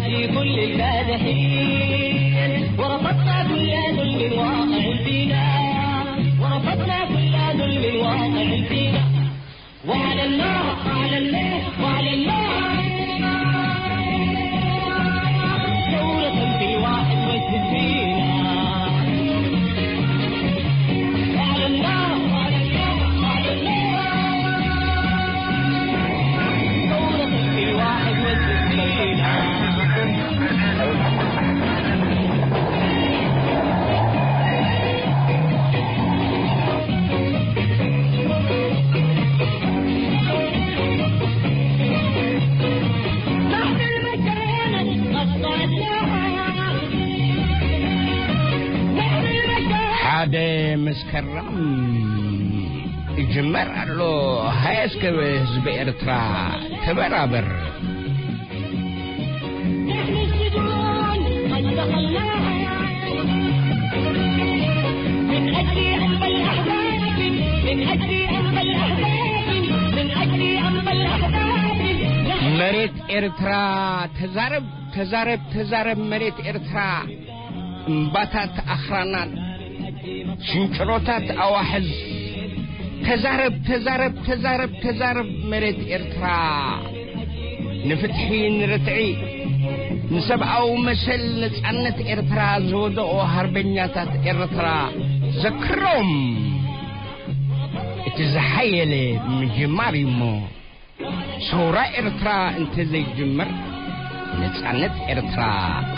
في كل الفاتحين، ورفضنا كل ظلم واقع فينا، ورفضنا كل ظلم واقع فينا. وعلى الله، وعلى الله، وعلى الله، ثورة في الواحد والستين. وعلى الله، وعلى الله، وعلى الله، ثورة في الواحد والستين. ሓደ መስከረም ይጅመር ኣሎ። ሃየ እስከ ህዝቢ ኤርትራ ተበራበር። መሬት ኤርትራ ተዛረብ፣ ተዛረብ፣ ተዛረብ፣ መሬት ኤርትራ፣ እምባታት ኣኽራናት፣ ሽንጭሮታት ኣዋሕዝ፣ ተዛረብ፣ ተዛረብ፣ ተዛረብ፣ ተዛረብ፣ መሬት ኤርትራ፣ ንፍትሒ፣ ንርትዒ፣ ንሰብኣዊ መሰል፣ ነጻነት ኤርትራ ዝወደቑ ሃርበኛታት ኤርትራ ዘክሮም። እቲ ዝሓየለ ምጅማር እዩ እሞ፣ ሰውራ ኤርትራ እንተዘይጅመር፣ ነጻነት ኤርትራ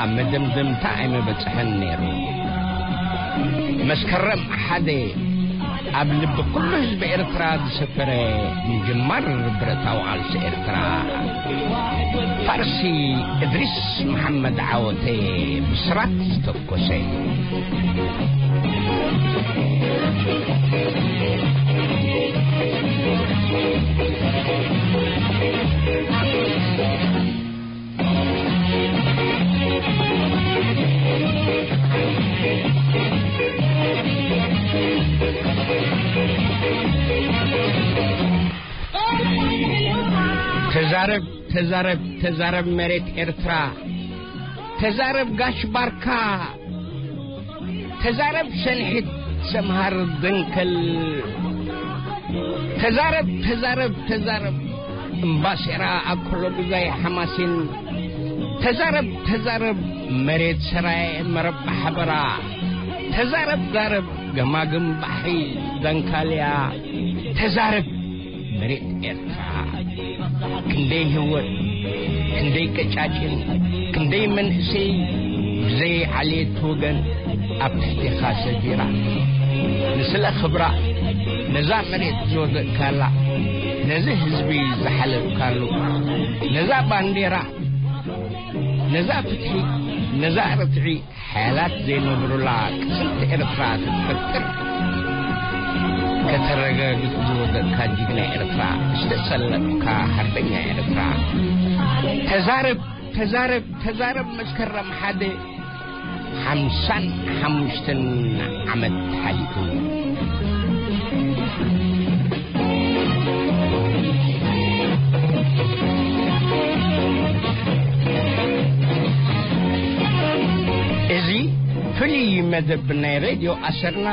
ኣብ መደምደምታ ኣይመበጽሐን ነይሩ። መስከረም ሓደ ኣብ ልቢ ኩሉ ህዝቢ ኤርትራ ዝሰፈረ ምጅማር ብረታዊ ቃልሲ ኤርትራ፣ ፋርሲ እድሪስ መሓመድ ዓወተ ብስራት ዝተኮሰ። ተዛረብ፣ ተዛረብ፣ ተዛረብ መሬት ኤርትራ፣ ተዛረብ ጋሽ ባርካ፣ ተዛረብ ሰንሒት ሰምሃር ደንከል፣ ተዛረብ፣ ተዛረብ፣ ተዛረብ እምባሴራ ኣኮሎ ግዛይ ሓማሴን፣ ተዛረብ፣ ተዛረብ መሬት ሰራየ መረብ ሓበራ፣ ተዛረብ፣ ዛረብ ገማግም ባሕሪ ዳንካልያ፣ ተዛረብ መሬት ኤርትራ። ክንደይ ህይወት፣ ክንደይ ቀጫጭን፣ ክንደይ መንእሰይ ብዘይ ዓሌት ወገን ኣብ ትሕቴኻ ሰፊራ። ንስለ ክብራ፣ ነዛ መሬት ዝወደቅካላ፣ ነዚ ህዝቢ ዝሓለፍካሉ፣ ነዛ ባንዴራ፣ ነዛ ፍትሒ፣ ነዛ ርትዒ፣ ሓያላት ዘይነብሩላ ቅጽልቲ ኤርትራ ክትፈጥር ከተረጋግጽ ዝወደቅካ ጅግና ኤርትራ፣ ዝተሰለፍካ ሓርበኛ ኤርትራ፣ ተዛረብ፣ ተዛረብ፣ ተዛረብ። መስከረም ሓደ ሓምሳን ሓሙሽተን ዓመት ሓሊፉ። እዚ ፍሉይ መደብ ናይ ሬድዮ ኣሰርና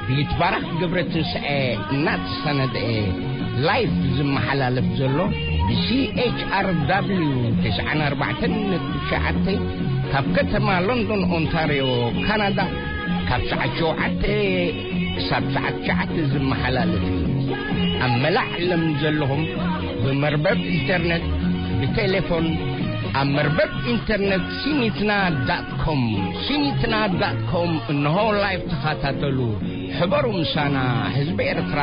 ብይትባረክ ገብረትንስኤ እናተሰነደ ላይፍ ዝመሓላለፍ ዘሎ ብሲኤችኣር ዳብሊው ተስዓን ኣርባዕተን ነጥቢ ትሽዓተ ካብ ከተማ ሎንዶን ኦንታርዮ ካናዳ ካብ ሰዓት ሸውዓተ ክሳብ ሰዓት ትሽዓተ ዝመሓላለፍ እዩ። ኣብ መላእ ዓለም ዘለኹም ብመርበብ ኢንተርነት፣ ብቴሌፎን፣ ኣብ መርበብ ኢንተርነት ሲኒትና ዳት ኮም፣ ሲኒትና ዳት ኮም፣ እንሆ ላይፍ ተኸታተሉ። ሕበሩ ምሳና፣ ህዝቢ ኤርትራ፣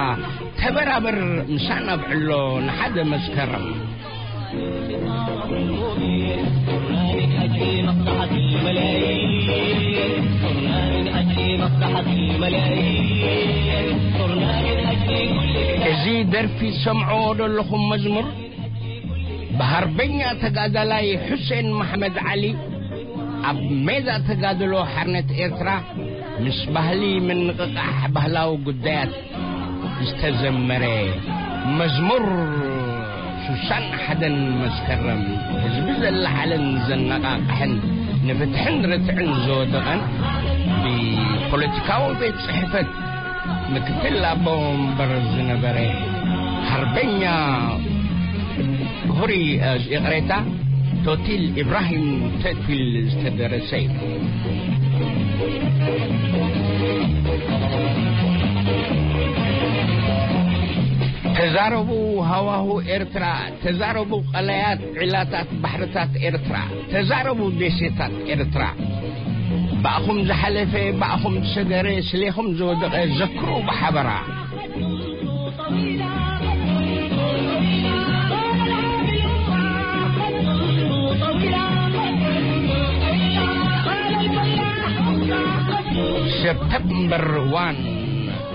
ተበራበር ምሳና፣ ኣብዕሎ ንሓደ መስከረም። እዚ ደርፊ ሰምዖ ዘለኹም መዝሙር ብሃርበኛ ተጋዳላይ ሑሴን ማሕመድ ዓሊ ኣብ ሜዳ ተጋድሎ ሓርነት ኤርትራ ምስ ባህሊ ምንቕቓሕ ባህላዊ ጉዳያት ዝተዘመረ መዝሙር ሱሳን ሓደን መስከረም ህዝቢ ዘለዓለን ዘነቓቕሐን ንፍትሕን ርትዕን ዝወደቐን ብፖለቲካዊ ቤት ጽሕፈት ምክትል ኣቦ ወንበር ዝነበረ ሓርበኛ ሁሪ፣ እ፣ ይቕሬታ፣ ቶቲል ኢብራሂም ተትዊል ዝተደረሰ እዩ። ተዛረቡ ሃዋሁ ኤርትራ፣ ተዛረቡ ቀላያት ዒላታት ባሕርታት ኤርትራ፣ ተዛረቡ ደሴታት ኤርትራ። ባእኹም ዝሓለፈ፣ ባእኹም ዝሰገረ፣ ስሌኹም ዝወደቐ ዘክሩ ብሓበራ። September one,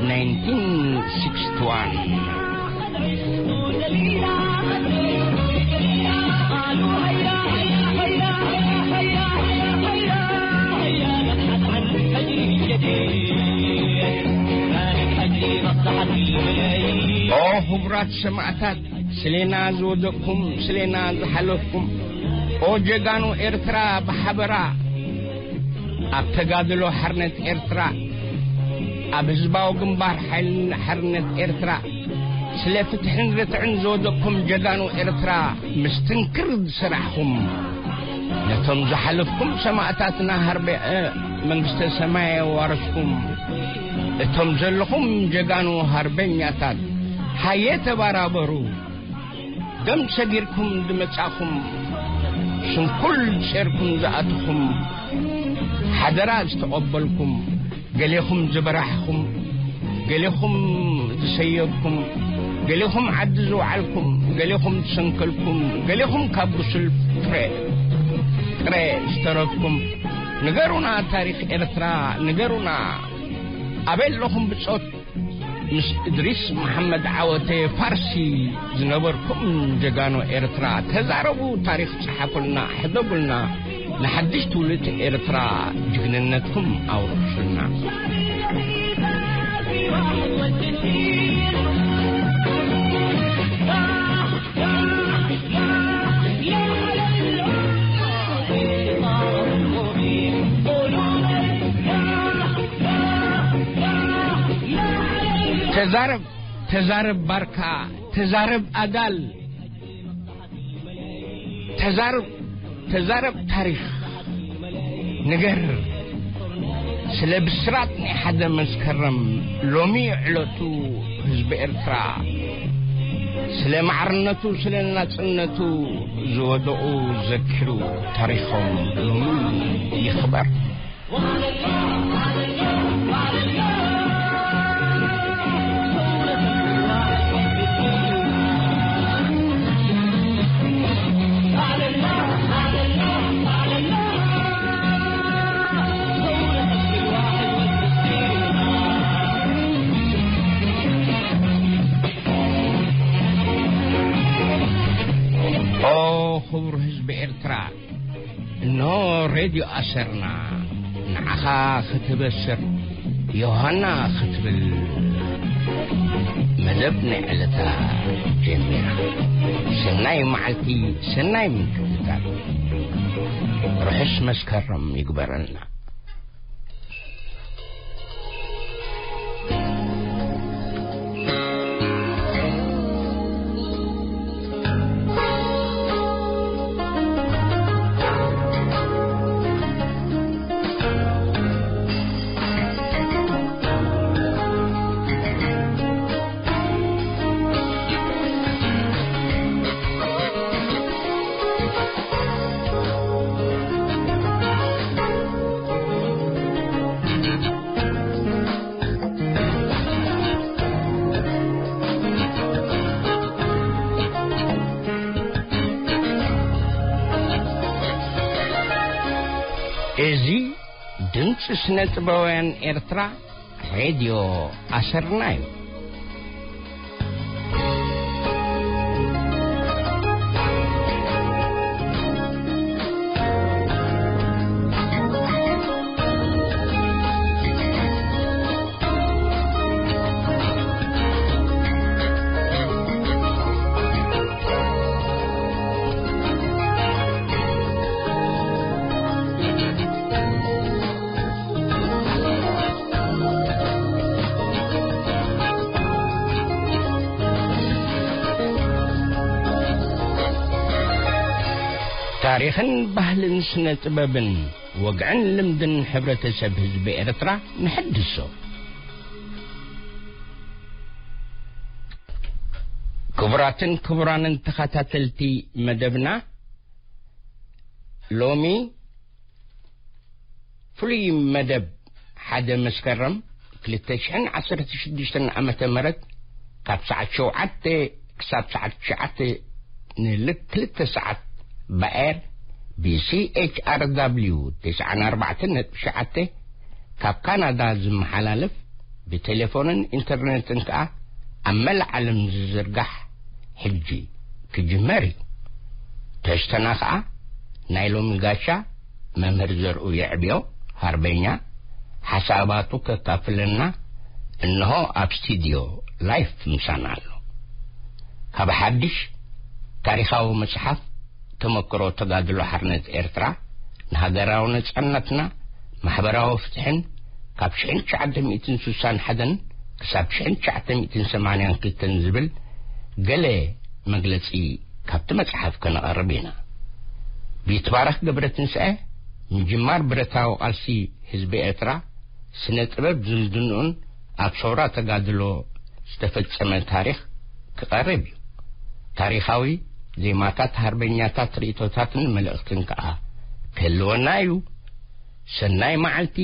nineteen sixty-one. ኦ ክቡራት ሰማዕታት፣ ስሌና ዝወደቅኩም፣ ስሌና ዝሓለፍኩም፣ ኦ ጀጋኑ ኤርትራ ብሓበራ፣ ኣብ ተጋድሎ ሓርነት ኤርትራ፣ ኣብ ህዝባዊ ግንባር ሓይልን ሓርነት ኤርትራ፣ ስለ ፍትሕን ርትዕን ዝወደቅኩም ጀጋኑ ኤርትራ፣ ምስትንክር ዝሰራሕኩም፣ ነቶም ዝሓለፍኩም ሰማእታትና ሃርበ-፣ መንግስተ ሰማይ የዋርስኩም። እቶም ዘለኹም ጀጋኑ ሃርበኛታት፣ ሃየ ተባራበሩ። ደም ሰጊርኩም ዝመጻኹም፣ ስንኩል ጼርኩም ዝኣትኹም፣ ሓደራ ዝተቐበልኩም፣ ገሌኹም ዝበራሕኹም፣ ገሌኹም ዝሰየብኩም፣ ገሌኹም ዓዲ ዝወዓልኩም፣ ገሌኹም ዝሰንከልኩም፣ ገሌኹም ካብ ብሱል ፍረ ጥረ ዝተረፍኩም፣ ንገሩና ታሪኽ ኤርትራ፣ ንገሩና። ኣበይ ኣለኹም ብጾት? ምስ እድሪስ መሓመድ ዓወተ ፋርሲ ዝነበርኩም ጀጋኑ ኤርትራ፣ ተዛረቡ፣ ታሪኽ ጸሓፉልና፣ ሕደጉልና፣ ንሓድሽ ትውልዲ ኤርትራ ጅግንነትኩም ኣውርሱልና። ተዛረብ፣ ተዛረብ ባርካ፣ ተዛረብ ኣዳል፣ ተዛረብ፣ ተዛረብ ታሪኽ፣ ንገር ስለ ብስራት ናይ ሓደ መስከረም፣ ሎሚ ዕለቱ ህዝቢ ኤርትራ፣ ስለ ማዕርነቱ፣ ስለ ናጽነቱ ዝወደቑ ዘኪሩ ታሪኾም ሎሚ ይኽበር። ኦ ክቡር ህዝቢ ኤርትራ፣ እንሆ ሬድዮ ኣሰርና ንዓኻ ክትበስር፣ ዮሃና ክትብል መደብ ናይ ዕለታ ጀሚራ። ሰናይ መዓልቲ፣ ሰናይ ምክትታል። ርሑስ መስከረም ይግበረልና። እዚ ድምፂ ስነ ጥበባውያን ኤርትራ ሬድዮ ኣሰርና እዩ። ታሪኽን ባህልን ስነ ጥበብን ወግዕን ልምድን ሕብረተሰብ ህዝቢ ኤርትራ ንሕድሶ። ክቡራትን ክቡራንን ተኸታተልቲ መደብና፣ ሎሚ ፍሉይ መደብ ሓደ መስከረም ክልተ ሽሕን ዓሰርተ ሽዱሽተን ዓመተ ምህረት ካብ ሰዓት ሸውዓተ ክሳብ ሰዓት ትሽዓተ ንልክ ክልተ ሰዓት ብኤር ብ C H R W ተስዓን ኣርባዕተን ነጥቢ ትሽዓተ ካብ ካናዳ ዝመሓላለፍ ብቴሌፎንን ኢንተርኔትን ከኣ ኣብ መላእ ዓለም ዝዝርጋሕ ሕጂ ክጅመር እዩ። ተሽተና ከኣ ናይ ሎሚ ጋሻ መምህር ዘርኡ የዕብዮ ሃርበኛ ሓሳባቱ ከካፍለና እንሆ ኣብ ስቱድዮ ላይፍ ምሳና ኣሎ። ካብ ሓድሽ ታሪኻዊ መጽሓፍ ተመክሮ ተጋድሎ ሓርነት ኤርትራ ንሃገራዊ ነጻነትና ማሕበራዊ ፍትሕን ካብ ሽሕን ትሽዓተ ሚእትን ስሳን ሓደን ክሳብ ሽሕን ትሽዓተ ሚእትን ሰማንያን ክልተን ዝብል ገለ መግለጺ ካብቲ መጽሓፍ ከነቐርብ ኢና። ቢትባረኽ ገብረትንሳኤ ምጅማር ብረታዊ ቃልሲ ህዝቢ ኤርትራ ስነ ጥበብ ዝምድንኡን ኣብ ሰውራ ተጋድሎ ዝተፈጸመ ታሪኽ ክቐርብ እዩ። ታሪኻዊ ዜማታት፣ ሃርበኛታት፣ ርእይቶታትን መልእኽትን ከኣ ክህልወና እዩ። ሰናይ መዓልቲ፣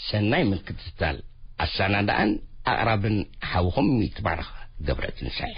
ሰናይ ምክትታል። ኣሰናዳእን ኣቕራብን ሓውኹም ይትባረኽ ገብረትንሳኤ።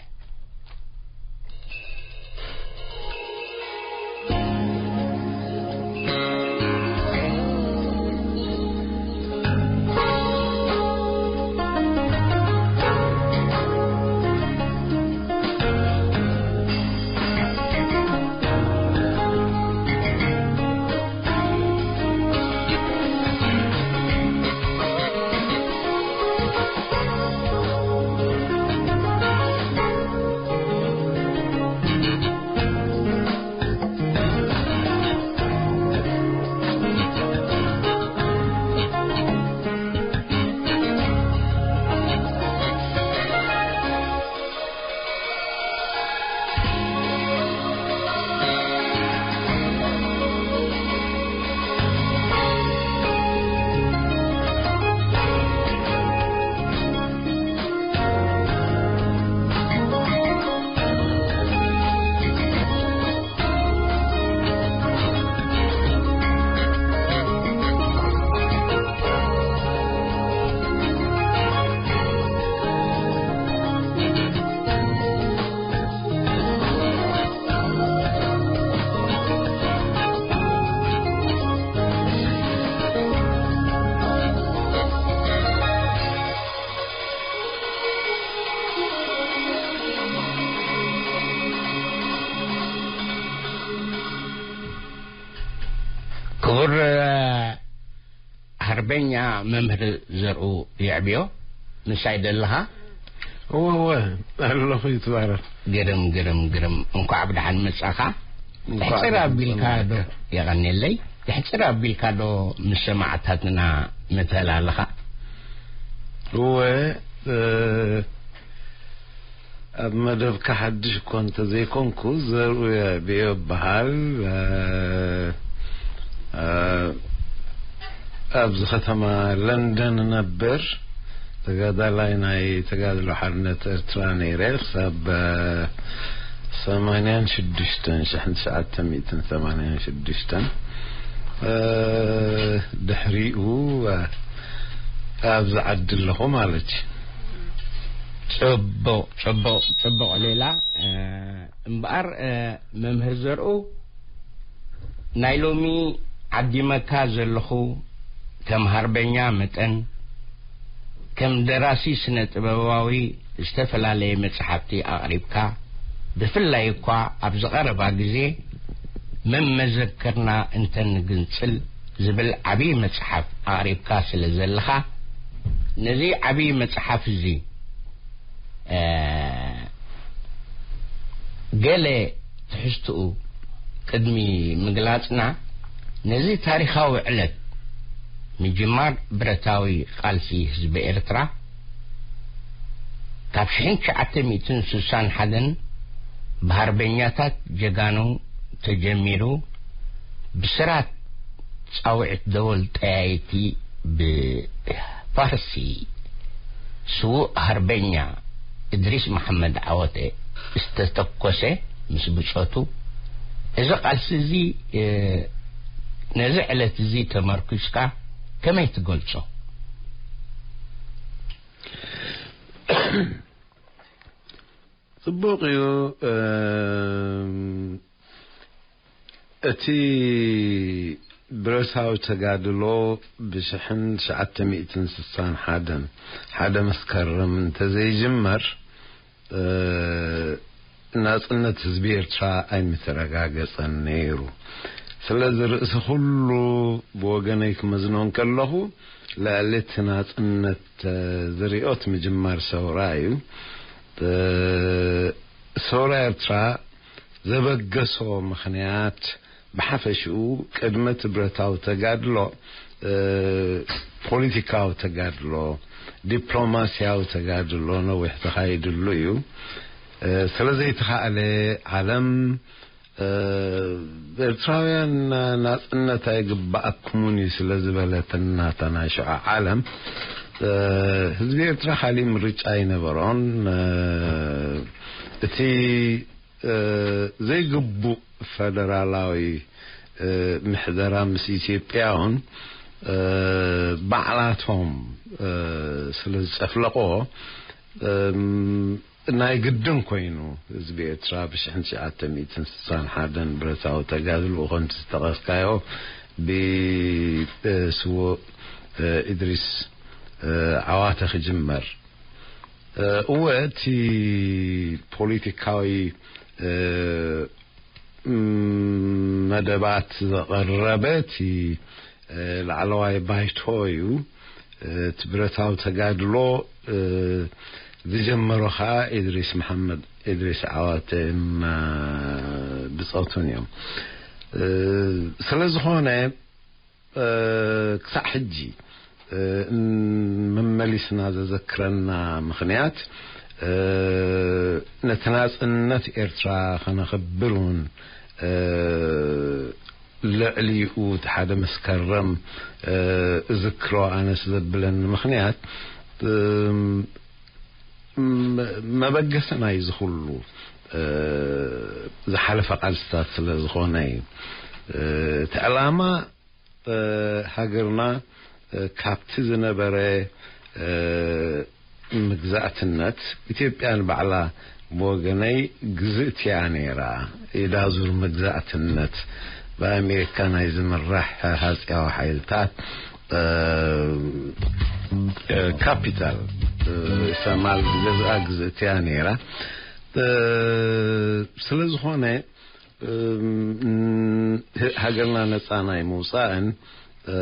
ክቡር ሃርበኛ መምህር ዘርኡ የዕብዮ፣ ምሳይ ደለኻ? እወ፣ እወ፣ ኣለኹ፣ ይትባረኽ። ግርም፣ ግርም፣ ግርም። እንኳዕ ብደሓን መጻኻ። እንኳዕ ድሕጽር ደሓን ኣቢልካ ዶ፣ ተመለስካ። የቐንየለይ። ድሕጽር ኣቢልካ ዶ ምስ ሰማዕታትና ምትህል ኣለኻ? እወ፣ እ፣ ኣብ መደብካ ሓድሽ እኮ እንተዘይኮንኩ፣ ዘርኡ የዕብዮ እበሃል። እ፣ እ፣ ኣብዚ ከተማ ለንደን እነብር። ተጋዳላይ ናይ ተጋድሎ ሓርነት ኤርትራ ነይረ። ክሳብ፣ እ፣ ሰማንያን ሽዱሽተን፣ ሽሕን ትሽዓተ ሚእትን ሰማንያን ሽዱሽተን፣ እ፣ ድሕሪኡ፣ እ፣ ኣብዚ ዓዲ ኣለኹ ማለት እዩ። ጽቡቕ፣ ጽቡቕ፣ ጽቡቕ ሌላ። እ፣ እምበኣር፣ እ፣ መምህር ዘርኡ፣ ናይ ሎሚ ዓዲመካ ዘለኹ ከም ሃርበኛ መጠን፣ ከም ደራሲ ስነ ጥበባዊ ዝተፈላለየ መጽሓፍቲ ኣቕሪብካ፣ ብፍላይ እኳ ኣብዚ ቀረባ ግዜ መመዘክርና እንተንግንጽል ዝብል ዓብዪ መጽሓፍ ኣቕሪብካ ስለ ዘለኻ፣ ነዚ ዓብዪ መጽሓፍ እዚ፣ እ፣ ገለ ትሕዝትኡ ቅድሚ ምግላጽና፣ ነዚ ታሪኻዊ ዕለት ምጅማር ብረታዊ ቃልሲ ህዝቢ ኤርትራ፣ ካብ ሽሕን ትሽዓተ ሚእትን ስሳን ሓደን ብሃርበኛታት ጀጋኑ ተጀሚሩ ብስራት ጻውዒት ደወል ጠያይቲ ብፋርሲ ስዉእ ሃርበኛ እድሪስ መሓመድ ዓወተ ዝተተኮሰ ምስ ብጾቱ፣ እዚ ቃልሲ እዚ፣ እ፣ ነዚ ዕለት እዚ ተመርኲስካ ከመይ ትገልጾ? ጽቡቕ እዩ። እም፣ እቲ ብረታዊ ተጋድሎ ብሽሕን ትሽዓተ ሚእትን ስሳን ሓደን ሓደ መስከረም እንተዘይጅመር፣ እ፣ ናጽነት ህዝቢ ኤርትራ ኣይምተረጋገጸን ነይሩ። ስለዚ ርእሲ ኩሉ ብወገነይ ክመዝኖ እንከለኹ፣ ልዕሊ እቲ ናጽነት፣ እ፣ ዝሪኦት ምጅማር ሰውራ እዩ። እ፣ ሰውራ ኤርትራ ዘበገሶ ምኽንያት ብሓፈሽኡ ቅድሚ እቲ ብረታዊ ተጋድሎ፣ እ፣ ፖለቲካዊ ተጋድሎ፣ ዲፕሎማስያዊ ተጋድሎ ነዊሕ ተኻይድሉ እዩ። እ፣ ስለ ዘይተኻእለ ዓለም፣ እ፣ ኤርትራውያን ናጽነት ኣይግባኣኩምን እዩ ስለ ዝበለትና እታ ናይ ሽዑ ዓለም፣ እ፣ ህዝቢ ኤርትራ ካሊእ ምርጫ ኣይነበሮን። እ፣ እቲ እ፣ ዘይግቡእ ፈደራላዊ፣ እ፣ ምሕደራ ምስ ኢትዮጵያ እውን፣ እ፣ ባዕላቶም፣ እ፣ ስለ ዝጨፍለቕዎ፣ እም፣ ናይ ግድን ኮይኑ ህዝቢ ኤርትራ ብሽሕን ትሽዓተ ሚእትን ስሳን ሓደን ብረታዊ ተጋድልኡ ከምቲ ዝጠቐስካዮ ብ-፣ እ፣ ስዉእ፣ እ፣ ኢድሪስ፣ እ፣ ዓዋተ ክጅመር። እ፣ እወ፣ እቲ ፖለቲካዊ፣ እ፣ ም፣ መደባት ዘቐረበ እቲ፣ እ፣ ላዕለዋይ ባይቶ እዩ። እ፣ እቲ ብረታዊ ተጋድሎ፣ እ፣ ዝጀመሮ ኸኣ ኢድሪስ መሓመድ፣ ኢድሪስ ዓዋተን፣ እ፣ ብጾቱን እዮም። እ፣ ስለ ዝኾነ፣ እ፣ ክሳዕ ሕጂ፣ እ፣ ን-፣ መመሊስና ዘዘክረና ምኽንያት፣ እ፣ ነቲ ናጽነት ኤርትራ ከነኽብር እውን፣ እ፣ ልዕሊኡ እቲ ሓደ መስከረም፣ እ፣ እዝክሮ ኣነስ ዘብለኒ ምኽንያት፣ እም፣ መ-፣ መበገሲ ናይዚ ኩሉ፣ እ፣ ዝሓለፈ ቃልስታት ስለ ዝኾነ እዩ። እ፣ እቲ ዕላማ እ፣ ሃገርና፣ እ፣ ካብቲ ዝነበረ፣ እ፣ ምግዛእትነት፣ ኢትዮጵያ ንባዕላ ብወገነይ ግዝእቲ እያ ነይራ። ኢዳዙር ምግዛእትነት ብኣሜሪካ ናይ ዝምራሕ ሃጽያዊ ሓይልታት፣ እ፣ እ፣ ካፒታል፣ እ፣ ሰማል ዝገዝኣ ግዝእቲ እያ ነይራ። እ፣ ስለ ዝኾነ፣ እም፣ ህ-፣ ሃገርና ነጻ ናይ ምውጻእን፣ እ፣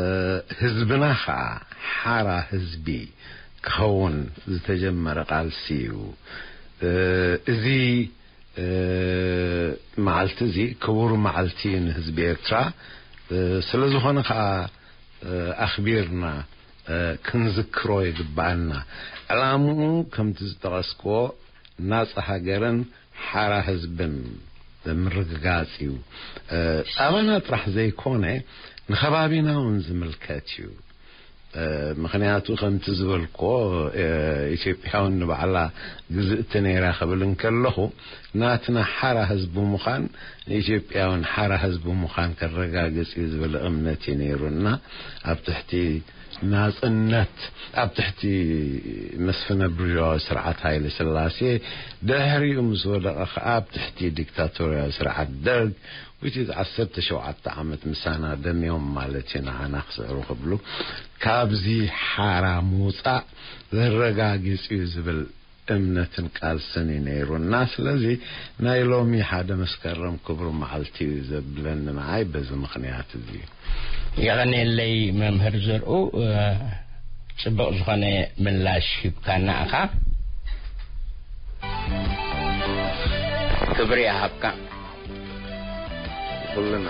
ህዝብና ኸኣ ሓራ ህዝቢ ክኸውን ዝተጀመረ ቃልሲ እዩ። እ፣ እዚ፣ እ፣ መዓልቲ እዚ ክቡር መዓልቲ እዩ ንህዝቢ ኤርትራ። እ፣ ስለ ዝኾነ ኸኣ፣ እ፣ ኣኽቢርና፣ እ፣ ክንዝክሮ ይግብኣና። ዕላምኡ ከምቲ ዝጠቐስክዎ ናጻ ሃገርን ሓራ ህዝብን ምርግጋጽ እዩ። እ፣ ኣባና ጥራሕ ዘይኮነ ንኸባቢና እውን ዝምልከት እዩ። እ፣ ምኽንያቱ ከምቲ ዝበልክዎ፣ እ፣ ኢትዮጵያ እውን ንባዕላ ግዝእቲ ነይራ ክብል እንከለኹ ናትና ሓራ ህዝቢ ምዃን ንኢትዮጵያ እውን ሓራ ህዝቢ ምዃን ከረጋግጽ እዩ ዝብል እምነት እዩ ነይሩና ኣብ ትሕቲ ናጽነት ኣብ ትሕቲ መስፍነ ብርዥዋዊ ስርዓት ሃይለ ስላሴ፣ ድሕሪኡ ምስ ወደቐ ኸኣ ኣብ ትሕቲ ዲክታቶርያዊ ስርዓት ደርግ፣ which is ዓሰርተ ሸውዓተ ዓመት ምሳና ደምዮም ማለት እዩ፣ ንዓና ክስዕሩ ክብሉ። ካብዚ ሓራ ምውጻእ ዘረጋግጽ እዩ ዝብል እምነትን ቃልስን እዩ ነይሩና። ስለዚ ናይ ሎሚ ሓደ መስከረም ክቡር መዓልቲ እዩ ዘብለኒ ንዓይ በዚ ምኽንያት እዚ። የቐንየለይ መምህር ዘርኡ፣ እ፣ ጽቡቕ ዝኾነ ምላሽ ሂብካና ኢኻ። ክብሪ ይሃብካ። ኩልና።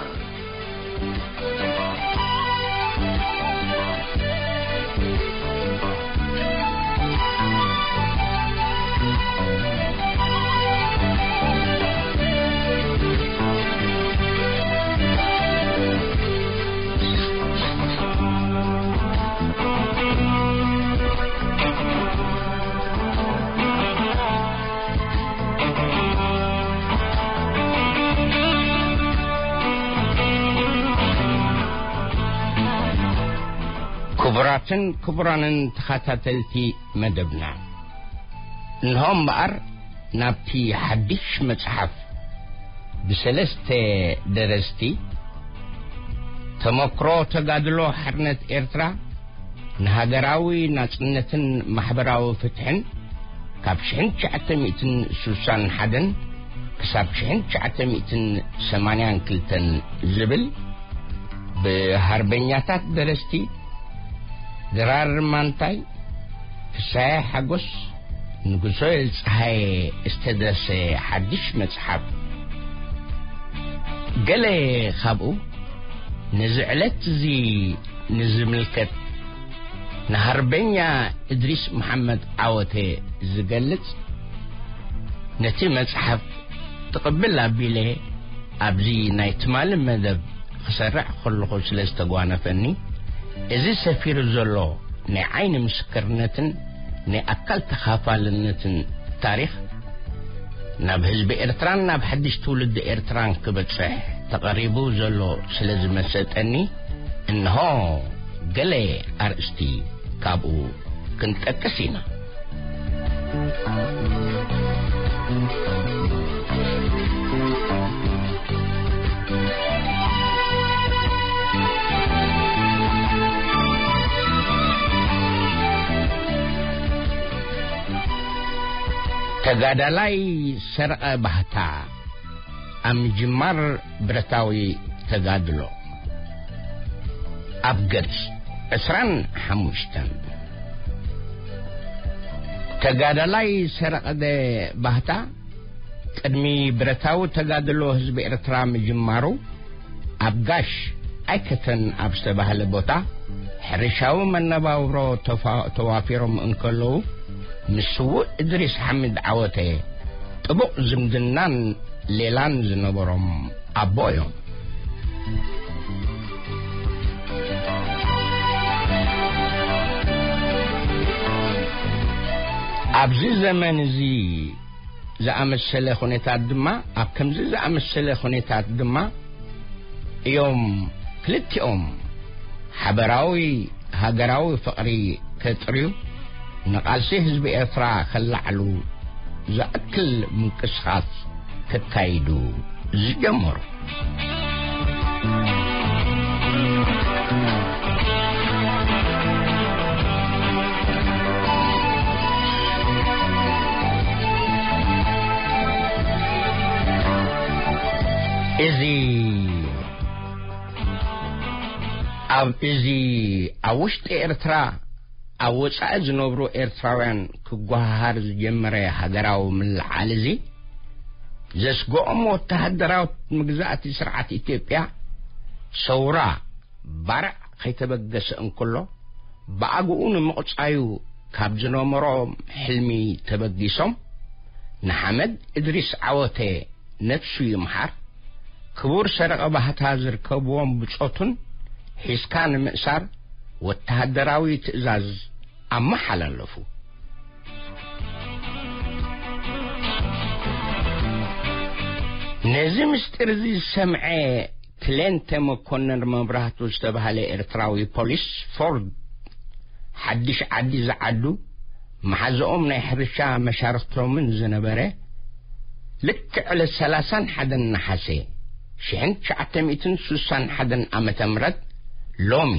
ክቡራትን ክቡራንን ተኸታተልቲ መደብና፣ እንሆ እምበኣር ናብቲ ሓድሽ መጽሓፍ ብሰለስተ ደረስቲ፣ ተመክሮ ተጋድሎ ሓርነት ኤርትራ ንሃገራዊ ናጽነትን ማሕበራዊ ፍትሕን፣ ካብ ሽሕን ትሽዓተ ሚእትን ስሳን ሓደን ክሳብ ሽሕን ትሽዓተ ሚእትን ሰማንያን ክልተን ዝብል፣ ብሃርበኛታት ደረስቲ ድራር ማንታይ፣ ፍሳየ ሓጎስ፣ ንጉሶ ጸሃየ ዝተደርሰ ሓድሽ መጽሓፍ፣ ገለ ካብኡ ነዚ ዕለት እዚ ንዝምልከት፣ ንሃርበኛ እድሪስ መሓመድ ዓወተ ዝገልጽ፣ ነቲ መጽሓፍ ትቕብል ኣቢለ ኣብዚ ናይ ትማሊ መደብ ክሰርዕ ከለኹ ስለ ዝተጓነፈኒ፣ እዚ ሰፊሩ ዘሎ ናይ ዓይኒ ምስክርነትን ናይ ኣካል ተኻፋልነትን ታሪኽ፣ ናብ ህዝቢ ኤርትራን ናብ ሓድሽ ትውልዲ ኤርትራን ክበጽሕ ተቐሪቡ ዘሎ ስለ ዝመሰጠኒ፣ እንሆ ገለ ኣርእስቲ ካብኡ ክንጠቅስ ኢና። ተጋዳላይ ሰረቐ ባህታ፣ ኣብ ምጅማር ብረታዊ ተጋድሎ። ኣብ ገጽ ዕስራን ሓሙሽተን፣ ተጋዳላይ ሰረቐደ ባህታ፣ ቅድሚ ብረታዊ ተጋድሎ ህዝቢ ኤርትራ ምጅማሩ፣ ኣብ ጋሽ ኣይከተን ኣብ ዝተባህለ ቦታ ሕርሻዊ መነባብሮ ተፋ-፣ ተዋፊሮም እንከለዉ፣ ምስ ስዉእ እድሪስ ሓሚድ ዓወተ ጥቡቕ ዝምድናን ሌላን ዝነበሮም ኣቦ እዮም። ኣብዚ ዘመን እዚ ዝኣመሰለ ኩነታት ድማ፣ ኣብ ከምዚ ዝኣመሰለ ኩነታት ድማ እዮም ክልቲኦም ሓበራዊ ሃገራዊ ፍቕሪ ከጥርዩ፣ ንቓልሲ ህዝቢ ኤርትራ ከላዕሉ ዝኣክል ምንቅስቓስ ከካይዱ ዝጀመሩ። እዚ ኣብ፣ እዚ ኣብ ውሽጢ ኤርትራ ኣብ ወጻኢ ዝነብሩ ኤርትራውያን ክጓሃሃር ዝጀመረ ሃገራዊ ምልዕዓል እዚ፣ ዘስግኦም ወተሃደራዊ መግዛእቲ ስርዓት ኢትዮጵያ፣ ሰውራ ባርዕ ከይተበገሰ እንከሎ፣ ብኣግኡ ንምቕጻዩ ካብ ዝነበሮም ሕልሚ ተበጊሶም፣ ንሓመድ እድሪስ ዓወተ፣ ነፍሱ ይምሓር፣ ክቡር ሰረቐ ባህታ ዝርከብዎም ብጾቱን ሒዝካ ንምእሳር ወተሃደራዊ ትእዛዝ ኣመሓላለፉ። ነዚ ምስጢር እዚ ዝሰምዐ ክሌንተ መኮነን መብራህቱ ዝተባህለ ኤርትራዊ ፖሊስ ፎርድ፣ ሓድሽ ዓዲ ዝዓዱ፣ መሓዝኦም ናይ ሕርሻ መሻርኽቶምን ዝነበረ፣ ልክዕ ዕለት ሰላሳን ሓደን ነሓሰ ሽሕን ትሽዓተ ሚእትን ስሳን ሓደን ዓመተ ምህረት፣ ሎሚ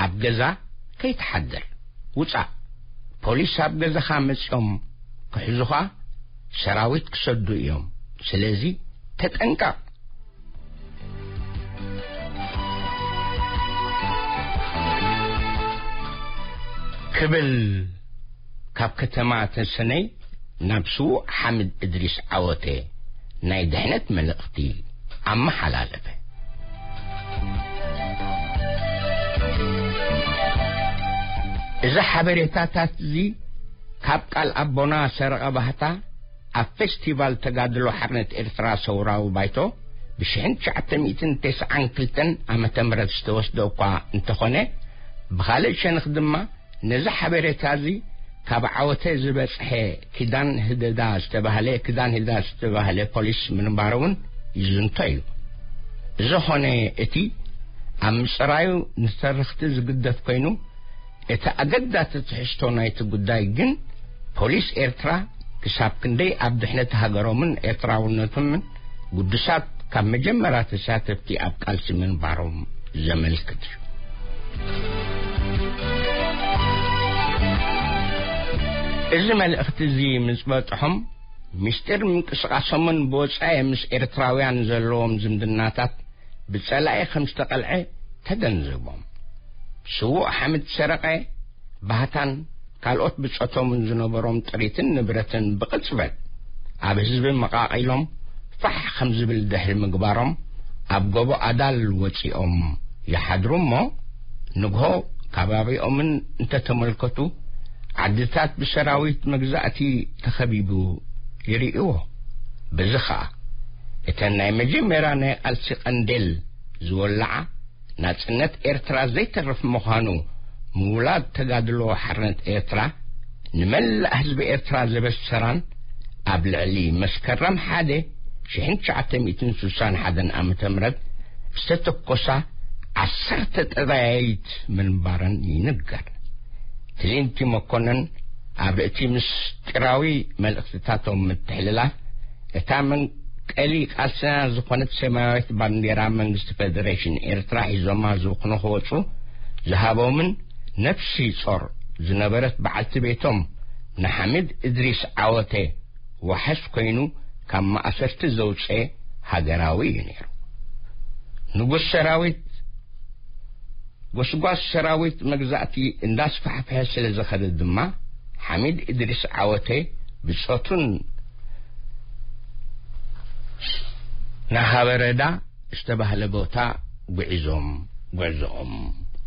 ኣብ ገዛ ከይትሓድር፣ ውጻእ፣ ፖሊስ ኣብ ገዛኻ መጺኦም ክሕዙኻ ሰራዊት ክሰዱ እዮም። ስለዚ ተጠንቀቕ። ክብል ካብ ከተማ ተሰነይ ናብ ስዉእ ሓምድ እድሪስ ዓወተ ናይ ድሕነት መልእኽቲ ኣመሓላለፈ። እዚ ሓበሬታታት እዚ ካብ ቃል ኣቦና ሰረቐ ባህታ ኣብ ፌስቲቫል ተጋድሎ ሓርነት ኤርትራ ሰውራዊ ባይቶ ብሽሕን ትሽዓተ ሚእትን ተስዓን ክልተን ዓመተ ምህረት ዝተወስደ እኳ እንተኾነ፣ ብኻልእ ሸነኽ ድማ ነዚ ሓበሬታ እዚ ካብ ዓወተ ዝበጽሐ ኪዳን ህደዳ ዝተባህለ፣ ክዳን ህዳ ዝተባህለ ፖሊስ ምንባሩ እውን ይዝንቶ እዩ። እዚ ኾነ እቲ ኣብ ምጽራዩ ንተረኽቲ ዝግደፍ ኮይኑ፣ እቲ ኣገዳሲ ትሕዝቶ ናይቲ ጉዳይ ግን፣ ፖሊስ ኤርትራ ክሳብ ክንደይ ኣብ ድሕነት ሃገሮምን ኤርትራውነቶምን ግዱሳት ካብ መጀመርያ ተሳተፍቲ ኣብ ቃልሲ ምንባሮም ዘመልክት እዩ። እዚ መልእኽቲ እዚ ምስ በጽሖም፣ ምስጢር ምንቅስቓሶምን ብወጻኢ ምስ ኤርትራውያን ዘለዎም ዝምድናታት ብጸላኢ ከም ዝተቐልዐ ተገንዘቦም። ስዉእ ሓምድ ሰረቐ፣ ባህታን ካልኦት ብጾቶምን ዝነበሮም ጥሪትን ንብረትን ብቕጽበት ኣብ ህዝቢ መቓቒሎም ፋሕ ከም ዝብል ድሕሪ ምግባሮም፣ ኣብ ጎቦ ኣዳል ወጺኦም ይሓድሩ እሞ፣ ንግሆ ከባቢኦምን እንተተመልከቱ፣ ዓድታት ብሰራዊት መግዛእቲ ተኸቢቡ ይርእይዎ። በዚ ኸኣ፣ እተን ናይ መጀመርያ ናይ ቃልሲ ቀንዴል ዝወለዓ፣ ናጽነት ኤርትራ ዘይተርፍ ምዃኑ ምውላድ ተጋድሎ ሓርነት ኤርትራ ንመላእ ህዝቢ ኤርትራ ዘበሰራን፣ ኣብ ልዕሊ መስከረም ሓደ ሽሕን ትሽዓተ ሚእትን ስሳን ሓደን ዓመተ ምህረት ዝተተኮሳ ዓሰርተ ጠባያይት ምንባረን ይንገር። ክሊንቲ መኮነን ኣብ እቲ ምስጢራዊ መልእኽትታቶም ምትሕልላፍ፣ እታ መንቀሊ ቃልስና ዝኾነት ሰማያዊት ባንዴራ መንግስቲ ፌደሬሽን ኤርትራ ሒዞማ ዝኹኑ ክወጹ ዝሃቦምን ነፍሲ ጾር ዝነበረት በዓልቲ ቤቶም ንሓሚድ እድሪስ ዓወተ ዋሕስ ኮይኑ ካብ ማእሰርቲ ዘውጽኤ ሃገራዊ እዩ ነይሩ። ንጉስ ሰራዊት፣ ጎስጓስ ሰራዊት መግዛእቲ እንዳስፋሕፍሐ ስለ ዝኸደ ድማ፣ ሓሚድ እድሪስ ዓወተ ብጾቱን ናሃበረዳ ዝተባህለ ቦታ ጉዕዞም፣ ጉዕዞኦም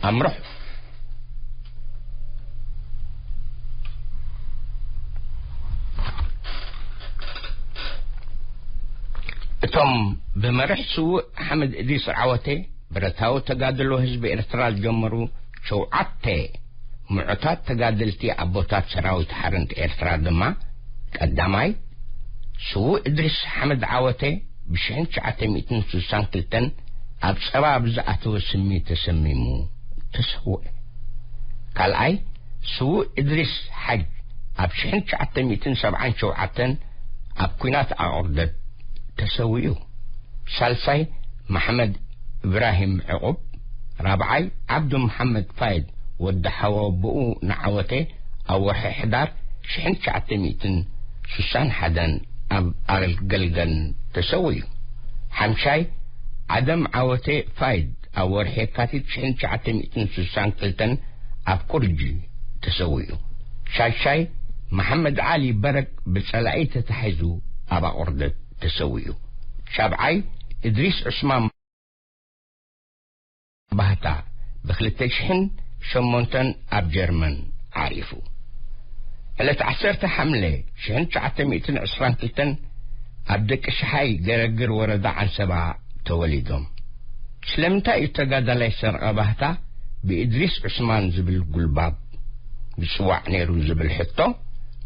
ኣምርሑ። እቶም ብመርሕ ስዉእ ሓመድ እድሪስ ዓወተ ብረታዊ ተጋድሎ ህዝቢ ኤርትራ ዝጀመሩ ሸውዓተ ምዑታት ተጋደልቲ ኣቦታት ሰራዊት ሓርነት ኤርትራ ድማ፣ ቀዳማይ፣ ስዉእ እድሪስ ሓመድ ዓወተ ብሽሕን ትሽዓተ ሚእትን ስሳን ክልተን ኣብ ጸባ ብዝኣተወ ስሚ ተሰሚሙ ተሰውአ። ካልኣይ፣ ስዉእ እድሪስ ሓጅ ኣብ ሽሕን ትሽዓተ ሚእትን ሰብዓን ሸውዓተን ኣብ ኲናት ኣቑርደት ተሰዊኡ። ሳልሳይ፣ መሓመድ እብራሂም ዕቑብ። ራብዓይ፣ ዓብዱ መሓመድ ፋይድ ወዲ ሓወቦኡ ንዓወተ ኣብ ወርሒ ሕዳር ሽሕን ትሽዓተ ሚእትን ስሳን ሓደን ኣብ ኣገልገን ተሰዊኡ። ሓምሻይ፣ ዓደም ዓወተ ፋይድ ኣብ ወርሒ የካቲት ሽሕን ትሽዓተ ሚእትን ስሳን ክልተን ኣብ ኩርጂ ተሰዊኡ። ሻሻይ፣ መሓመድ ዓሊ በረቅ ብጸላኢ ተታሒዙ ኣብ ኣቑርደት ተሰዊኡ። ሻብዓይ፣ እድሪስ ዑስማን ባህታ ብክልተ ሽሕን ሸሞንተን ኣብ ጀርመን ዓሪፉ። ዕለት ዓሰርተ ሓምለ ሽሕን ትሽዓተ ሚእትን ዕስራን ክልተን ኣብ ደቂ ሽሓይ ገረግር ወረዳ ዓንሰባ ተወሊዶም። ስለምንታይ እዩ ተጋዳላይ ሰረቐ ባህታ ብእድሪስ ዑስማን ዝብል ጉልባብ ዝጽዋዕ ነይሩ ዝብል ሕቶ፣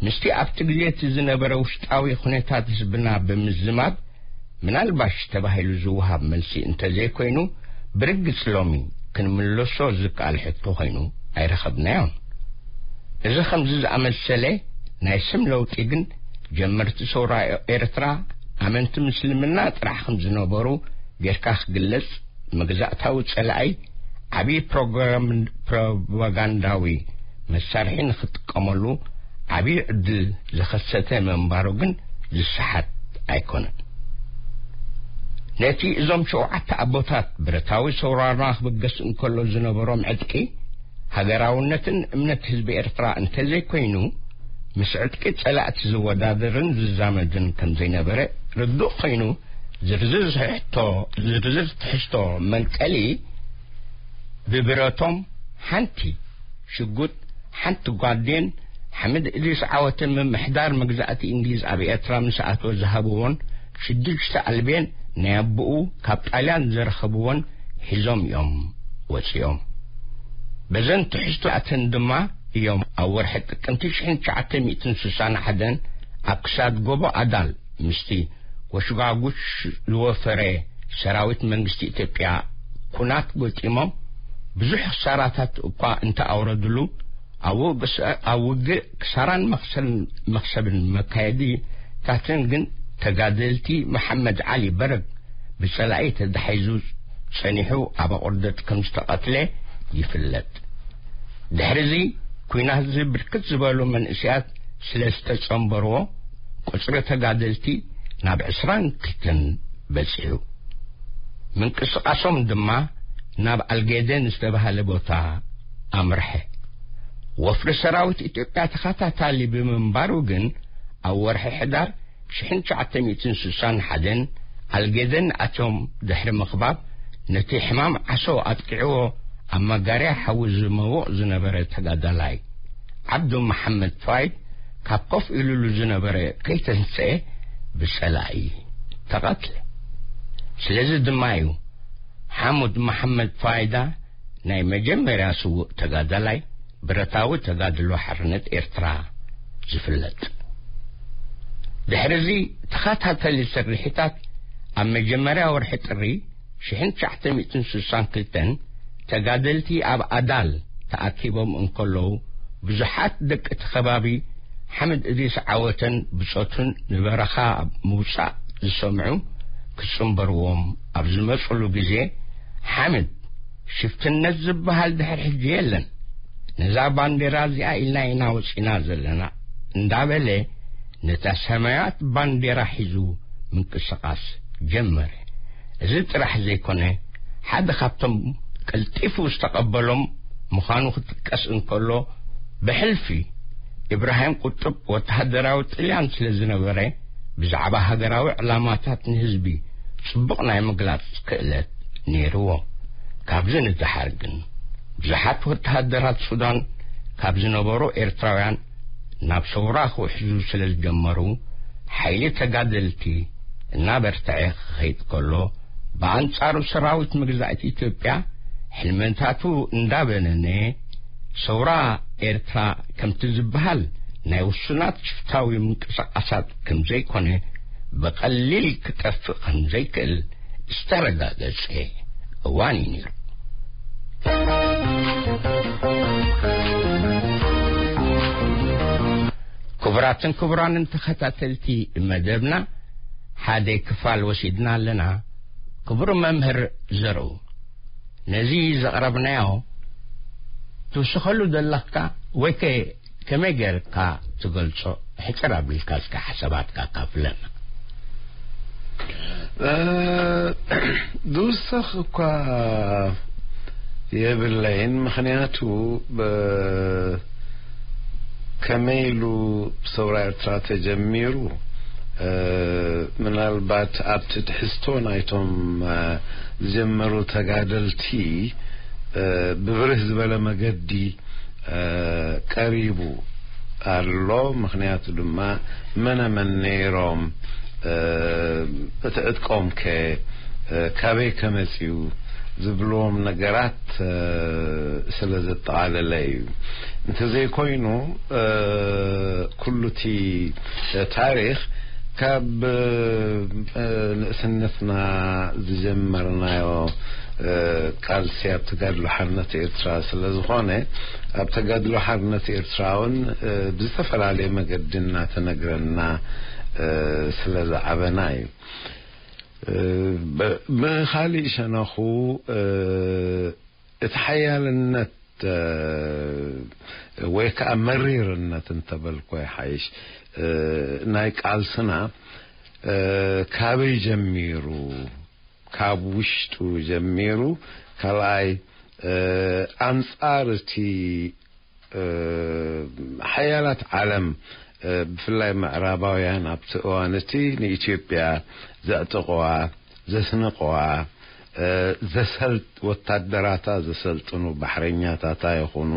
ምስቲ ኣብቲ ግዜ እቲ ዝነበረ ውሽጣዊ ኩነታት ህዝብና ብምዝማድ፣ ምናልባሽ ተባሂሉ ዝወሃብ መልሲ እንተዘይኮይኑ፣ ብርግጽ ሎሚ ክንምልሶ ዝከኣል ሕቶ ኮይኑ ኣይረኸብናዮን። እዚ ከምዚ ዝኣመሰለ ናይ ስም ለውጢ ግን፣ ጀመርቲ ሰውራ ኤርትራ ኣመንቲ ምስልምና ጥራሕ ከም ዝነበሩ ጌርካ ክግለጽ፣ መግዛእታዊ ጸላኢ ዓብዪ ፕሮግራም፣ ፕሮፓጋንዳዊ መሳርሒ ንኽጥቀመሉ ዓብዪ ዕድል ዝኸሰተ ምንባሩ ግን ዝሰሓት ኣይኮነን። ነቲ እዞም ሸውዓተ ኣቦታት ብረታዊ ሰውራና ክብገስ እንከሎ ዝነበሮም ዕጥቂ፣ ሃገራውነትን እምነት ህዝቢ ኤርትራ እንተዘይኮይኑ፣ ምስ ዕጥቂ ጸላእቲ ዝወዳደርን ዝዛመድን ከም ዘይነበረ ርዱእ ኮይኑ፣ ዝርዝር ሕቶ፣ ዝርዝር ትሕዝቶ መንቀሊ ብብረቶም ሓንቲ ሽጉጥ፣ ሓንቲ ጓዴን፣ ሓምድ እድሪስ ዓወትን ምምሕዳር መግዛእቲ እንግሊዝ ኣብ ኤርትራ ምስ ኣተወ ዝሃብዎን ሽዱሽተ ኣልቤን ናይ ኣቦኡ ካብ ጣልያን ዝረኸብዎን ሒዞም እዮም ወጺኦም። በዘን ትሕዝቶኣተን ድማ እዮም ኣብ ወርሒ ጥቅምቲ ሽሕን ትሽዓተ ሚእትን ስሳን ሓደን ኣብ ክሳድ ጎቦ ኣዳል ምስቲ ጎሽጓጉሽ ዝወፈረ ሰራዊት መንግስቲ ኢትዮጵያ ኩናት ገጢሞም፣ ብዙሕ ክሳራታት እኳ እንተኣውረድሉ፣ ኣብ ውግእ ክሳራን መኽሰብን መካየዲታትን ግን ተጋደልቲ መሓመድ ዓሊ በረግ ብጸላኢ ተዳሒዙ ጸኒሑ ኣብ ኣቑርደት ከም ዝተቐትለ ይፍለጥ። ድሕሪዚ ኲናት እዚ ብርክት ዝበሉ መንእሰያት ስለ ዝተጸንበርዎ ቁጽሪ ተጋደልቲ ናብ ዕስራን ክልተን በጺሑ። ምንቅስቓሶም ድማ ናብ ኣልጌደን ዝተባህለ ቦታ ኣምርሐ። ወፍሪ ሰራዊት ኢትዮጵያ ተኸታታሊ ብምንባሩ ግን ኣብ ወርሒ ሕዳር ሽሕን ትሽዓተ ሚእትን ስሳን ሓደን ኣልጌደን ኣትዮም ድሕሪ ምኽባብ ነቲ ሕማም ዓሶ ኣጥቂዕዎ ኣብ መጋርያ ሓዊ ዝመውቕ ዝነበረ ተጋዳላይ ዓብዱ መሓመድ ፋይድ ካብ ኮፍ ኢሉሉ ዝነበረ ከይተንስአ ብጸላኢ ተቐትለ። ስለዚ ድማ እዩ ሓሙድ መሓመድ ፋይዳ ናይ መጀመርያ ስዉእ ተጋዳላይ ብረታዊ ተጋድሎ ሓርነት ኤርትራ ዝፍለጥ። ድሕሪ እዚ ተኸታተሊ ስርሒታት ኣብ መጀመርያ ወርሒ ጥሪ ሽሕን ትሽዓተ ሚእትን ስሳን ክልተን ተጋደልቲ ኣብ ኣዳል ተኣኪቦም እንከለዉ ብዙሓት ደቂ እቲ ከባቢ ሓምድ እድሪስ ዓወተን ብጾቱን ንበረኻ ምውጻእ ዝሰምዑ ክጽንበርዎም ኣብ ዝመጹሉ ግዜ ሓምድ ሽፍትነት ዝበሃል ድሕር ሕጂ የለን። ነዛ ባንዴራ እዚኣ ኢልና ኢና ወጺና ዘለና እንዳበለ ነታ ሰማያት ባንዴራ ሒዙ ምንቅስቓስ ጀመረ። እዚ ጥራሕ ዘይኮነ ሓደ ካብቶም ቀልጢፉ ዝተቐበሎም ምዃኑ ክጥቀስ እንከሎ ብሕልፊ ኢብራሂም ቁጥብ ወተሃደራዊ ጥልያን ስለ ዝነበረ ብዛዕባ ሃገራዊ ዕላማታት ንህዝቢ ጽቡቕ ናይ ምግላጽ ክእለት ነይርዎ። ካብዚ ንደሓር ግን ብዙሓት ወተሃደራት ሱዳን ካብ ዝነበሩ ኤርትራውያን ናብ ሰውራ ክውሕዙ ስለ ዝጀመሩ ሓይሊ ተጋደልቲ እናበርትዐ ክኸይድ ከሎ ብኣንጻሩ ሰራዊት መግዛእቲ ኢትዮጵያ ሕልመታቱ እንዳበነነ ሰውራ ኤርትራ ከምቲ ዝበሃል ናይ ውሱናት ሽፍታዊ ምንቅስቃሳት ከም ዘይኮነ ብቐሊል ክጠፍእ ከም ዘይክእል ዝተረጋገጸ እዋን እዩ ነይሩ። ክቡራትን ክቡራንን ተኸታተልቲ መደብና ሓደ ክፋል ወሲድና ኣለና። ክቡር መምህር ዘርኡ ነዚ ዘቕረብናዮ ትውስኸሉ ዘለኽካ ወይከ ከመይ ጌርካ ትገልጾ? ሕጽር ኣቢልካ እስከ ሓሳባትካ ኣካፍለና። ዝውሰኽ እኳ የብለይን። ምኽንያቱ ከመይ ኢሉ ሰውራ ኤርትራ ተጀሚሩ፣ ምናልባት ኣብቲ ትሕዝቶ ናይቶም ዝጀመሩ ተጋደልቲ ብብርህ ዝበለ መገዲ ቀሪቡ ኣሎ። ምኽንያቱ ድማ መነመን ነይሮም፣ እቲ ዕጥቆም ከ ካበይ ከመጽኡ ዝብልዎም ነገራት ስለ ዘጠቓለለ እዩ። እንተዘይኮይኑ ኩሉ እቲ ታሪኽ ካብ ንእስነትና ዝጀመርናዮ ቃልሲ ኣብ ተጋድሎ ሓርነት ኤርትራ ስለ ዝኾነ፣ ኣብ ተጋድሎ ሓርነት ኤርትራ እውን ብዝተፈላለየ መገዲ እናተነግረና ስለ ዝዓበና እዩ። ብኻሊእ ሸነኹ እቲ ሓያልነት ወይ ከዓ መሪርነት እንተበልኮ ይሓይሽ፣ ናይ ቃልስና ካበይ ጀሚሩ፣ ካብ ውሽጡ ጀሚሩ፣ ካልኣይ ኣንጻር እቲ ሓያላት ዓለም ብፍላይ ምዕራባውያን ኣብቲ እዋን እቲ ንኢትዮጵያ ዘዕጥቕዋ፣ ዘስንቕዋ፣ ዘሰልጥ ወታደራታ ዘሰልጥኑ ባሕረኛታታ ይኹኑ፣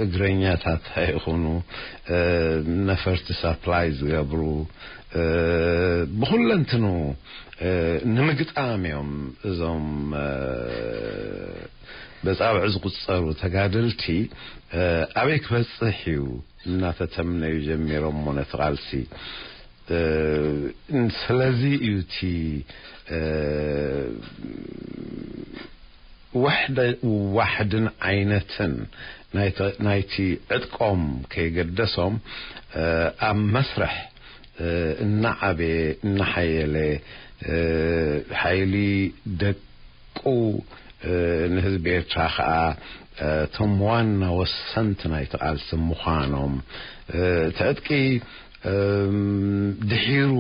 እግረኛታታ ይኹኑ፣ ነፈርቲ ሳፕላይ ዝገብሩ፣ ብኹለንትኑ ንምግጣም እዮም እዞም በጻብዕ ዝቁጸሩ ተጋደልቲ ኣበይ ክበጽሕ እዩ እናተተምነዩ ጀሚሮም። ሞነ ተቓልሲ ስለዚ እዩ እቲ ወሕደ-፣ ዋሕድን ዓይነትን ናይቲ፣ ናይቲ ዕጥቆም ከይገደሶም፣ እ፣ ኣብ መስርሕ፣ እ፣ እናዓበየ እናሓየለ፣ እ፣ ሓይሊ ደቁ፣ እ፣ ንህዝቢ ኤርትራ ኸኣ፣ እ፣ እቶም ዋና ወሰንቲ ናይቲ ቃልሲ ምዃኖም፣ እ፣ እቲ ዕጥቂ እም፣ ድሒሩ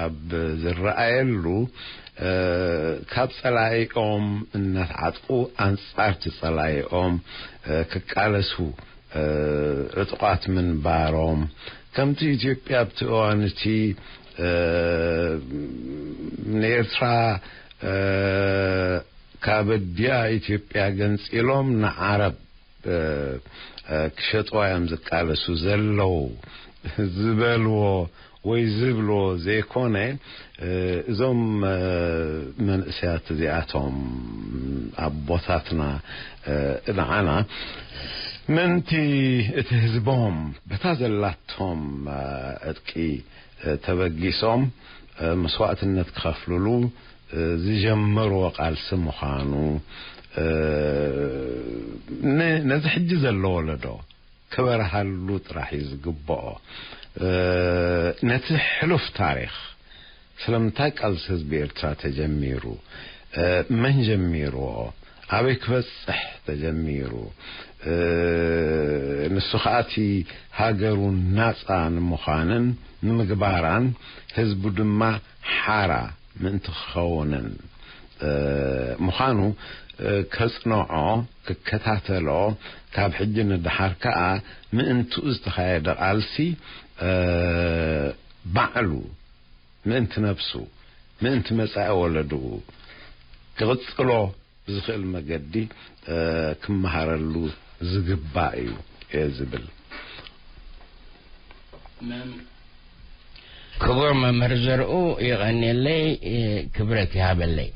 ኣብ ዝረኣየሉ፣ እ፣ ካብ ጸላኢኦም እናተዓጥቁ ኣንጻርቲ ጸላኢኦም፣ እ፣ ክቃለሱ፣ እ፣ ዕጡቓት ምንባሮም፣ ከምቲ ኢትዮጵያ ኣብቲ እዋን እቲ፣ እ፣ ንኤርትራ፣ እ፣ ካብ ኣዲኣ ኢትዮጵያ ገንጺሎም ንዓረብ እ፣ እ፣ ክሸጥዋ እዮም ዝቃለሱ ዘለዉ ዝበልዎ ወይ ዝብልዎ ዘይኮነ፣ እ፣ እዞም፣ እ፣ መንእሰያት እዚኣቶም ኣቦታትና፣ እ፣ ንዓና ምእንቲ እቲ ህዝቦም በታ ዘላቶም፣ እ፣ ዕጥቂ፣ እ፣ ተበጊሶም፣ እ፣ መስዋእትነት ክኸፍልሉ፣ እ፣ ዝጀመርዎ ቃልሲ ምዃኑ፣ እ፣ ን-፣ ነዚ ሕጂ ዘሎ ወለዶ ክበርሃሉ ጥራሕ እዩ ዝግብኦ። እ፣ ነቲ ሕሉፍ ታሪኽ፣ ስለምንታይ ቃልሲ ህዝቢ ኤርትራ ተጀሚሩ፣ እ፣ መን ጀሚርዎ፣ ኣበይ ክበጽሕ ተጀሚሩ፣ እ፣ ንሱ ኸኣ እቲ ሃገሩ ናጻ ንምዃንን ንምግባራን፣ ህዝቡ ድማ ሓራ ምእንቲ ክኸውንን፣ እ፣ ምዃኑ፣ እ፣ ከጽንዖ፣ ክከታተሎ፣ ካብ ሕጂ ንደሓር ከኣ ምእንትኡ ዝተኻየደ ቃልሲ፣ እ፣ ባዕሉ ምእንቲ ነብሱ፣ ምእንቲ መጻኢ ወለድኡ ክቕጽሎ ብዝኽእል መገዲ፣ እ፣ ክመሃረሉ ዝግባእ እዩ እየ ዝብል። መም-፣ ክቡር መምህር ዘርኡ፣ ይቐንየለይ፣ እ፣ ክብረት ይሃበለይ።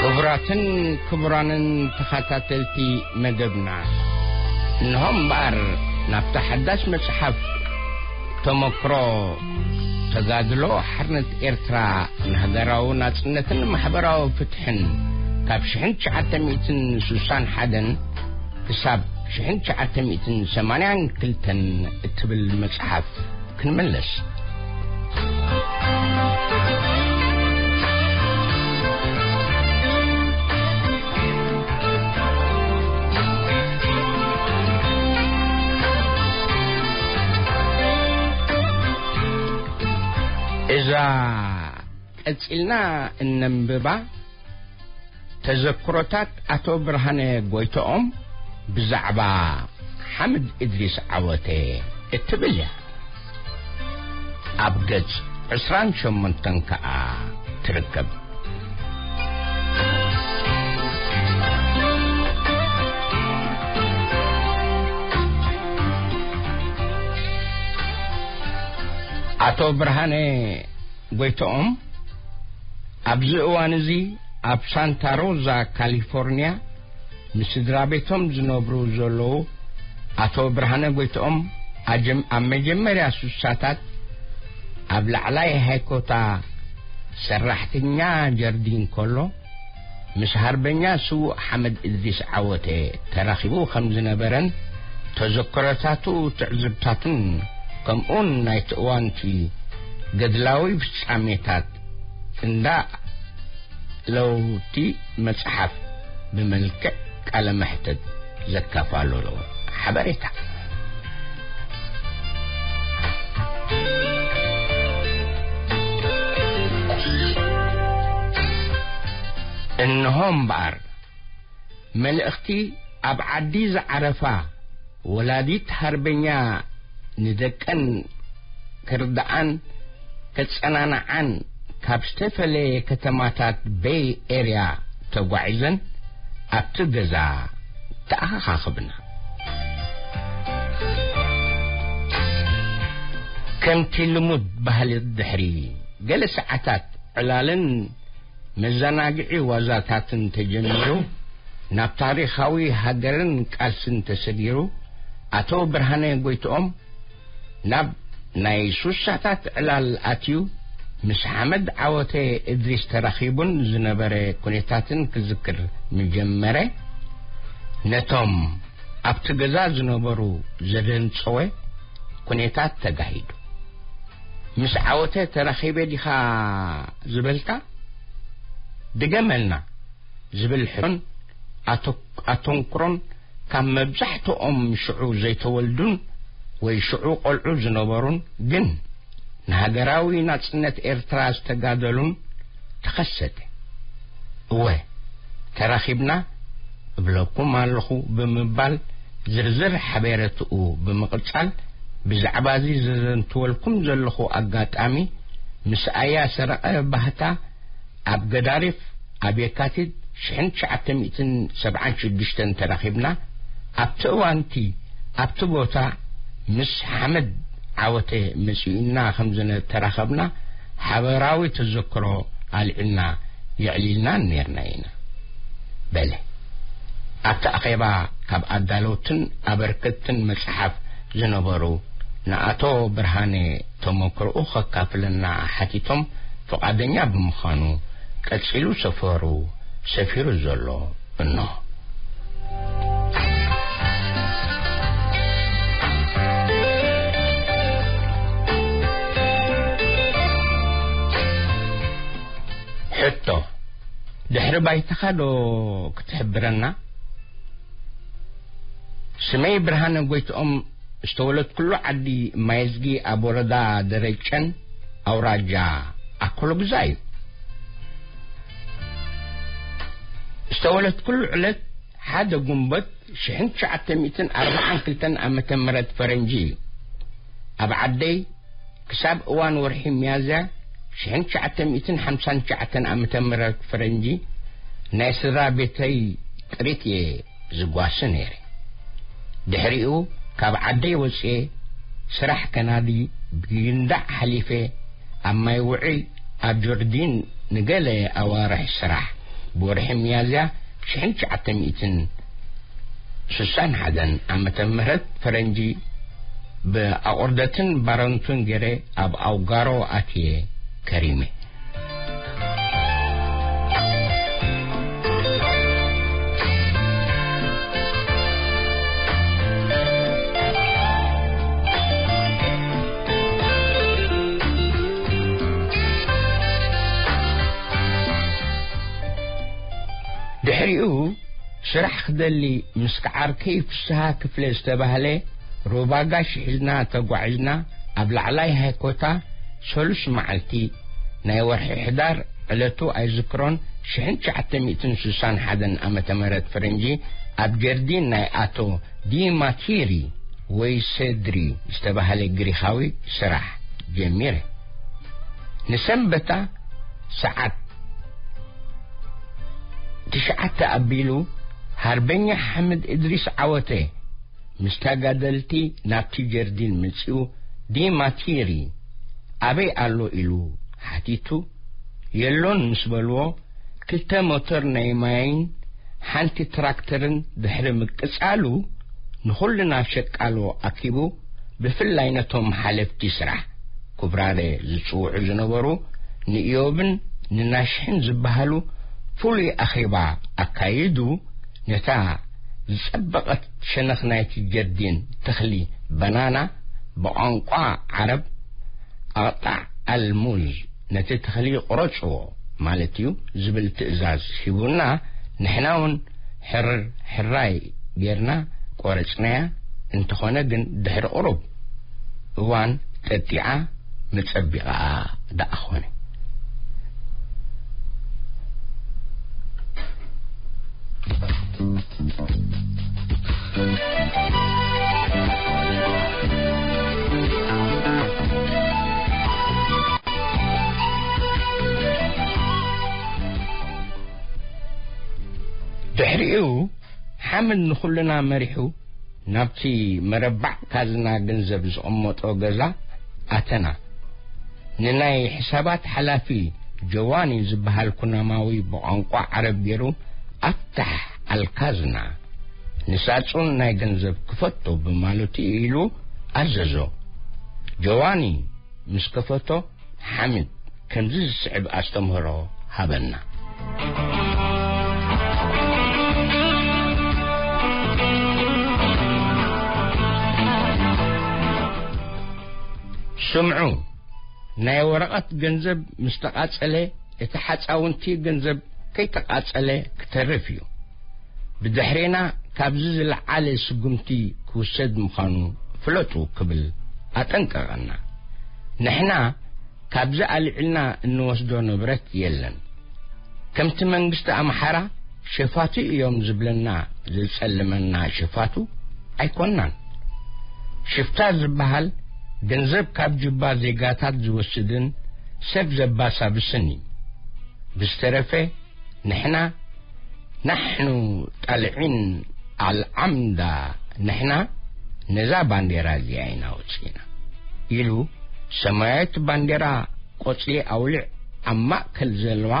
ክቡራትን ክቡራንን ተኸታተልቲ መደብና፣ እንሆ እምበኣር ናብታ ሓዳሽ መጽሓፍ ተመክሮ ተጋድሎ ሓርነት ኤርትራ ንሃገራዊ ናጽነትን ማሕበራዊ ፍትሕን ካብ ሽሕን ትሽዓተ ሚእትን ስሳን ሓደን ክሳብ ሽሕን ትሽዓተ ሚእትን ሰማንያን ክልተን እትብል መጽሓፍ ክንምለስ። እዛ ቀጺልና እነንብባ ተዘክሮታት ኣቶ ብርሃነ ጎይቶኦም ብዛዕባ ሓምድ እድሪስ ዓወተ እትብል እያ። ኣብ ገጽ ዕስራን ሸሞንተን ከኣ ትርከብ። ኣቶ ብርሃነ ጎይቶኦም ኣብዚ እዋን እዚ ኣብ ሳንታ ሮዛ ካሊፎርኒያ ምስ ስድራ ቤቶም ዝነብሩ ዘለዉ ኣቶ ብርሃነ ጎይቶኦም ኣጀም-፣ ኣብ መጀመርያ ስሳታት ኣብ ላዕላይ ሃይኮታ ሰራሕተኛ ጀርዲን ከሎ ምስ ሃርበኛ ስዉእ ሓመድ እድሪስ ዓወተ ተራኺቡ ከም ዝነበረን ተዘክሮታቱ ትዕዝብታትን ከምኡውን ናይቲ እዋንቲ ገድላዊ ፍጻሜታት እንዳ ለውቲ መጽሓፍ ብመልክዕ ቃለ መሕትት ዘካፋለሎ ሓበሬታ። እንሆ እምበኣር፣ መልእኽቲ ኣብ ዓዲ ዝዓረፋ ወላዲት ሃርበኛ ንደቀን ክርድኣን ከጸናንዓን ካብ ዝተፈለየ ከተማታት ቤይ ኤርያ ተጓዒዘን ኣብቲ ገዛ ተኣኻኽብና። ከምቲ ልሙድ ባህሊ፣ ድሕሪ ገለ ሰዓታት ዕላልን መዘናግዒ ዋዛታትን ተጀሚሩ፣ ናብ ታሪኻዊ ሃገርን ቃልስን ተሰጊሩ፣ ኣቶ ብርሃነ ጎይትኦም ናብ ናይ ሱሳታት ዕላል ኣትዩ፣ ምስ ሓመድ ዓወተ እድሪስ ተራኺቡን ዝነበረ ኩነታትን ክዝክር ምጀመረ። ነቶም ኣብቲ ገዛ ዝነበሩ ዘደንጸወ ኩነታት ተጋሂዱ። "ምስ ዓወተ ተራኺበ ዲኻ ዝበልካ? ድገመልና" ዝብል ሕቶን ኣቶ-፣ ኣተንክሮን ካብ መብዛሕትኦም ሽዑ ዘይተወልዱን ወይ ሽዑ ቆልዑ ዝነበሩን ግን ንሃገራዊ ናጽነት ኤርትራ ዝተጋደሉን ተኸሰተ። "እወ፣ ተራኺብና እብለኩም ኣለኹ" ብምባል ዝርዝር ሓቤረትኡ ብምቕጻል፣ ብዛዕባ እዚ ዘዘንትወልኩም ዘለኹ ኣጋጣሚ ምስ ኣያ ሰረቐ ባህታ ኣብ ገዳሪፍ ኣብ የካቲት ሽሕን ትሽዓተ ሚእትን ሰብዓን ሽዱሽተን ተራኺብና። ኣብቲ እዋንቲ ኣብቲ ቦታ ምስ ሓመድ ዓወተ መጺኡና ከም ዝተራኸብና ሓበራዊ ተዘክሮ ኣልዒልና የዕሊልና ነርና ኢና። በለ፣ ኣብቲ ኣኼባ ካብ ኣዳለውትን ኣበርከትን መጽሓፍ ዝነበሩ ንኣቶ ብርሃነ ተመክሮኡ ከካፍለና ሓቲቶም ፍቓደኛ ብምዃኑ፣ ቀጺሉ ሰፈሩ ሰፊሩ ዘሎ እኖ። ሕቶ፣ ድሕሪ ባይታኻ ዶ ክትሕብረና? ስመይ ብርሃነ ጎይትኦም፣ ዝተወለድኩሉ ዓዲ ማይዝጊ ኣብ ወረዳ ደረጨን ኣውራጃ ኣኮሎጉዛ እዩ። ዝተወለድኩሉ ዕለት ሓደ ጉንበት ሽሕን ትሽዓተ ሚእትን ኣርባዓን ክልተን ዓመተ ምህረት ፈረንጂ እዩ። ኣብ ዓደይ ክሳብ እዋን ወርሒ ሚያዝያ ሽሕን ትሽዓተ ሚእትን ሓምሳን ትሽዓተን ዓመተ ምህረት ፈረንጂ ናይ ስድራ ቤተይ ጥሪት እየ ዝጓሲ ነይረ። ድሕሪኡ ካብ ዓደይ ወፅኤ ስራሕ ከናዲ ብግንዳዕ ሓሊፈ፣ ኣብ ማይ ውዒ ኣብ ጆርዲን ንገለ ኣዋርሕ ስራሕ። ብወርሒ ሚያዝያ ሽሕን ትሽዓተ ሚእትን ስሳን ሓደን ዓመተ ምህረት ፈረንጂ ብኣቑርደትን ባረንቱን ገይረ ኣብ ኣውጋሮ ኣትየ ከሪመ። ድሕሪኡ ስራሕ ክደሊ ምስ ከዓርከይ ፍስሃ ክፍለ ዝተባህለ ሩባ ጋሽ ሒዝና ተጓዒዝና። ኣብ ላዕላይ ሃይኮታ ሰሉስ መዓልቲ ናይ ወርሒ ሕዳር፣ ዕለቱ ኣይዝክሮን፣ ሽሕን ትሽዓተ ሚእትን ስሳን ሓደን ዓመተ ምህረት ፈረንጂ፣ ኣብ ጀርዲን ናይ ኣቶ ዲማቲሪ ወይ ሴድሪ ዝተባህለ ግሪኻዊ ስራሕ ጀሚረ። ንሰንበታ ሰዓት ትሽዓተ ኣቢሉ፣ ሃርበኛ ሓምድ እድሪስ ዓወተ ምስ ተጋደልቲ ናብቲ ጀርዲን መጺኡ፣ "ዲማቲሪ ኣበይ ኣሎ?" ኢሉ ሓቲቱ። "የሎን" ምስ በልዎ፣ ክልተ ሞተር ናይ ማይን ሓንቲ ትራክተርን ድሕሪ ምቅጻሉ፣ ንኹልና ሸቃሎ ኣኪቡ፣ ብፍላይ ነቶም ሓለፍቲ ስራሕ ኩብራረ ዝጽውዑ ዝነበሩ ንኢዮብን ንናሽሕን ዝበሃሉ ፍሉይ ኣኼባ ኣካይዱ፣ ነታ ዝጸበቐት ሸነኽ ናይቲ ጀርዲን ተኽሊ በናና፣ ብቋንቋ ዓረብ ኣቕጣዕ ኣልሙዝ፣ ነቲ ተኽሊ ቁረጽዎ ማለት እዩ ዝብል ትእዛዝ ሂቡና፣ ንሕና እውን ሕርር ሕራይ ጌርና ቆረጽናያ። እንተኾነ ግን ድሕሪ ቁሩብ እዋን ጠጢዓ መጸቢቓኣ ደኣ ኾነ። ሓምድ ንኹልና መሪሑ ናብቲ መረባዕ ካዝና ገንዘብ ዝቕመጦ ገዛ ኣተና። ንናይ ሕሳባት ሓላፊ ጀዋኒ ዝበሃል ኩናማዊ ብቋንቋ ዓረብ ገይሩ፣ "ኣፍታሕ ኣልካዝና፣ ንሳጹን ናይ ገንዘብ ክፈቶ" ብማለቱ ኢሉ ኣዘዞ። ጀዋኒ ምስ ከፈቶ፣ ሓምድ ከምዚ ዝስዕብ ኣስተምህሮ ሃበና። ስምዑ፣ ናይ ወረቐት ገንዘብ ምስ ተቓጸለ፣ እቲ ሓጻውንቲ ገንዘብ ከይተቓጸለ ክተርፍ እዩ። ብድሕሬና ካብዚ ዝለዓለ ስጉምቲ ክውሰድ ምዃኑ ፍለጡ ክብል ኣጠንቀቐና። ንሕና ካብዚ ኣልዒልና እንወስዶ ንብረት የለን። ከምቲ መንግስቲ ኣምሓራ ሸፋቱ እዮም ዝብለና፣ ዝጸልመና ሸፋቱ ኣይኮናን። ሽፍታ ዝበሃል ገንዘብ ካብ ጅባ ዜጋታት ዝወስድን ሰብ ዘባሳብስን እዩ። ብዝተረፈ ንሕና ናሕኑ ጣልዒን ኣልዓምዳ፣ ንሕና ነዛ ባንዴራ እዚኣ ኢና ወፂና ኢሉ ሰማያዊት ባንዴራ ቆፅሊ ኣውሊዕ ኣብ ማእከል ዘለዋ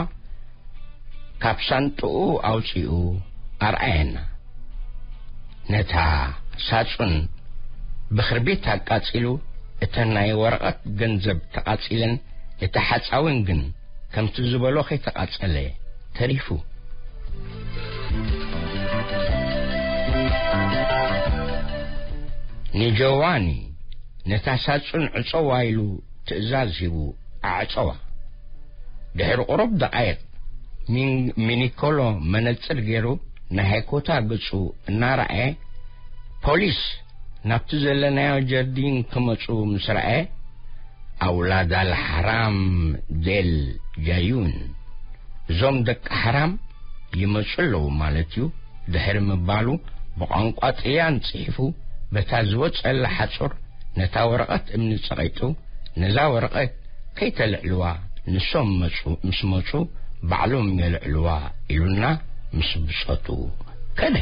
ካብ ሳንጥኡ ኣውፂኡ ኣርኣየና። ነታ ሳጹን ብኽርቢት ኣቃጺሉ፣ እተን ናይ ወረቐት ገንዘብ ተቓጺለን፣ እቲ ሓጻዊን ግን ከምቲ ዝበሎ ከይተቓጸለ ተሪፉ። ንጆዋኒ ነታ ሳጹን ዕጸዋ ኢሉ ትእዛዝ ሂቡ ኣዕጸዋ። ድሕሪ ቁሩብ ደቓይቕ፣ ሚን-፣ ሚኒኮሎ መነጽር ገይሩ፣ ናይ ሃይኮታ ገጹ እናረኣየ፣ ፖሊስ ናብቲ ዘለናዮ ጀርዲን ክመጹ ምስ ረኣየ፣ "ኣውላድ ኣልሓራም ዴል ጃዩን፣ እዞም ደቂ ሓራም ይመጹ ኣለዉ ማለት እዩ" ድሕሪ ምባሉ፣ ብቋንቋ ጥልያን ጽሒፉ፣ በታ ዝወጸላ ሓጹር ነታ ወረቐት እምኒ ጸቒጡ፣ "ነዛ ወረቐት ከይተልዕልዋ፣ ንሶም መጹ፣ ምስ መጹ ባዕሎም የልዕልዋ" ኢሉና ምስ ብጾቱ ከደ።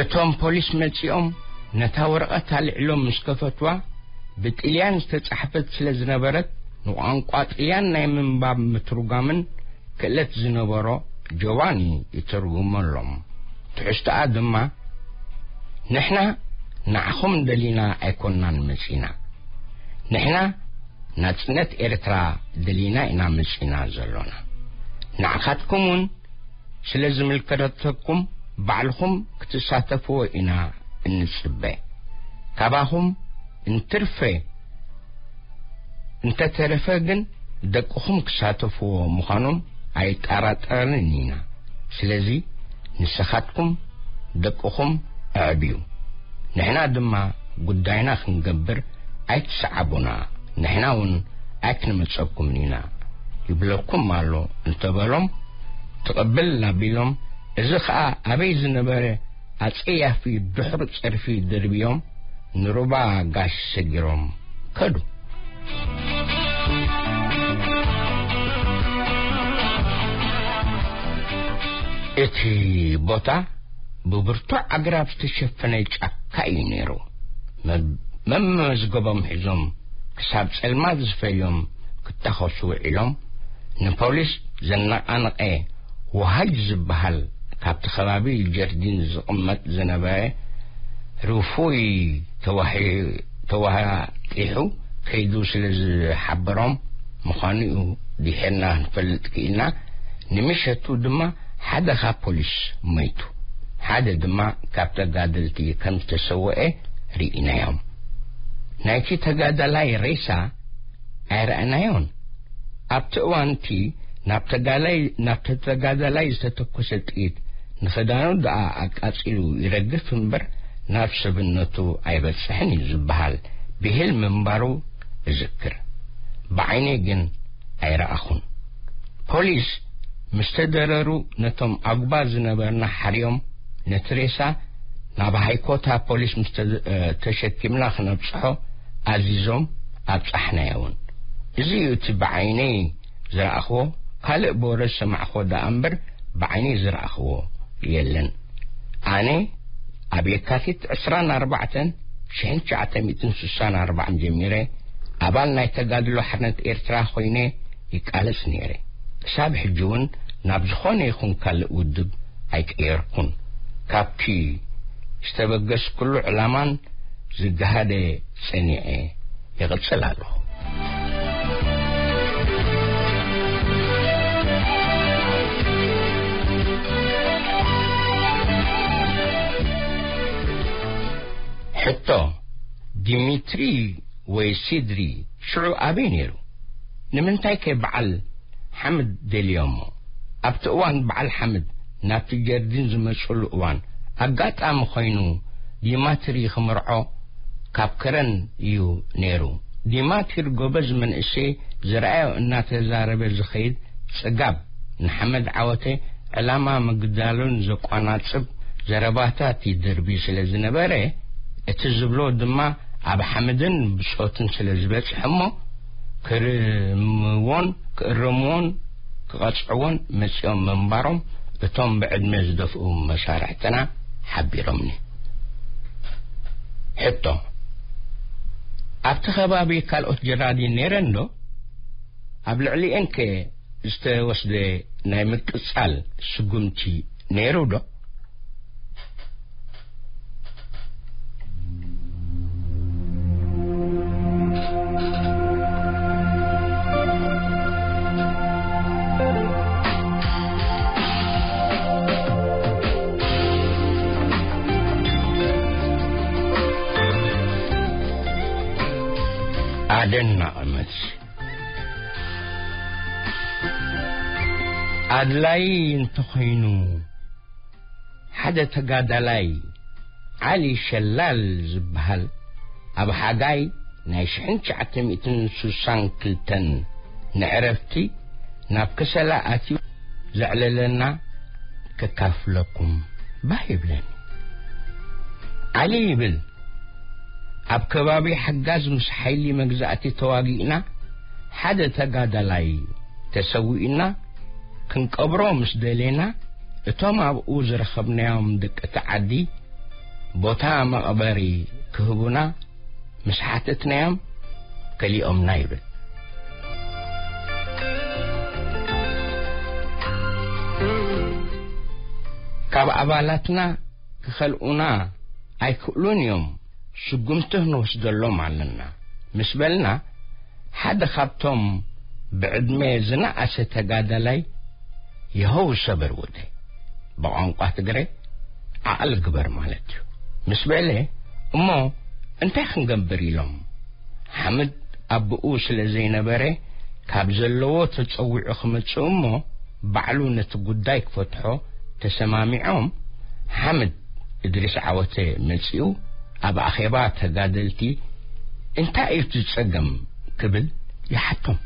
እቶም ፖሊስ መጺኦም ነታ ወረቐት ኣልዒሎም ምስ ከፈትዋ፣ ብጥልያን ዝተጻሕፈት ስለ ዝነበረት፣ ንቋንቋ ጥልያን ናይ ምንባብ ምትርጓምን ክእለት ዝነበሮ ጆባኒ ይትርጉመሎም። ትሕዝቶኣ ድማ፣ "ንሕና ንዓኹም ደሊና ኣይኮናን መጺና። ንሕና ናጽነት ኤርትራ ደሊና ኢና መጺና ዘሎና። ንዓኻትኩም እውን ስለ ዝምልከተኩም ባዕልኹም ክትሳተፍዎ ኢና እንጽበ። ካባኹም እንትርፈ፣ እንተተረፈ ግን ደቅኹም ክሳተፍዎ ምዃኖም ኣይጠራጠርን ኢና። ስለዚ ንስኻትኩም ደቅኹም ኣዕብዩ፣ ንሕና ድማ ጉዳይና ክንገብር ኣይትሰዓቡና፣ ንሕና እውን ኣይክንመጸኩምን ኢና ይብለኩም ኣሎ" እንተበሎም፣ ትቕብል ኣቢሎም፣ እዚ ኸኣ ኣበይ ዝነበረ ኣጸያፊ ድሑር ጸርፊ ደርብዮም ንሩባ ጋሽ ሰጊሮም ከዱ። እቲ ቦታ ብብርቱዕ ኣግራብ ዝተሸፈነ ጫካ እዩ ነይሩ። መ-፣ መመዝገቦም ሒዞም ክሳብ ጸልማት ዝፈልዮም ክታኸሱ ውዒሎም፣ ንፖሊስ ዘነቓነቐ ወሃጅ ዝበሃል ካብቲ ከባቢ ጀርዲን ዝቕመጥ ዝነበረ ርፉይ ተዋሒ-፣ ተዋጢሑ ከይዱ ስለ ዝሓበሮም ምዃኑ እዩ ድሒርና ክንፈልጥ ክኢልና። ንምሸቱ ድማ ሓደ ካብ ፖሊስ ሞይቱ፣ ሓደ ድማ ካብ ተጋደልቲ ከም ዝተሰወኤ ርኢናዮም። ናይቲ ተጋዳላይ ሬሳ ኣይረኣናዮን። ኣብቲ እዋንቲ ናብ ተጋላይ-፣ ናብቲ ተጋዳላይ ዝተተኮሰ ጥይት ንኽዳኑ ደኣ ኣቃጺሉ ይረግፍ እምበር ናብ ሰብነቱ ኣይበጽሕን እዩ ዝበሃል ብሂል ምንባሩ እዝክር። ብዓይነይ ግን ኣይረኣኹን። ፖሊስ ምስ ተደረሩ፣ ነቶም ኣጉባ ዝነበርና ሓርዮም፣ ነቲ ሬሳ ናብ ሃይኮታ ፖሊስ ምስ ተ-፣ እ፣ ተሸኪምና ክነብጽሖ ኣዚዞም ኣብጻሕናዮ እውን። እዚ እዩ እቲ ብዓይነይ ዝረኣኽዎ። ካልእ ብወረ ዝሰማዕኽዎ ደኣ እምበር ብዓይነይ ዝረኣኽዎ የለን። ኣነ ኣብ የካቲት ዕስራን ኣርባዕተን ሽሕን ትሽዓተ ሚእትን ስሳን ኣርባዕን ጀሚረ ኣባል ናይ ተጋድሎ ሓርነት ኤርትራ ኮይነ ይቃለስ ነይረ። ክሳብ ሕጂ እውን ናብ ዝኾነ ይኹን ካልእ ውድብ ኣይቀየርኩን። ካብቲ ዝተበገስኩሉ ዕላማን ዝገሃደ ጸኒዐ ይቕጽል ኣለኹ። ሕቶ፣ ዲሚትሪ ወይ ሲድሪ ሽዑ ኣበይ ነይሩ? ንምንታይ ከ በዓል ሓምድ ደልዮሞ? ኣብቲ እዋን በዓል ሓምድ ናብቲ ጀርዲን ዝመጽሉ እዋን ኣጋጣሚ ኮይኑ ዲማትሪ ክምርዖ ካብ ከረን እዩ ነይሩ። ዲማትሪ ጎበዝ መንእሰይ ዝረኣዮ እናተዛረበ ዝኸይድ ጽጋብ ንሓመድ ዓወተ ዕላማ ምግዳሉን ዘቋናጽብ ዘረባታት ይድርቢ ስለ ዝነበረ፣ እቲ ዝብሎ ድማ ኣብ ሓምድን ብጾትን ስለ ዝበጽሐ እሞ፣ ክርምዎን ክእረምዎን ክቐጽዕዎን መጺኦም ምንባሮም እቶም ብዕድመ ዝደፍኡ መሳርሕትና ሓቢሮምኒ። ሕቶ፣ ኣብቲ ከባቢ ካልኦት ጀራዲን ነይረን ዶ? ኣብ ልዕሊኤን ከ ዝተወስደ ናይ ምቅጻል ስጉምቲ ነይሩ ዶ? ኣደናቒ መልሲ። ኣድላዪ እንተኾይኑ፣ ሓደ ተጋዳላይ ዓሊ ሸላል ዝበሃል ኣብ ሓጋይ ናይ ሽሕን ትሽዓተ ሚእትን ስሳን ክልተን ንዕረፍቲ ናብ ከሰላ ኣትዩ ዘዕለለና ከካፍለኩም ባህ ይብለኒ። ዓሊ ይብል፣ ኣብ ከባቢ ሓጋዝ ምስ ሓይሊ መግዛእቲ ተዋጊእና፣ ሓደ ተጋዳላይ ተሰዊእና ክንቀብሮ ምስ ደሌና፣ እቶም ኣብኡ ዝረኸብናዮም ደቂ እቲ ዓዲ ቦታ መቕበሪ ክህቡና ምስ ሓተትናዮም፣ ከሊኦምና ይብል። ካብ ኣባላትና ክኸልኡና ኣይክእሉን እዮም፣ ስጉምቲ ክንወስደሎም ኣለና ምስ በልና፣ ሓደ ካብቶም ብዕድመ ዝነኣሰ ተጋዳላይ፣ "የሆው ሰበር ወደይ፣ ብቋንቋ ትግረ ዓቕሊ ግበር ማለት እዩ" ምስ በለ፣ "እሞ እንታይ ክንገብር?" ኢሎም። ሓምድ ኣቦኡ ስለ ዘይነበረ፣ ካብ ዘለዎ ተጸዊዑ ክመጽእ እሞ፣ ባዕሉ ነቲ ጉዳይ ክፈትሖ ተሰማሚዖም፣ ሓምድ እድሪስ ዓወተ መጺኡ፣ ኣብ ኣኼባ ተጋደልቲ፣ "እንታይ እዩ እቲ ጸገም?" ክብል ይሓቶም።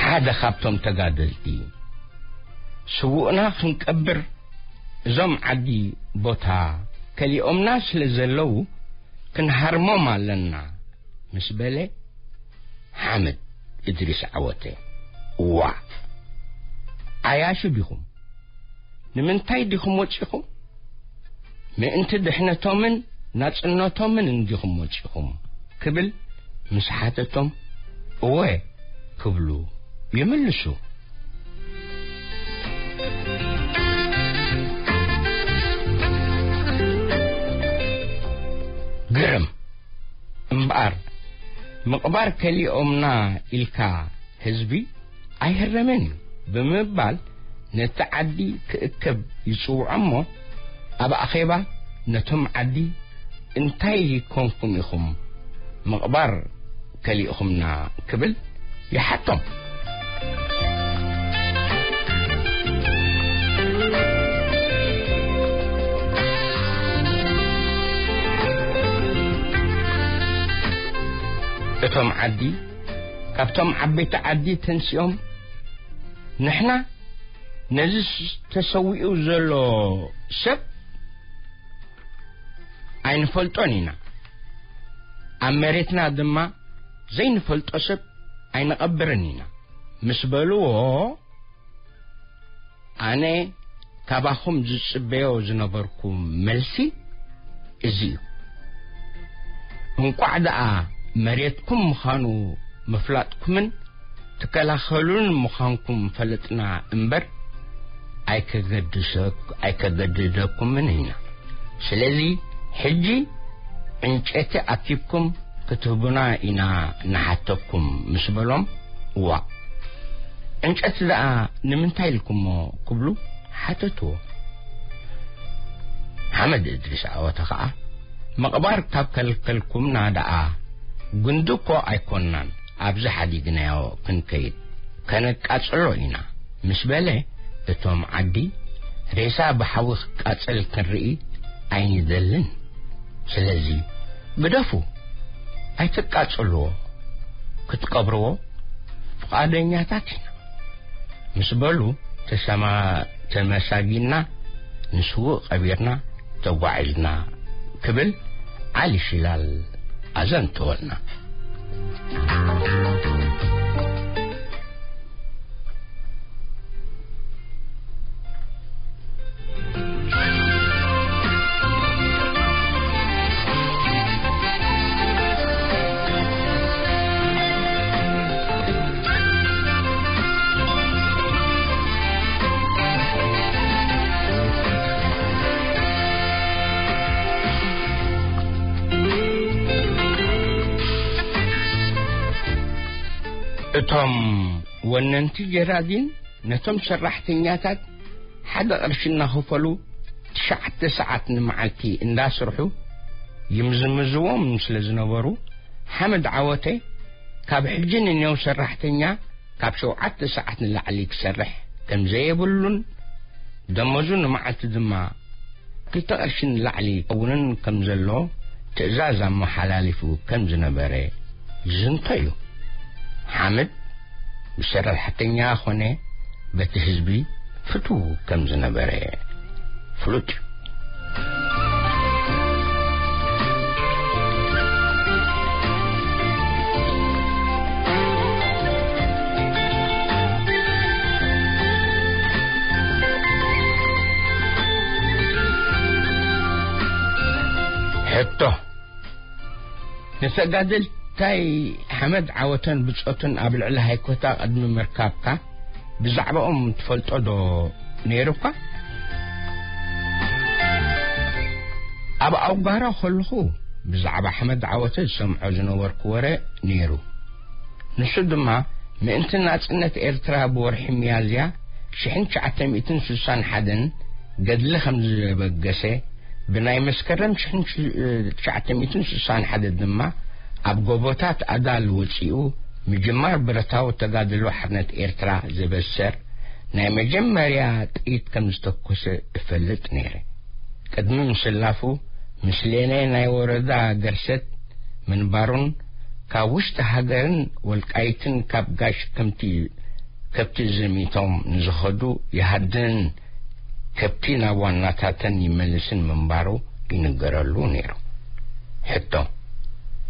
ሓደ ካብቶም ተጋደልቲ፣ "ስዉእና ክንቀብር እዞም ዓዲ ቦታ ከሊኦምና ስለ ዘለዉ፣ ክንሃርሞም ኣለና" ምስ በለ፣ ሓምድ እድሪስ ዓወተ፣ "ዋእ! ዓያሹ ዲኹም? ንምንታይ ዲኹም ወጺኹም? ምእንቲ ድሕነቶምን ናጽነቶምን እንዲኹም ወጺኹም?" ክብል ምስ ሓተቶም፣ "እወ" ክብሉ ይምልሱ። ግርም እምበኣር፣ ምቕባር ከሊኦምና ኢልካ ህዝቢ ኣይህረምን እዩ ብምባል ነቲ ዓዲ ክእከብ ይጽውዖ እሞ፣ ኣብ ኣኼባ ነቶም ዓዲ "እንታይ ኮንኩም ኢኹም ምቕባር ከሊእኹምና?" ክብል ይሓቶም። እቶም ዓዲ፣ ካብቶም ዓበይቲ ዓዲ ተንሲኦም፣ "ንሕና ነዚ ስ-፣ ተሰዊኡ ዘሎ ሰብ ኣይንፈልጦን ኢና። ኣብ መሬትና ድማ ዘይንፈልጦ ሰብ ኣይንቐብርን ኢና" ምስ በልዎ፣ ኣነ ካባኹም ዝጽበዮ ዝነበርኩ መልሲ እዚ እዩ። እንቋዕ ደኣ መሬትኩም ምዃኑ ምፍላጥኩምን ትከላኸሉን ምዃንኩም ፈለጥና እምበር፣ ኣይከገድሰ-፣ ኣይከገድደኩምን ኢና። ስለዚ ሕጂ ዕንጨቲ ኣኪብኩም ክትህቡና ኢና ንሓተኩም ምስ በሎም፣ "እዋእ፣ ዕንጨቲ ደኣ ንምንታይ ኢልኩሞ?" ክብሉ ሓተትዎ። ሓመድ እድሪስ ዓወተ ኸኣ፣ "ምቕባር ካብ ከልከልኩምና ደኣ ጉንዲ እኮ ኣይኮንናን፣ ኣብዚ ሓዲግናዮ ክንከይድ ከነቃጽሎ ኢና" ምስ በለ፣ እቶም ዓዲ፣ "ሬሳ ብሓዊ ክቃጸል ክንርኢ ኣይንደልን። ስለዚ ግደፉ፣ ኣይትቃጸልዎ፣ ክትቀብርዎ ፍቓደኛታት ኢና" ምስ በሉ፣ ተሰማ-፣ ተመሳጊና ንስውእ ቀቢርና ተጓዒዝና ክብል ዓሊ ሽላል ኣዘንተወልና። እቶም ወነንቲ ጀራዲን ነቶም ሰራሕተኛታት ሓደ ቅርሺ እናኸፈሉ ትሽዓተ ሰዓት ንመዓልቲ እንዳስርሑ ይምዝምዝዎም ስለ ዝነበሩ፣ ሓመድ ዓወተ ካብ ሕጂ ንኔው ሰራሕተኛ ካብ ሸውዓተ ሰዓት ንላዕሊ ክሰርሕ ከም ዘየብሉን፣ ደሞዙ ንመዓልቲ ድማ ክልተ ቅርሺ ንላዕሊ ክኸውንን ከም ዘሎ ትእዛዝ ኣመሓላሊፉ ከም ዝነበረ ዝዝንቶ እዩ። ሓመድ ብሰራሕተኛ ኾነ በቲ ህዝቢ ፍቱው ከም ዝነበረ ፍሉጥ እዩ። ሕቶ፣ ንተጋደልታይ ሓመድ ዓወተን ብጾትን ኣብ ልዕሊ ሃይኮታ ቅድሚ ምርካብካ ብዛዕባኦም ትፈልጦ ዶ ነይሩካ? ኣብ ኣውጋሮ ከለኹ ብዛዕባ ሓመድ ዓወተ ዝሰምዖ ዝነበርኩ ወረ ነይሩ። ንሱ ድማ ምእንቲ ናጽነት ኤርትራ ብወርሒ ሚያዝያ ሽሕን ትሽዓተ ሚእትን ስሳን ሓደን ገድሊ ከም ዝበገሰ፣ ብናይ መስከረም ሽሕን ትሽዓተ ሚእትን ስሳን ሓደ ድማ ኣብ ጎቦታት ኣዳል ወጺኡ ምጅማር ብረታዊ ተጋድሎ ሓርነት ኤርትራ ዘበሰር ናይ መጀመርያ ጥይት ከም ዝተኮሰ እፈልጥ ነይረ። ቅድሚ ምስላፉ ምስሌነ ናይ ወረዳ ገርሰት ምንባሩን ካብ ውሽጢ ሃገርን ወልቃይትን ካብ ጋሽ ከምቲ ከብቲ ዘሚቶም ንዝኸዱ ይሃድንን ከብቲ ናብ ዋናታተን ይመልስን ምንባሩ ይንገረሉ ነይሩ። ሕቶ፣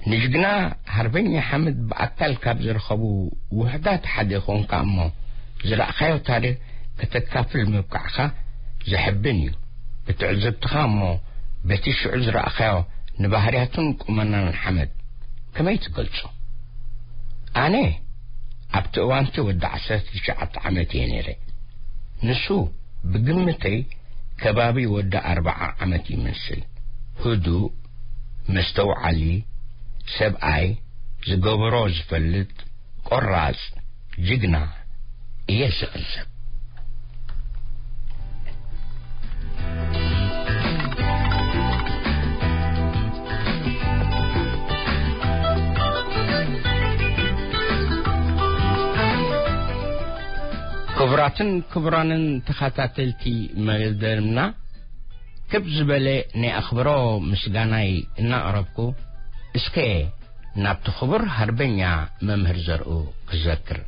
ንጅግና ሃርበኛ ሓመድ ብኣካል ካብ ዝረኸቡ ውሑዳት ሓደ ኾንካ እሞ ዝረእኻዮ ታሪኽ ከተካፍል ምብቃዕካ ዘሕብን እዩ። ብትዕዝብትኻ እሞ በቲ ሽዑ ዝረእኻዮ ንባህርያቱን ቁመናን ሓመድ ከመይ ትገልጾ? ኣነ ኣብቲ እዋንቲ ወዲ ዓሰርተ ትሽዓተ ዓመት እየ ነይረ። ንሱ ብግምተይ ከባቢ ወዲ ኣርብዓ ዓመት ይመስል። ህዱእ፣ መስተውዓሊ፣ ሰብኣይ፣ ዝገበሮ ዝፈልጥ፣ ቆራጽ፣ ጅግና እየ ዝዕዘብ። ክቡራትን ክቡራንን ተኸታተልቲ መደብና፣ ክብ ዝበለ ናይ ኣኽብሮ ምስጋናይ እናቕረብኩ፣ እስከ ናብቲ ክቡር ሃርበኛ መምህር ዘርኡ ክዘክር።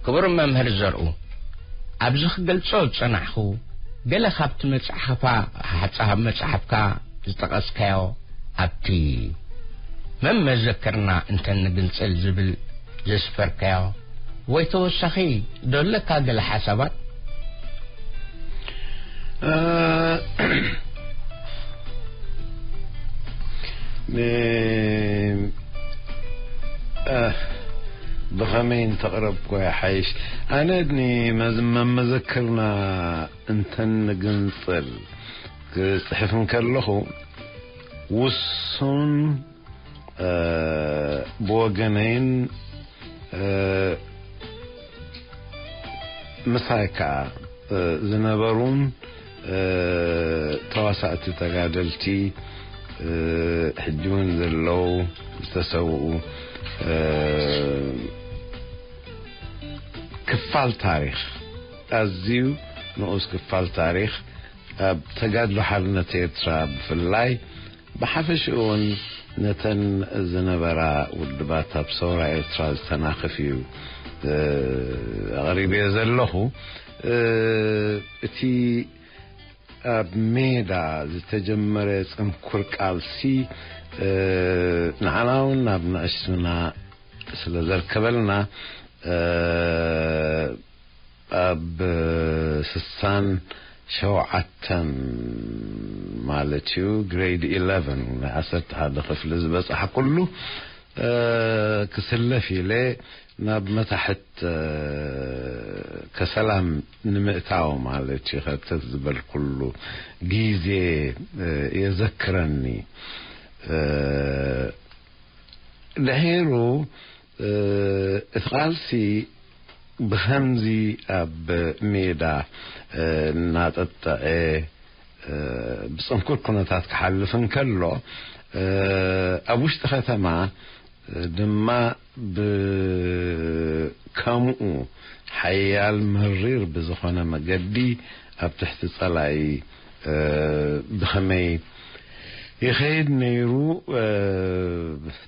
ክቡር መምህር ዘርኡ፣ ኣብዚ ክገልጾ ዝጸናሕኹ፣ ገለ ካብቲ መጽሓፋ፣ ሓጻ-፣ መጽሓፍካ ዝጠቐስካዮ፣ ኣብቲ መመዘክርና እንተንግንጽል ዝብል ዘስፈርካዮ፣ ወይ ተወሳኺ ዶ ኣለካ ገለ ሓሳባት? እ፣ እ፣ እ፣ ብኸመይ እንተቕረብኩ ይሓይሽ? ኣነ ንመዝ-፣ መመዘክርና እንተንግንጽል ክጽሕፍ እንከለኹ፣ ውሱን፣ እ፣ ብወገነይን፣ እ፣ ምሳይ ከኣ፣ እ፣ ዝነበሩን፣ እ፣ ተዋሳእቲ ተጋደልቲ፣ እ፣ ሕጂ እውን ዘለዉ፣ ዝተሰውኡ፣ እ፣ ክፋል ታሪኽ፣ ኣዝዩ ንኡስ ክፋል ታሪኽ፣ ኣብ ተጋድሎ ሓርነት ኤርትራ ብፍላይ፣ ብሓፈሽኡ እውን ነተን ዝነበራ ውድባት ኣብ ሰውራ ኤርትራ ዝተናኽፍ እዩ፣ እ፣ ኣቕሪበዮ ዘለኹ። እ፣ እቲ ኣብ ሜዳ ዝተጀመረ ጽንኩር ቃልሲ፣ እ፣ ንዓና እውን ናብ ንእሽቱና ስለ ዘርከበልና፣ እ፣ ኣብ ስሳን ሸውዓተን ማለት እዩ፣ ግሬድ ኢለቨን፣ ናይ ዓሰርተ ሓደ ክፍሊ ዝበጽሓ ኩሉ፣ እ፣ ክስለፍ ኢለ ናብ መታሕት፣ እ፣ ከሰላም ንምእታው ማለት እዩ፣ ከርተት ዝበልኩሉ ግዜ፣ እ፣ የዘክረኒ። እ፣ ድሒሩ፣ እ፣ እቲ ቃልሲ ብኸምዚ ኣብ ሜዳ፣ እ፣ እናጠጠዐ፣ እ፣ ብጽንኩር ኩነታት ክሓልፍ እንከሎ፣ እ፣ ኣብ ውሽጢ ከተማ ድማ ብከምኡ ሓያል መሪር ብዝኾነ መገዲ ኣብ ትሕቲ ጸላኢ፣ እ፣ ብኸመይ ይኸይድ ነይሩ፣ እ፣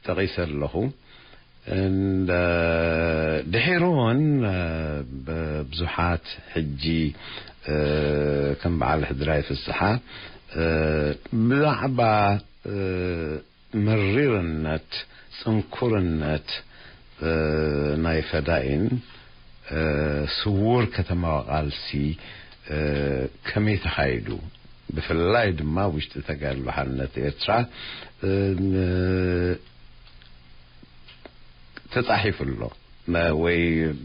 ጠቒሰ ኣለኹ። እንደ ድሒሩ እውን፣ እ፣ ብ-፣ ብዙሓት ሕጂ፣ እ፣ ከም በዓል ሕድራይ ፍስሓ፣ እ፣ ብዛዕባ፣ እ፣ መሪርነት፣ ጽንኩርነት፣ እ፣ ናይ ፈዳኢን፣ እ፣ ስዉር ከተማዊ ቃልሲ፣ እ፣ ከመይ ተኻይዱ፣ ብፍላይ ድማ ኣብ ውሽጢ ተጋድሎ ሓርነት ኤርትራ፣ እ፣ ን-፣ ተጻሒፉ ኣሎ። መ-፣ ወይ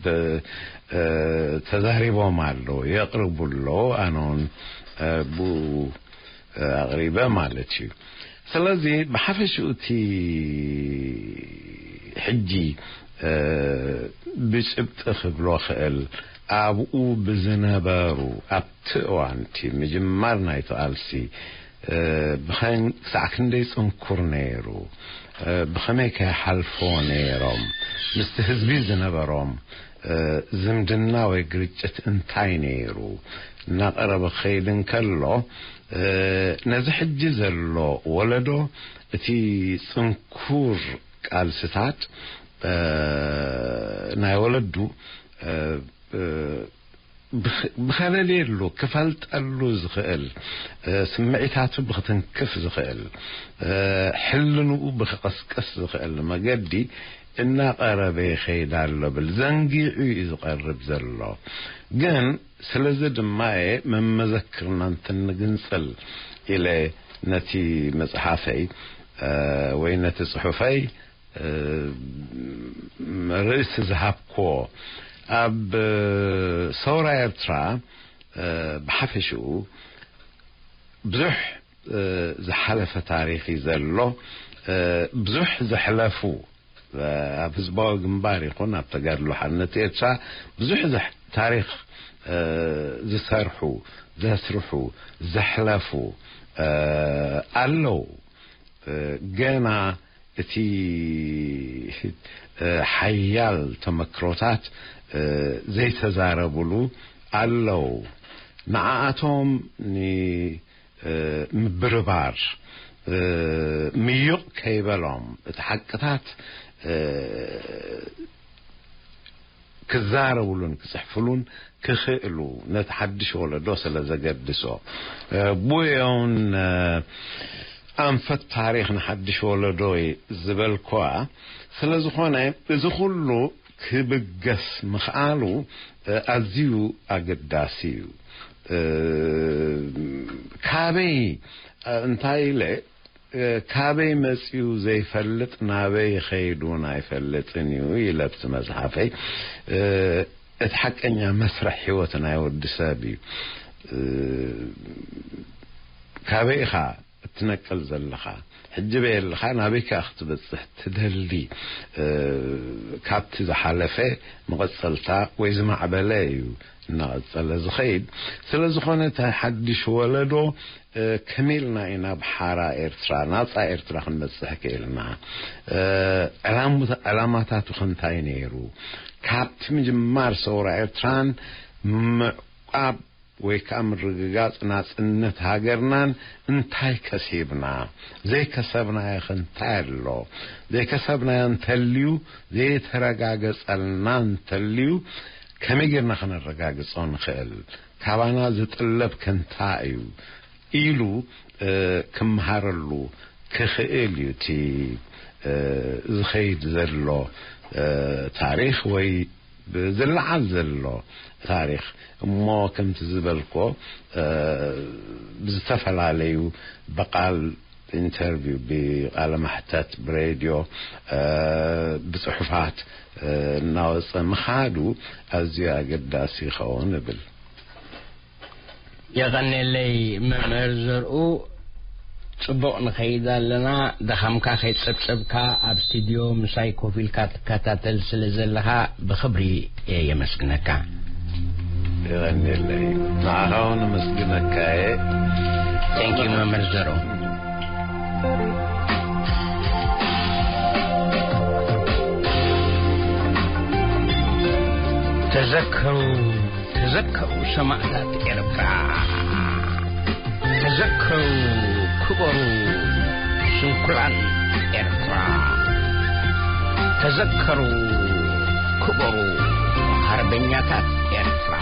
ብ-፣ እ፣ ተዛሪቦም ኣለዉ፣ የቕርቡ ኣለዉ። ኣነ እውን፣ እ፣ ብኡ፣ እ፣ ኣቕሪበ ማለት እዩ። ስለዚ ብሓፈሽኡ እቲ ሕጂ፣ እ፣ ብጭብጢ ክብሎ ክእል ኣብኡ ብዝነበሩ ኣብቲ እዋን እቲ ምጅማር ናይቲ ቃልሲ፣ እ፣ ብኸን-፣ ክሳዕ ክንደይ ጽንኩር ነይሩ፣ እ፣ ብኸመይ ከይሓልፎ ነይሮም፣ ምስቲ ህዝቢ ዝነበሮም፣ እ፣ ዝምድና ወይ ግርጭት እንታይ ነይሩ እናቐረበ ክኸይድ እንከሎ፣ እ፣ ነዚ ሕጂ ዘሎ ወለዶ እቲ ጽንኩር ቃልስታት፣ እ፣ ናይ ወለዱ፣ እ፣ እ፣ ብኽ-፣ ብኸለልየሉ፣ ክፈልጠሉ ዝኽእል፣ እ፣ ስምዒታቱ ብኽትንክፍ ዝኽእል፣ እ፣ ሕልንኡ ብኽቐስቀስ ዝኽእል መገዲ እናቐረበ ይኸይድ ኣሎ ብል። ዘንጊዑ እዩ ዝቐርብ ዘሎ። ግን ስለዚ ድማ እየ መመዘክርና እንትንግንጽል ኢለ ነቲ መጽሓፈይ፣ እ፣ ወይ ነቲ ጽሑፈይ እ፣ ርእሲ ዝሃብክዎ፣ ኣብ ሰውራ ኤርትራ፣ እ፣ ብሓፈሽኡ ብዙሕ፣ እ፣ ዝሓለፈ ታሪኽ እዩ ዘሎ። እ፣ ብዙሕ ዘሕለፉ፣ እ፣ ኣብ ህዝባዊ ግንባር ይኹን ኣብ ተጋድሎ ሓርነት ኤርትራ ብዙሕ ዘሕ-፣ ታሪኽ፣ እ፣ ዝሰርሑ፣ ዘስርሑ፣ ዘሕለፉ፣ እ፣ ኣለዉ። እ፣ ገና እቲ፣ እ፣ ሓያል ተመክሮታት፣ እ፣ ዘይተዛረቡሉ ኣለዉ። ንዓኣቶም ን-፣ እ፣ ምብርባር፣ እ፣ ምዩቕ ከይበሎም እቲ ሓቅታት ክዛረብሉን ክጽሕፍሉን ክኽእሉ፣ ነቲ ሓድሽ ወለዶ ስለ ዘገድሶ። ብኡየውን ኣንፈት ታሪኽ ንሓድሽ ወለዶ ዝበልኳ ስለ ዝኾነ፣ እዚ ኩሉ ክብገስ ምኽኣሉ ኣዝዩ ኣገዳሲ እዩ። ካበይ እንታይ ኢለ ካበይ መጺኡ ዘይፈልጥ፣ ናበይ ኸይዱ እውን ኣይፈልጥን እዩ ኢለ ኣብቲ መጽሓፈይ። እቲ ሓቀኛ መስርሕ ህይወት ናይ ወዲ ሰብ እዩ። ካበይ ኢኻ እትነቅል ዘለኻ? ሕጂ በይ ኣለኻ፣ ናበይ ከኣ ክትበጽሕ ትደሊ? ካብቲ ዝሓለፈ መቐጸልታ ወይ ዝማዕበለ እዩ እናቐጸለ ዝኸይድ። ስለ ዝኾነ፣ እቲ ሓድሽ ወለዶ ከመይ ኢልና ኢና ብሓራ ኤርትራ፣ ናጻ ኤርትራ ክንበጽሕ ክኢልና? ዕላማታቱ ከ እንታይ ነይሩ? ካብቲ ምጅማር ሰውራ ኤርትራን ምዕቋብ ወይ ከኣ ምርግጋጽ ናጽነት ሃገርናን እንታይ ከሲብና? ዘይከሰብናዮ ከ እንታይ ኣሎ? ዘይከሰብናዮ እንተልዩ፣ ዘይተረጋገጸልና እንተልዩ፣ ከመይ ጌርና ከነረጋግጾ ንኽእል? ካባና ዝጥለብ ከ እንታይ እዩ? ኢሉ ክመሃረሉ ክኽእል እዩ እቲ ዝኸይድ ዘሎ ታሪኽ ወይ ዝለዓል ዘሎ ታሪኽ። እሞ ከምቲ ዝበልኮ ብዝተፈላለዩ፣ ብቓል ኢንተርቪው፣ ብቓለ መሕተት፣ ብሬድዮ፣ ብጽሑፋት እናወጸ ምኻዱ ኣዝዩ ኣገዳሲ ይኸውን እብል። የቐኔለይ መምህር ዘርኡ። ጽቡቕ ንኸይድ ኣለና። ድኻምካ ከይጸብጸብካ ኣብ ስቱድዮ ምሳይ ኮፍ ኢልካ ትከታተል ስለ ዘለኻ ብኽብሪ እየ የመስግነካ። የቐኔለይ፣ ንዓኻ እውን ኣመስግነካ እየ። Thank you መምህር ዘርኡ። ተዘከሩ፣ ተዘከሩ ሰማእታት ኤርትራ። ተዘከሩ፣ ክበሩ ስንኩላን ኤርትራ። ተዘከሩ፣ ክበሩ ሓርበኛታት ኤርትራ።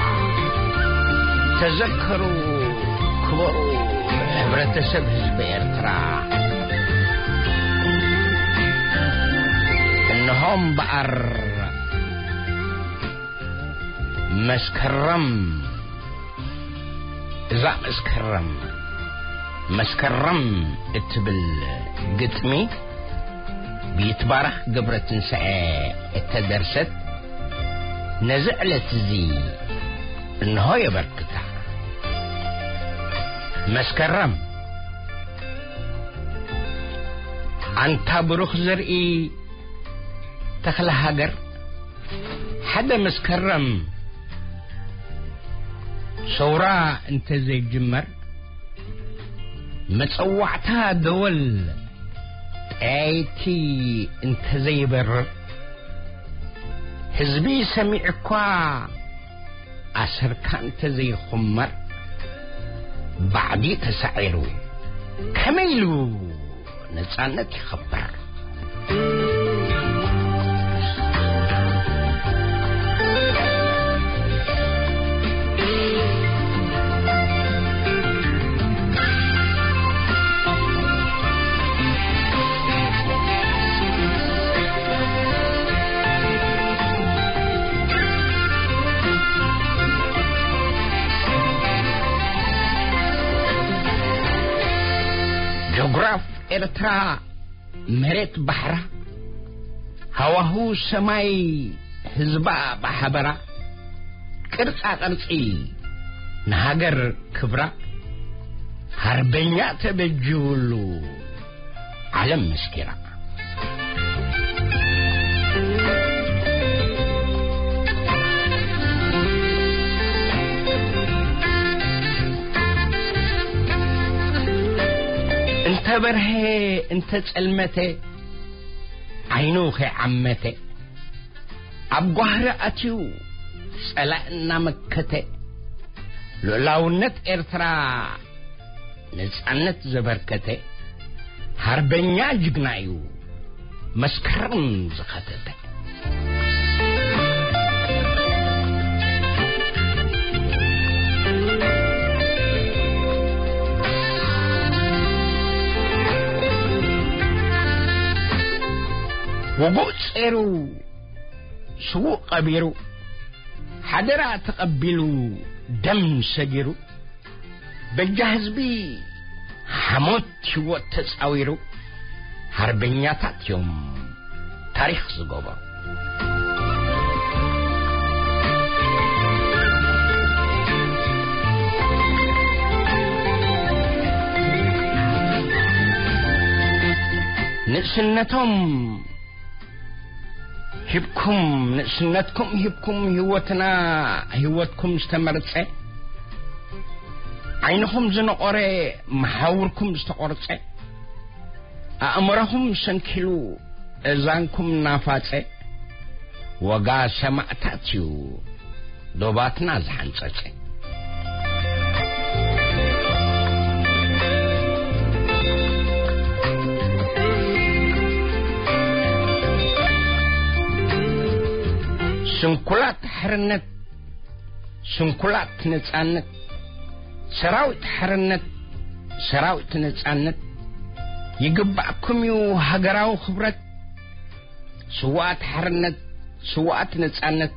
ተዘከሩ፣ ክበሩ ሕብረተሰብ ህዝቢ ኤርትራ። እነሆ እምበኣር መስከረም፣ እዛ መስከረም፣ መስከረም እትብል ግጥሚ ብይትባረኽ ገብረትንሳኤ እተደርሰት ነዚ ዕለት እዚ እንሆ የበርክታ። መስከረም፣ ኣንታ ብሩኽ ዘርኢ ተኽለ ሃገር፣ ሓደ መስከረም ሰውራ እንተ ዘይጅመር፣ መጸዋዕታ ደወል ጠያይቲ እንተ ዘይበርር፣ ህዝቢ ሰሚዑኳ ኣሰርካ እንተ ዘይኹመር፣ ባዕዲ ተሳዒሩ ከመይ ኢሉ ነጻነት ይኸበር? ጆግራፍ ኤርትራ፣ መሬት ባሕራ፣ ሃዋሁ ሰማይ፣ ህዝባ ብሓበራ፣ ቅርጻ ቅርጺ ንሃገር ክብራ፣ ሃርበኛ ተበጅውሉ ዓለም መስኪራ። እንተ በርሀ እንተ ጸልመተ ዓይኑ ከይዓመተ፣ ኣብ ጓህሪ ኣትዩ ጸላእ እናመከተ፣ ልኡላውነት ኤርትራ ነጻነት ዘበርከተ፣ ሓርበኛ ጅግና እዩ መስከረም ዝኸተተ። ውጉእ ጸይሩ፣ ስዉእ ቀቢሩ፣ ሓደራ ተቐቢሉ፣ ደም ሰጊሩ፣ በጃ ህዝቢ ሓሞት ህይወት ተጻዊሩ፣ ሓርበኛታት እዮም ታሪኽ ዝገበሩ። ንእስነቶም ሂብኩም፣ ንእስነትኩም ሂብኩም፣ ህይወትና፣ ህይወትኩም ዝተመርጸ፣ ዓይንኹም ዝነቖረ፣ መሓውርኩም ዝተቖርጸ፣ ኣእምሮኹም ሰንኪሉ፣ እዛንኩም ናፋጸ፣ ዋጋ ሰማእታት እዩ ዶባትና ዝሓንጸጸ። ስንኩላት ሕርነት፣ ስንኩላት ነጻነት፣ ሰራዊት ሕርነት፣ ሰራዊት ነጻነት፣ ይግባእኩም እዩ ሃገራዊ ክብረት። ስዋኣት ሓርነት፣ ስዋኣት ነጻነት፣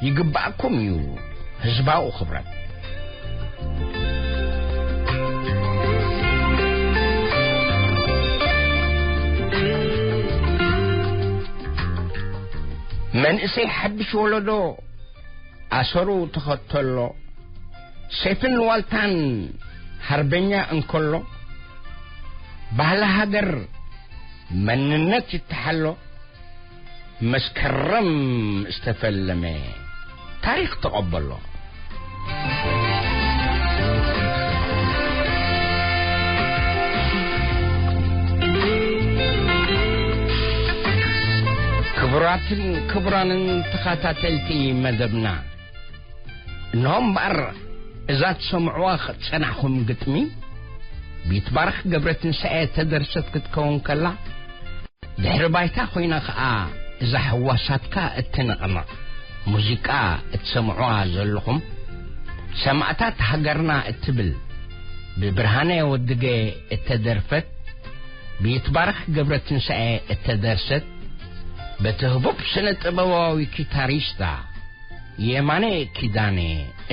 ይግባእኩም እዩ ህዝባዊ ክብረት። መንእሰይ ሓድሽ ወለዶ ኣሰሩ ተኸተሎ፣ ሰይፍን ዋልታን ሓርበኛ እንከሎ፣ ባህሊ ሃገር መንነት ይተሓሎ፣ መስከረም ዝተፈለመ ታሪኽ ተቐበሎ። ክቡራትን ክቡራንን ተኸታተልቲ መደብና፣ እንሆ እምበኣር እዛ ትሰምዕዋ ዝጸናሕኩም ግጥሚ፣ ብይትባረኽ ገብረትንሳኤ ተደርሰት ክትከውን ከላ፣ ድሕሪ ባይታ ኮይና ኸኣ እዛ ሕዋሳትካ እትንቕንቕ ሙዚቃ እትሰምዕዋ ዘለኹም፣ ሰማእታት ሃገርና እትብል ብብርሃነ ወድገ እተደርፈት፣ ብይትባረኽ ገብረትንሳኤ እተደርሰት፣ በቲ ህቡብ ስነ ጥበባዊ ኪታሪስታ የማነ ኪዳነ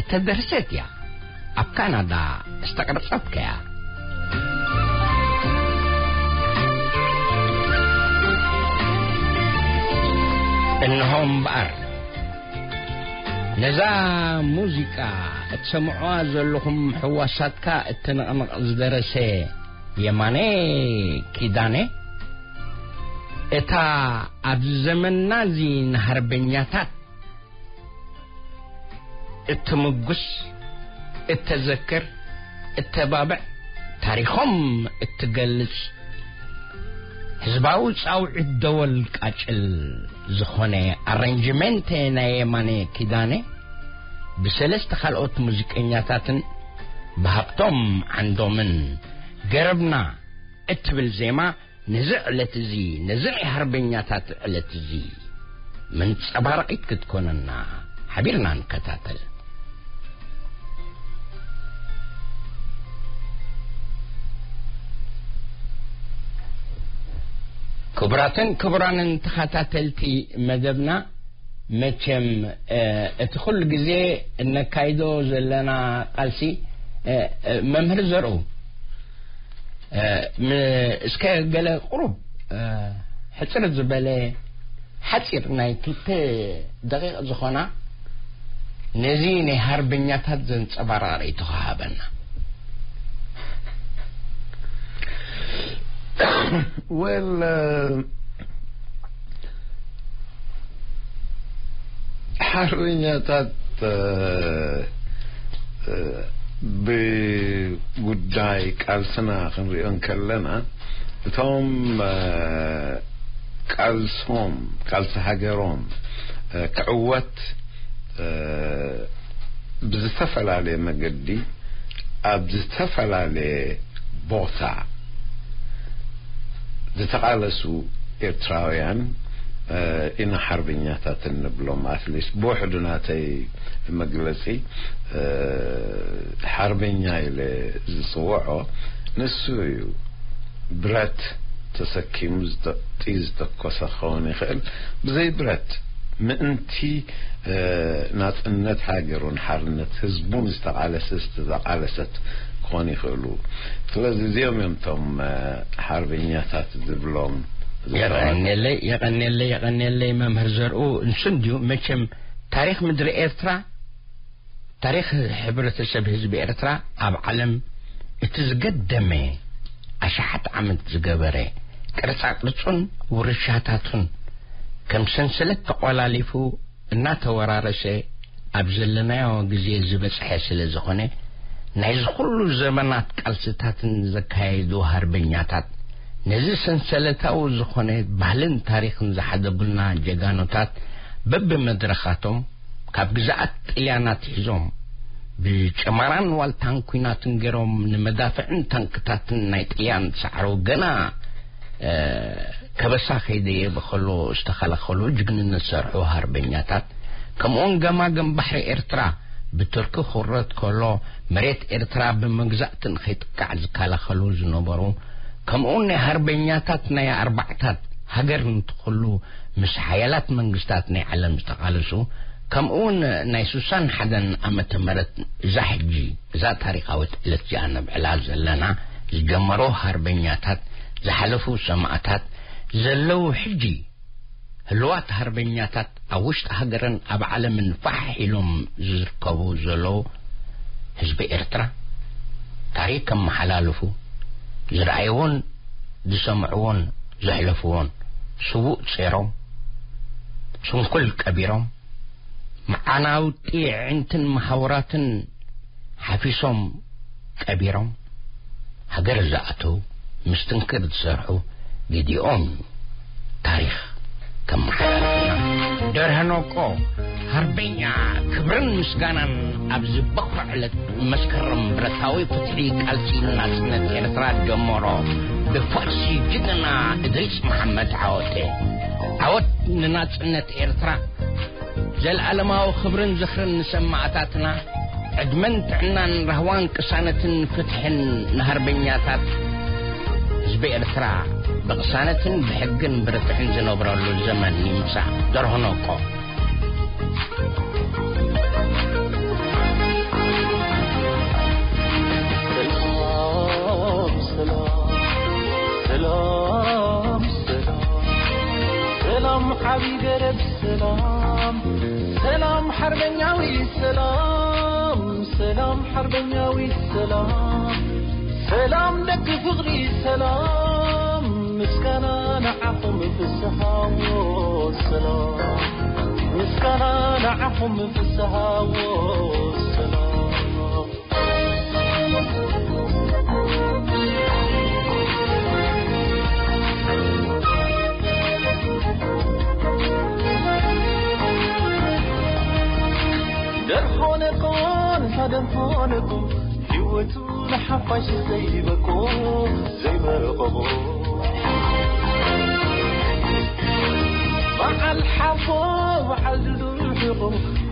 እተደርሰት እያ። ኣብ ካናዳ ዝተቐረጸት ከያ። እንሆ እምበኣር፣ ነዛ ሙዚቃ እትሰምዑዋ ዘለኹም፣ ሕዋሳትካ እትንቕንቕ ዝደረሰ የማነ ኪዳነ፣ እታ ኣብዚ ዘመንና እዚ ንሃርበኛታት እትምጉስ፣ እተዘክር፣ እተባብዕ፣ ታሪኾም እትገልጽ፣ ህዝባዊ ጻውዒት ደወል ቃጭል ዝኾነ ኣረንጅመንት ናይ የማነ ኪዳነ ብሰለስተ ካልኦት ሙዚቀኛታትን ብሃብቶም ዓንዶምን ገረብና እትብል ዜማ ነዚ ዕለት እዚ፣ ነዚ ናይ ሃርበኛታት ዕለት እዚ መንጸባረቒት ክትኮነና ሓቢርና ንከታተል። ክቡራትን ክቡራንን ተኸታተልቲ መደብና፣ መቸም፣ እ፣ እቲ ኩሉ ግዜ እነካይዶ ዘለና ቃልሲ፣ እ፣ እ፣ መምህር ዘርኡ፣ እ፣ ም-፣ እስከ ገለ ቁሩብ፣ እ፣ ሕጽር ዝበለ ሓጺር ናይ ክልተ ደቂቕ ዝኾና ነዚ ናይ ሃርበኛታት ዘንጸባርቕ ርእይቶ ክሃበና። ወል፣ ሓርበኛታት፣ እ፣ እ፣ ብጉዳይ ቃልስና ክንሪኦ እንከለና፣ እቶም፣ እ፣ ቃልሶም፣ ቃልሲ ሃገሮም፣ እ፣ ክዕወት፣ እ፣ ብዝተፈላለየ መገዲ፣ ኣብ ዝተፈላለየ ቦታ፣ ዝተቓለሱ ኤርትራውያን፣ እ፣ ኢና ሓርበኛታት እንብሎም። ኣትሊስት ብውሕዱ ናተይ መግለጺ፣ እ፣ ሓርበኛ ኢለ ዝጽውዖ ንሱ እዩ። ብረት ተሰኪሙ ዝተ-፣ ጥይት ዝተኮሰ ክኸውን ይኽእል። ብዘይ ብረት ምእንቲ፣ እ፣ ናጽነት ሃገሩን ሓርነት ህዝቡን ዝተቓለሰ ዝተቓለሰት ክኾኑ ይኽእሉ። ስለዚ እዚኦም እዮም እቶም፣ እ፣ ሓርበኛታት ዝብሎም። የቐንየለይ፣ የቐንየለይ፣ የቐንየለይ መምህር ዘርኡ። ንሱ እንድዩ መቸም ታሪኽ ምድሪ ኤርትራ፣ ታሪኽ ሕብረተሰብ ህዝቢ ኤርትራ ኣብ ዓለም እቲ ዝገደመ ኣሽሓት ዓመት ዝገበረ ቅርጻ ቅርጹን ውርሻታቱን ከም ሰንሰለት ተቖላሊፉ እናተወራረሰ ኣብ ዘለናዮ ግዜ ዝበጽሐ ስለ ዝኾነ፣ ናይዚ ኩሉ ዘመናት ቃልስታትን ዘካየዱ ሃርበኛታት ነዚ ሰንሰለታዊ ዝኾነ ባህልን ታሪኽን ዝሓደጉልና ጀጋኑታት በብመድረኻቶም ካብ ግዝኣት ጥልያን ኣትሒዞም ብጨማራን ዋልታን ኲናትን ገይሮም ንመዳፍዕን ታንክታትን ናይ ጥልያን ሳዕሩ ገና፣ እ፣ ከበሳ ከይደየበ ከሎ ዝተኸላኸሉ ጅግንነት ዝሰርሑ ሃርበኛታት፣ ከምኡውን ገማግም ባሕሪ ኤርትራ ብቱርኪ ክውረድ ከሎ መሬት ኤርትራ ብመግዛእቲ ንኸይጥቃዕ ዝከላኸሉ ዝነበሩ፣ ከምኡውን ናይ ሃርበኛታት ናይ ኣርባዕታት ሃገር ንትኽሉ ምስ ሓያላት መንግስታት ናይ ዓለም ዝተቓለሱ፣ ከምኡውን ናይ ስሳን ሓደን ዓመተ ምህረት እዛ ሕጂ እዛ ታሪኻዊት ዕለት እዚኣ ነብዕላ ዘለና ዝጀመሩ ሃርበኛታት፣ ዝሓለፉ ሰማእታት፣ ዘለዉ ሕጂ ህልዋት ሃርበኛታት ኣብ ውሽጢ ሃገርን ኣብ ዓለምን ፋሕ ኢሎም ዝርከቡ ዘለዉ ህዝቢ ኤርትራ፣ ታሪኽ ከመሓላልፉ፣ ዝረኣይዎን ዝሰምዕዎን ዘሕለፍዎን፣ ስዉእ ጾሮም፣ ስንኩል ቀቢሮም፣ መዓናውጢ ኣዒንትን መሓውራትን ሓፊሶም ቀቢሮም፣ ሃገር ዝኣተው፣ ምስትንክር ዝሰርሑ ግዲኦም እዩ ታሪኽ ከመሓላልፉና። ደርሀኖቆ ሃርበኛ፣ ክብርን ምስጋናን ኣብዚ በኹሪ ዕለት መስከረም ብረታዊ ፍትሒ ቃልሲ ናጽነት ኤርትራ ጀመሮ ብፋርሲ ጅግና እድሪስ መሓመድ ዓወተ። ዓወት ንናጽነት ኤርትራ! ዘልኣለማዊ ክብርን ዝኽርን ንሰማእታትና፣ ዕድመን ጥዕናን ራህዋን ቅሳነትን ፍትሕን ንሃርበኛታት ህዝቢ ኤርትራ፣ ብቕሳነትን ብሕግን ብርትዕን ዝነብረሉ ዘመን ይምጻእ። ደርሆ ነቆ። ሰላም፣ ሰላም፣ ሰላም፣ ሰላም፣ ሰላም፣ ዓቢ ገረብ ሰላም፣ ሰላም፣ ሓርበኛዊ ሰላም፣ ሰላም፣ ሓርበኛዊ ሰላም፣ ሰላም፣ ደቂ ፍቕሪ ሰላም፣ ምስጋና ንዓኹም ፍስሃዎ ሰላም፣ ምስጋና ንዓኹም ፍስሃዎ ሰላም። ደርሆነቆ፣ ንሳ ደርሆነቆ፣ ህይወቱ ንሓፋሽ ዘይበቆ፣ ዘይመረቐቦ። በዓል ሓፎ፣ በዓል ድልዱል ሕቖ፣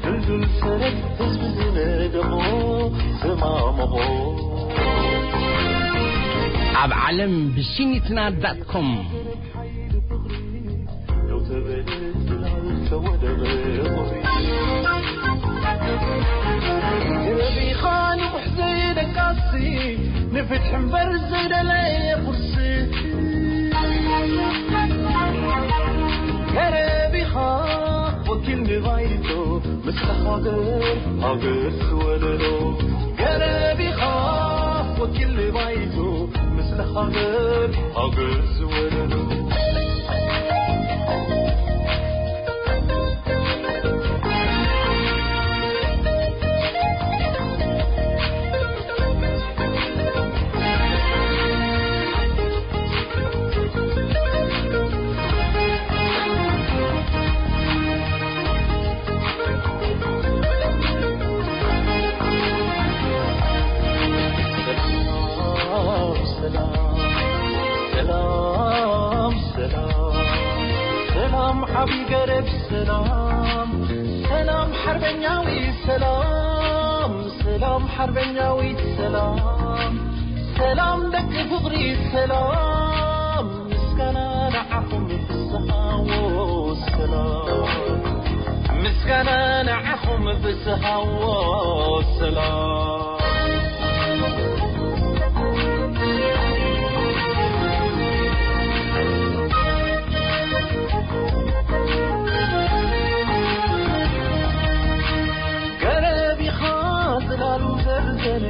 ድልዱል ሰረት ህዝቢ ዝነደቖ፣ ዘማመቖ። ኣብ ዓለም ብሲኒትና ዳት ኮም። ደው ተበል ጽላል ተወደበ ቁሪ። ገረብ ኢኻ ንቑሕ ዘይደቃሲ፣ ንፍትሒ እምበር ዘይደለየ ቁርሲ። ገረብ ኢኻ ወኪል ንባይቶ፣ ምስለ ሃገር፣ ሃገር ዝወለዶ። ገረብ ኢኻ ወኪል ንባይቶ፣ ምስለ ሃገር፣ ሃገር ዝወለዶ። ሰላም፣ ሰላም፣ ሰላም። ዓቢ ገረብ ሰላም፣ ሰላም ሓርበኛዊ ሰላም፣ ሰላም ሓርበኛዊ ሰላም፣ ሰላም ደቂ ፍቕሪ ሰላም፣ ምስጋና ንዓኹም ፍስሃዎ ሰላም፣ ምስጋና ንዓኹም ፍስሃዎ ሰላም። ገረብ ኢኻ ጽላሉ ዘርዘነ፣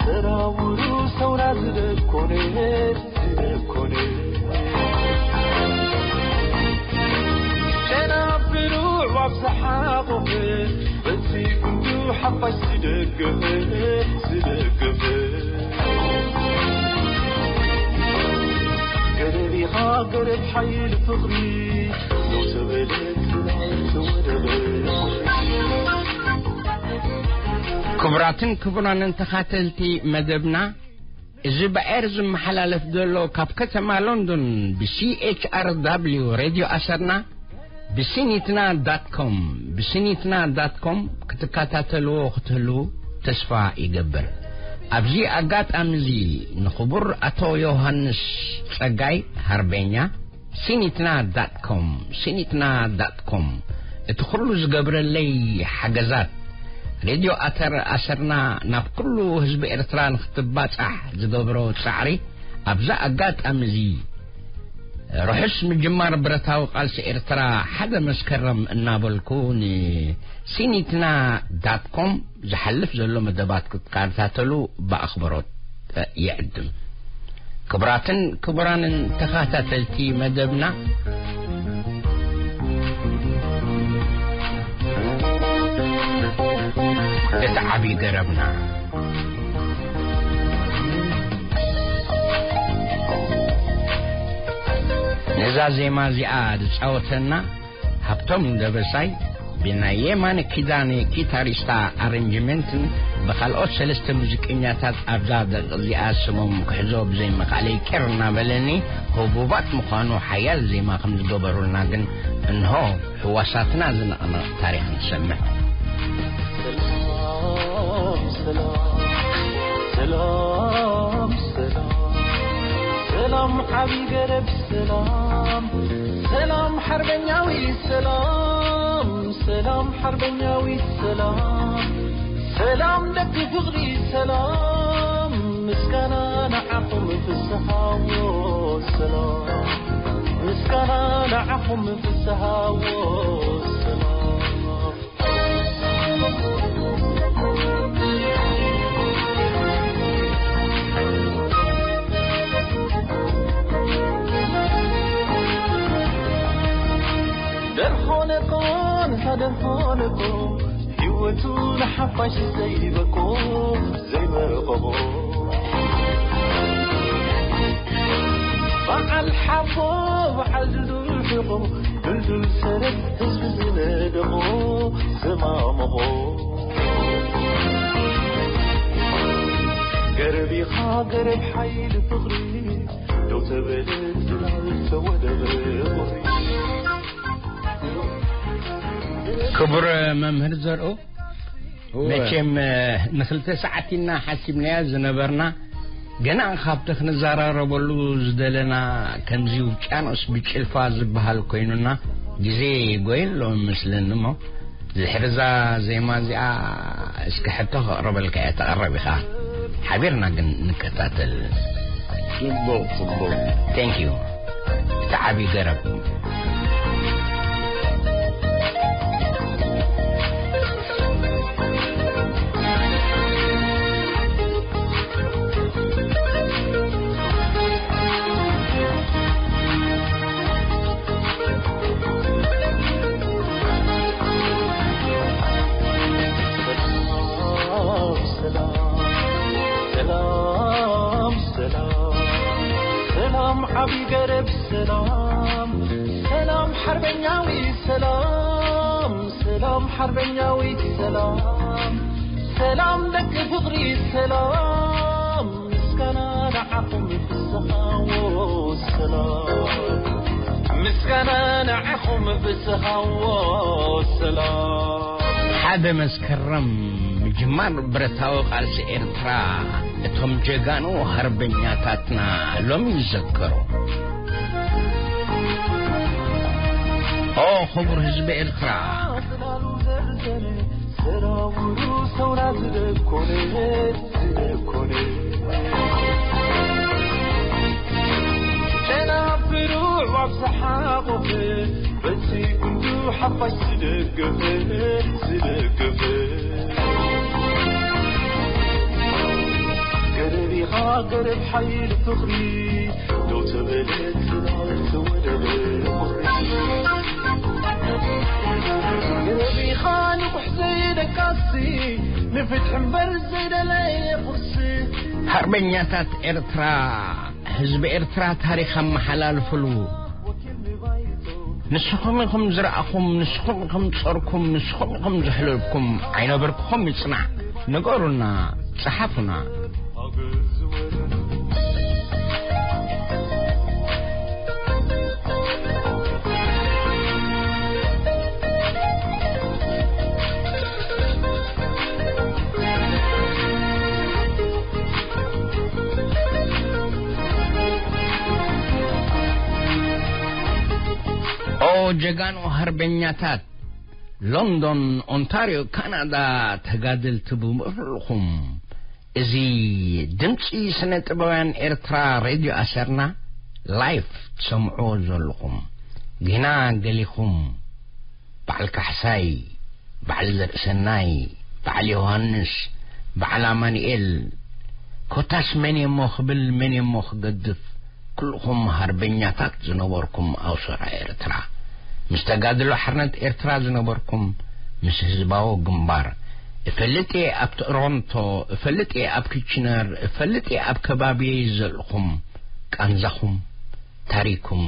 ሰራውሩ ሰውራ ዝደኮነ፣ ዝደኮነ። ጨና ብሩዕ ዋብ ዝሓቖፈ፣ በዚ ጉንዱ ሓፋሽ ዝደገፈ፣ ዝደገፈ። ገረብ ኢኻ ገረብ ሓይሊ ፍቕሪ፣ ደው ተበለ ተወደበ። ክቡራትን ክቡራንን ተኻተልቲ መደብና፣ እዚ ብኤር ዝመሓላለፍ ዘሎ ካብ ከተማ ሎንዶን ብሲኤችኣርዳብሊው ሬድዮ ኣሰርና ብሲኒትና ዳት ኮም፣ ብሲኒትና ዳት ኮም ክትከታተልዎ ክትህልዉ ተስፋ ይገብር። ኣብዚ ኣጋጣሚ እዚ ንኽቡር ኣቶ ዮሃንስ ጸጋይ ሃርበኛ፣ ሲኒትና ዳት ኮም፣ ሲኒትና ዳት ኮም፣ እቲ ኩሉ ዝገብረለይ ሓገዛት፣ ሬድዮ ኣተር ኣሰርና ናብ ኩሉ ህዝቢ ኤርትራ ንክትባጻሕ ዝገብሮ ጻዕሪ፣ ኣብዛ ኣጋጣሚ እዚ ርሑስ ምጅማር ብረታዊ ቃልሲ ኤርትራ ሓደ መስከረም እናበልኩ፣ ንሲኒትና ዳት ኮም ዝሓልፍ ዘሎ መደባት ክትከታተሉ ብኣኽብሮት ይዕድም። ክቡራትን ክቡራንን ተኸታተልቲ መደብና፣ እቲ ዓቢ ገረብና፣ ነዛ ዜማ እዚኣ ዝጻወተና ሃብቶም ደበሳይ፣ ብናይ የማነ ኪዳነ ኪታሪስታ ኣሬንጅመንትን ብኻልኦት ሰለስተ ሙዚቀኛታት ኣብዛ ደቂ እዚኣ ስሞም ክሕዞ ብዘይምኽኣለይ ቅር እናበለኒ፣ ህቡባት ምዃኑ ሓያል ዜማ ከም ዝገበሩልና ግን እንሆ ሕዋሳትና ዝነቕንቕ ታሪኽ ንሰምዕ። ሰላም፣ ሰላም፣ ሰላም፣ ሰላም፣ ሰላም፣ ዓቢ ገረብ ሰላም፣ ሰላም ሓርበኛዊ ሰላም፣ ሰላም ሓርበኛዊ ሰላም፣ ሰላም ደቂ ፍቕሪ ሰላም፣ ምስጋና ንዓኹም ፍስሃዎ ሰላም፣ ምስጋና ንዓኹም ፍስሃዎ ሰላም። ደርሆነኮ፣ ንሳ ደርሆነኮ፣ ህይወቱ ንሓፋሽ ዘይበቆ፣ ዘይበቆ። በዓል ሓቦ፣ በዓል ድዱል ሕቆ፣ ድልዱል ሰረት ህዝቢ ዝነደቆ፣ ዘማመቖ። ገረብ ኢኻ ገረብ ሓይሊ ፍቕሪ፣ ደው ተበለ ጽላል ተወደበ ቁሪ። ክቡር መምህር ዘርኡ፣ እወ። መቸም፣ ንኽልተ ሰዓት ኢና ሓሲብናያ ዝነበርና። ገና ካብቲ ክንዘራረበሉ ዝደለና ከምዚ ውቅያኖስ ብጭልፋ ዝበሃል ኮይኑና፣ ግዜ ጎየሎ መስለኒ እሞ፣ ዝሕርዛ ዜማ እዚኣ እስኪ ሕቶ ከቕርበልካ እየ፣ ተቐረብ ኢኻ። ሓቢርና ግን ንከታተል። ጽቡቕ፣ ጽቡቕ። Thank you። እቲ ዓቢ ገረብ። ሰላም፣ ሰላም፣ ሰላም፣ ሰላም፣ ዓቢ ገረብ ሰላም፣ ሰላም፣ ሓርበኛዊ ሰላም፣ ሰላም፣ ሓርበኛዊ ሰላም፣ ሰላም፣ ደቂ ፍቕሪ ሰላም፣ ምስጋና ንዓኹም ፍስሃዎ ሰላም፣ ምስጋና ንዓኹም ብዝሃዎ ሰላም። ሓደ መስከረም፣ ምጅማር ብረታዊ ቃልሲ ኤርትራ፣ እቶም ጀጋኑ ሃርበኛታትና ሎሚ ይዘከሩ። ኦ ክቡር ህዝቢ ኤርትራ፣ ጽላሉ ዘርዘነ፣ ሰራውሩ ሰውራ ዝደኮነ፣ ዝደኮነ። ጨና ብሩዕ ኣብ ዝሓቖፈ፣ በቲ ጉንዱ ሓፋሽ ዝደገፈ፣ ዝደገፈ። ገረብ ኢኻ ገረብ ሓይሊ ፍቕሪ፣ ደው ተበለ ጽላል ተወደበ ቁሪ። ገረብ ኢኻ ንቑሕ ዘይደቃሲ፣ ንፍትሒ እምበር ዘይደለየ ቁርሲ። ሃርበኛታት ኤርትራ፣ ህዝቢ ኤርትራ ታሪኽ ኣመሓላልፍሉ። ንስኹም ኢኹም ዝረኣኹም፣ ንስኹም ኢኹም ጾርኩም፣ ንስኹም ኢኹም ዘሕለልኩም። ዓይነ ብርክኹም ይጽናዕ። ንገሩና፣ ጸሓፉና። ኦ ጀጋኑ ሃርበኛታት፣ ሎንዶን፣ ኦንታርዮ፣ ካናዳ፣ ተጋደልቲ ብምእኩልኩም፣ እዚ ድምጺ ስነ ጥበባውያን ኤርትራ ሬድዮ ኣሰርና ላይፍ ትሰምዕዎ ዘለኹም፣ ጌና ገሊኹም በዓል ካሕሳይ፣ በዓል ዘርእሰናይ፣ በዓል ዮሃንስ፣ በዓል ኣማኑኤል፣ ኮታስ መን እሞ ክብል፣ መን እሞ ክገድፍ፣ ኩልኹም ሃርበኛታት ዝነበርኩም ኣውሰራ ኤርትራ፣ ምስ ተጋድሎ ሓርነት ኤርትራ ዝነበርኩም፣ ምስ ህዝባዊ ግንባር፣ እፈልጥ እየ ኣብ ቶሮንቶ፣ እፈልጥ እየ ኣብ ኪችነር፣ እፈልጥ እየ ኣብ ከባቢየይ ዘልኹም፣ ቃንዛኹም፣ ታሪኩም፣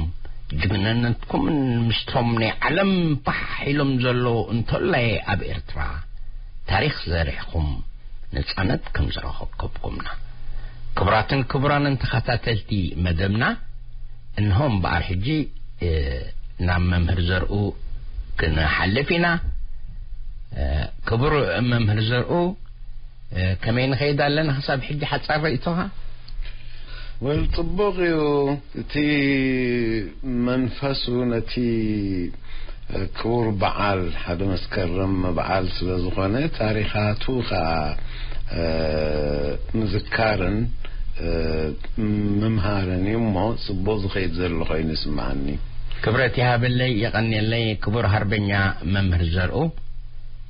ጅግንነትኩምን ምስቶም ናይ ዓለም ፋሕ ኢሎም ዘለዉ እንተላይ ኣብ ኤርትራ ታሪኽ ዘሪሕኩም ነጻነት ከም ዝረኸብኩምና። ክቡራትን ክቡራንን ተኸታተልቲ መደብና፣ እንሆ እምበኣር ሕጂ፣ እ፣ ናብ መምህር ዘርኡ ክንሓልፍ ኢና። እ፣ ክቡር መምህር ዘርኡ፣ እ፣ ከመይ ንኸይድ ኣለና ክሳብ ሕጂ ሓጻር ርእይቶኻ? ወል ጽቡቕ እዩ። እቲ መንፈሱ ነቲ ክቡር በዓል ሓደ መስከረም በዓል ስለ ዝኾነ፣ ታሪኻቱ ከኣ፣ እ፣ ምዝካርን፣ እ፣ ምምሃርን እዩ እሞ፣ ጽቡቕ ዝኸይድ ዘሎ ኮይኑ ይስምዓኒ። ክብረት ይሃበለይ፣ የቐንየለይ ክቡር ሃርበኛ መምህር ዘርኡ።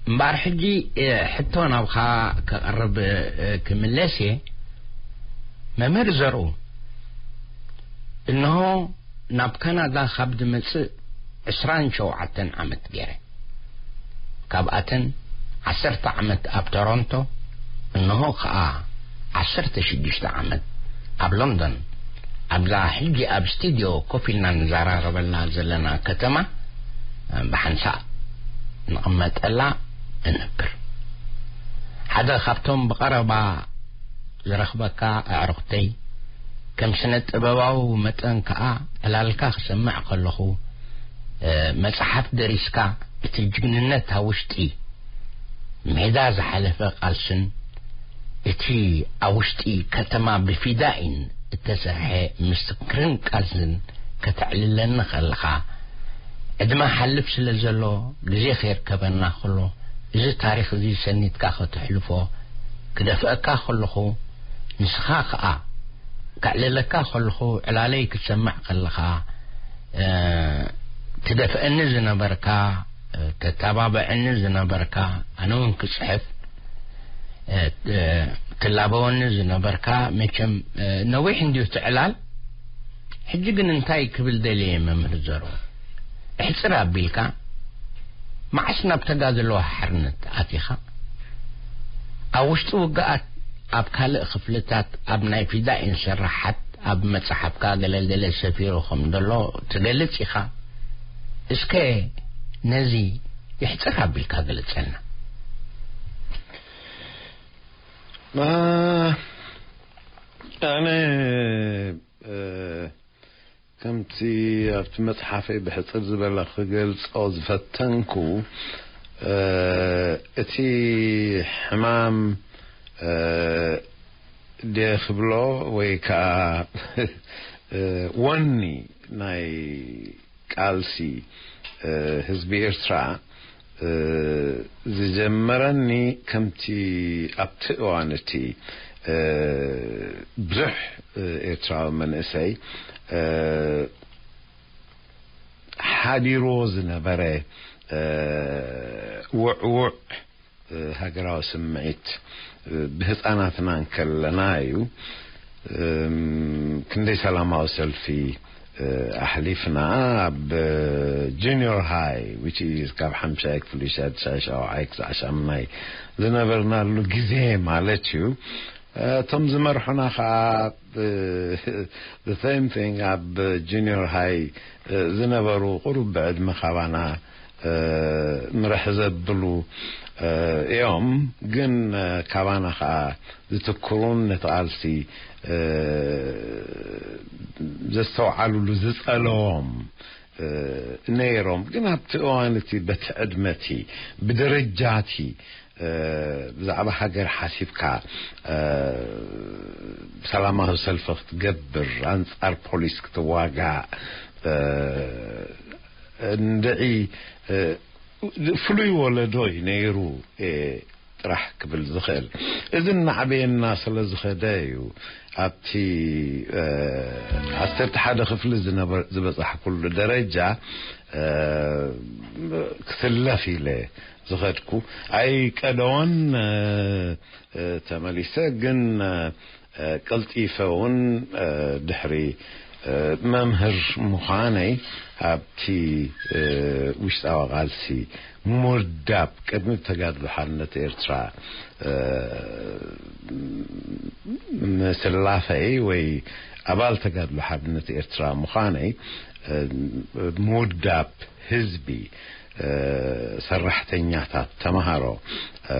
እምበኣር ሕጂ፣ እ፣ ሕቶ ናብኻ ከቕርብ፣ እ፣ ክምለስ እየ። መምህር ዘርኡ፣ እንሆ ናብ ካናዳ ካብ ዝመጽእ ዕስራን ሸውዓተን ዓመት ገይረ። ካብኣተን ዓሰርተ ዓመት ኣብ ቶሮንቶ፣ እንሆ ከኣ ዓሰርተ ሽዱሽተ ዓመት ኣብ ሎንዶን፣ ኣብዛ ሕጂ ኣብ ስቱድዮ ኮፍ ኢልና ንዘራረበላ ዘለና ከተማ፣ ብሓንሳእ ንቕመጠላ እነብር። ሓደ ካብቶም ብቐረባ ዝረኽበካ ኣዕሩኽተይ፣ ከም ስነ ጥበባዊ መጠን ከኣ ዕላልካ ክሰምዕ ከለኹ፣ እ፣ መጽሓፍ ደሪስካ፣ እቲ ጅግንነት ኣብ ውሽጢ ሜዳ ዝሓለፈ ቃልስን፣ እቲ ኣብ ውሽጢ ከተማ ብፊዳኢን እተሰርሐ ምስክርን ቃልስን ከተዕልለኒ ከለኻ፣ ዕድመ ሓልፍ ስለ ዘሎ፣ ግዜ ከይርከበና ከሎ፣ እዚ ታሪኽ እዚ ሰኒድካ ከተሕልፎ ክደፍአካ ከለኹ፣ ንስኻ ከኣ ከዕልለካ ከለኹ፣ ዕላለይ ክትሰምዕ ከለኻ፣ እ፣ ትደፍአኒ ዝነበርካ፣ እ፣ ተተባብዐኒ ዝነበርካ፣ ኣነ እውን ክጽሕፍ፣ እ፣ እ፣ ትላበወኒ ዝነበርካ፣ መቸም፣ እ፣ ነዊሕ እንድዩ እቲ ዕላል። ሕጂ ግን እንታይ ክብል ደልየ መምህር ዘርኡ? እሕጽር ኣቢልካ፣ መዓስ ናብ ተጋድሎ ሓርነት ኣቲኻ? ኣብ ውሽጢ ውግኣት፣ ኣብ ካልእ ክፍልታት፣ ኣብ ናይ ፊዳኢን ስራሓት፣ ኣብ መጽሓፍካ ገለገለ ሰፊሩ ከም ዘሎ ትገልጽ ኢኻ። እስከ ነዚ ይሕጽር ኣቢልካ ግለጸልና። ማ-፣ ኣነ፣ እ፣ ከምቲ ኣብቲ መጽሓፈይ ብሕጽር ዝበለ ክገልጾ ዝፈተንኩ፣ እ፣ እቲ ሕማም፣ እ፣ ድየ ክብሎ ወይ ከኣ፣ እ፣ ወኒ ናይ ቃልሲ፣ እ፣ ህዝቢ ኤርትራ፣ እ፣ ዝጀመረኒ ከምቲ ኣብቲ እዋን እቲ፣ እ፣ ብዙሕ፣ እ፣ ኤርትራዊ መንእሰይ፣ እ፣ ሓዲርዎ ዝነበረ፣ እ፣ ውዕዉዕ፣ እ፣ ሃገራዊ ስምዒት፣ እ፣ ብህጻናትና እንከለና እዩ። እም፣ ክንደይ ሰላማዊ ሰልፊ፣ እ፣ ኣሕሊፍና ኣብ ጁኒዮር ሃይ፣ which is ካብ ሓምሻይ ክፍሊ፣ ሻድሻይ፣ ሻውዓይ ክሳዕ ሻምናይ ዝነበርናሉ ግዜ ማለት እዩ። እ፣ እቶም ዝመርሑና ኸዓ፣ እ፣ the same thing፣ ኣብ ጁኒዮር ሃይ፣ እ፣ ዝነበሩ ቁሩብ ብዕድመ ካባና፣ እ፣ ምርሕ ዘብሉ፣ እ፣ እዮም። ግን፣ እ፣ ካባና ኸዓ ዝትክሩን ነቲ ቃልሲ፣ እ፣ ዘስተውዓሉሉ ዝጸለዎም፣ እ፣ ነይሮም። ግን ኣብቲ እዋን እቲ በቲ ዕድመ እቲ ብደረጃ እቲ፣ እ፣ ብዛዕባ ሃገር ሓሲብካ፣ እ፣ ሰላማዊ ሰልፊ ክትገብር፣ ኣንጻር ፖሊስ ክትዋጋእ፣ እ፣ እንድዒ፣ እ፣ ፍሉይ ወለዶ እዩ ነይሩ፣ እ፣ ጥራሕ ክብል ዝኽእል። እዚ እናዓበየና ስለ ዝኸደ እዩ ኣብቲ፣ እ፣ ዓሰርተ ሓደ ክፍሊ ዝነበር-፣ ዝበጻሕኩሉ ደረጃ፣ እ፣ ክስለፍ ኢለ ዝኸድኩ። ኣይቀደዎን፣ እ፣ እ፣ ተመሊሰ፣ ግን፣ እ፣ እ፣ ቀልጢፈ እውን፣ እ፣ ድሕሪ፣ እ፣ መምህር ምዃነይ ኣብቲ፣ እ፣ ውሽጣዊ ቃልሲ ምውዳብ ቅድሚ ተጋድሎ ሓርነት ኤርትራ፣ እ፣ ምስላፈይ ወይ ኣባል ተጋድሎ ሓርነት ኤርትራ ምዃነይ፣ እ፣ ምውዳብ ህዝቢ፣ እ፣ ሰራሕተኛታት፣ ተምሃሮ፣ እ፣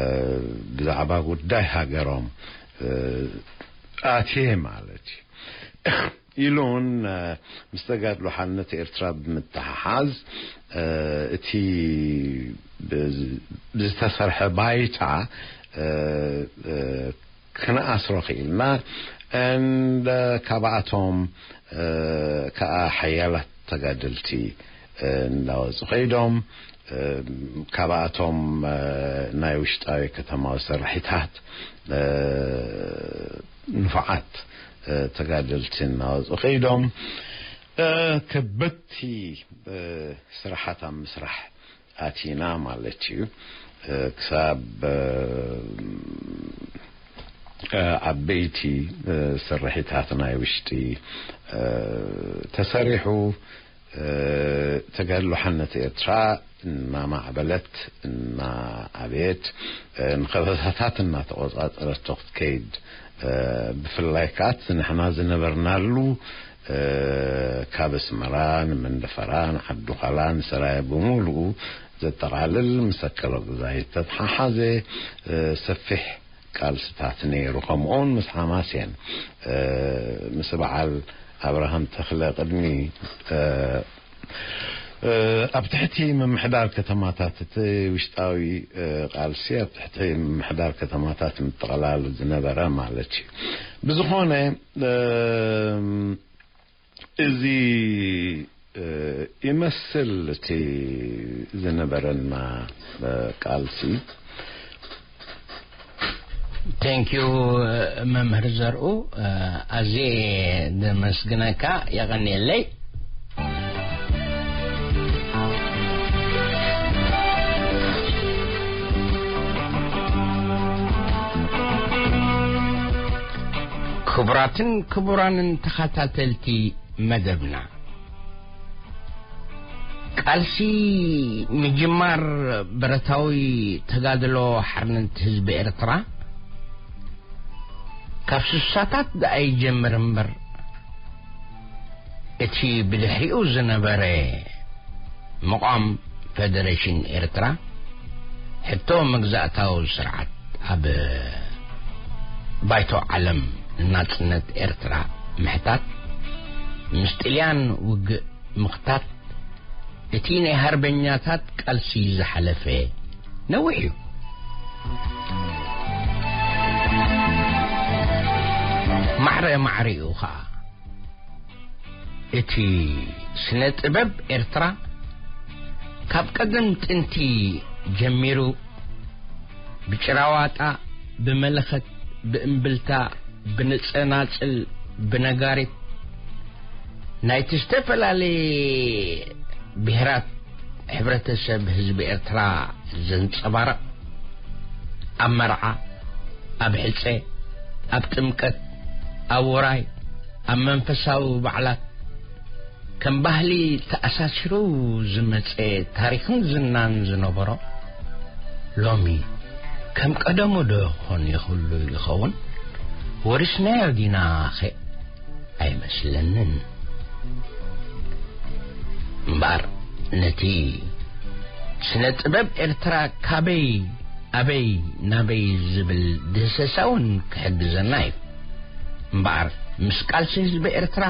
ብዛዕባ ጉዳይ ሃገሮም፣ እ፣ ኣትየ ማለት እዩ። ኢሉ እውን፣ እ፣ ምስ ተጋድሎ ሓርነት ኤርትራ ብምትሕሓዝ፣ እ፣ እቲ ብዝ-፣ ብዝተሰርሐ ባይታ፣ እ፣ እ፣ ክንኣስሮ ክኢልና። And፣ እ፣ ካብኣቶም፣ እ፣ ከኣ ሓያላት ተጋደልቲ፣ እ፣ እንዳወጹ ከይዶም። እ፣ ካብኣቶም፣ እ፣ ናይ ውሽጣዊ ከተማዊ ስርሒታት፣ እ፣ ንፉዓት፣ እ፣ ተጋደልቲ እናወጹ ከይዶም። እ፣ ከበድቲ፣ እ፣ ስራሓት ኣብ ምስራሕ ኣቲና ማለት እዩ። እ፣ ክሳብ፣ እ፣ እ፣ ዓበይቲ፣ እ፣ ስርሒታት ናይ ውሽጢ፣ እ፣ ተሰሪሑ፣ እ፣ ተጋድሎ ሓርነት ኤርትራ እናማዕበለት፣ እናዓበየት፣ እ፣ ንኸበሳታት እናተቖጻጸረቶ ክትከይድ፣ እ፣ ብፍላይ ከኣ እቲ ንሕና ዝነበርናሉ፣ እ፣ ካብ ኣስመራ ንመንደፈራ፣ ንዓዲ ዃላ፣ ንሰራየ ብምሉኡ ዘጠቓልል፣ ምስ ኣከለ ጉዛይ ዝተተሓሓዘ፣ እ፣ ሰፊሕ ቃልስታት ነይሩ። ከምኡውን ምስ ሓማሴን፣ እ፣ ምስ በዓል ኣብርሃም ተኽለ ቅድሚ፣ እ፣ እ፣ ኣብ ትሕቲ ምምሕዳር ከተማታት፣ እቲ ውሽጣዊ፣ እ፣ ቃልሲ ኣብ ትሕቲ ምምሕዳር ከተማታት ምጥቕላሉ ዝነበረ ማለት እዩ። ብዝኾነ፣ እ፣ እዚ፣ እ፣ ይመስል እቲ ዝነበረና፣ እ፣ ቃልሲ። Thank you፣ መምህር ዘርኡ፣ ኣዝየ ደመስግነካ። የቐንየለይ። ክቡራትን ክቡራንን ተኸታተልቲ መደብና፣ ቃልሲ ምጅማር ብረታዊ ተጋድሎ ሓርነት ህዝቢ ኤርትራ ካብ ስሳታት ደኣ ይጀምር እምበር፣ እቲ ብድሕሪኡ ዝነበረ ምቋም ፈደረሽን ኤርትራ ሕቶ መግዛእታዊ ስርዓት ኣብ ባይቶ ዓለም ንናጽነት ኤርትራ ምሕታት፣ ምስ ጥልያን ውግእ ምኽታት እቲ ናይ ሃርበኛታት ቃልሲ ዝሓለፈ ነዊሕ እዩ። ማዕረ ማዕሪኡ ኸኣ እቲ ስነ ጥበብ ኤርትራ ካብ ቀደም ጥንቲ ጀሚሩ ብጭራዋጣ፣ ብመለኸት፣ ብእምብልታ፣ ብንጸናጽል፣ ብነጋሪት ናይቲ ዝተፈላለየ ብሄራት ሕብረተሰብ ህዝቢ ኤርትራ ዘንጸባርቕ፣ ኣብ መርዓ፣ ኣብ ሕጸ፣ ኣብ ጥምቀት፣ ኣብ ውራይ፣ ኣብ መንፈሳዊ በዓላት ከም ባህሊ ተኣሳሲሩ ዝመጸ ታሪኽን ዝናን ዝነበሮ፣ ሎሚ ከም ቀደሙ ዶ ኾን ይኽሉ ይኸውን? ወሪስናዮ ዲናኸ? ኣይመስለንን። እምበኣር ነቲ ስነ ጥበብ ኤርትራ ካበይ ኣበይ ናበይ ዝብል ድህሰሳ እውን ክሕግዘና እዩ። እምበኣር ምስ ቃልሲ ህዝቢ ኤርትራ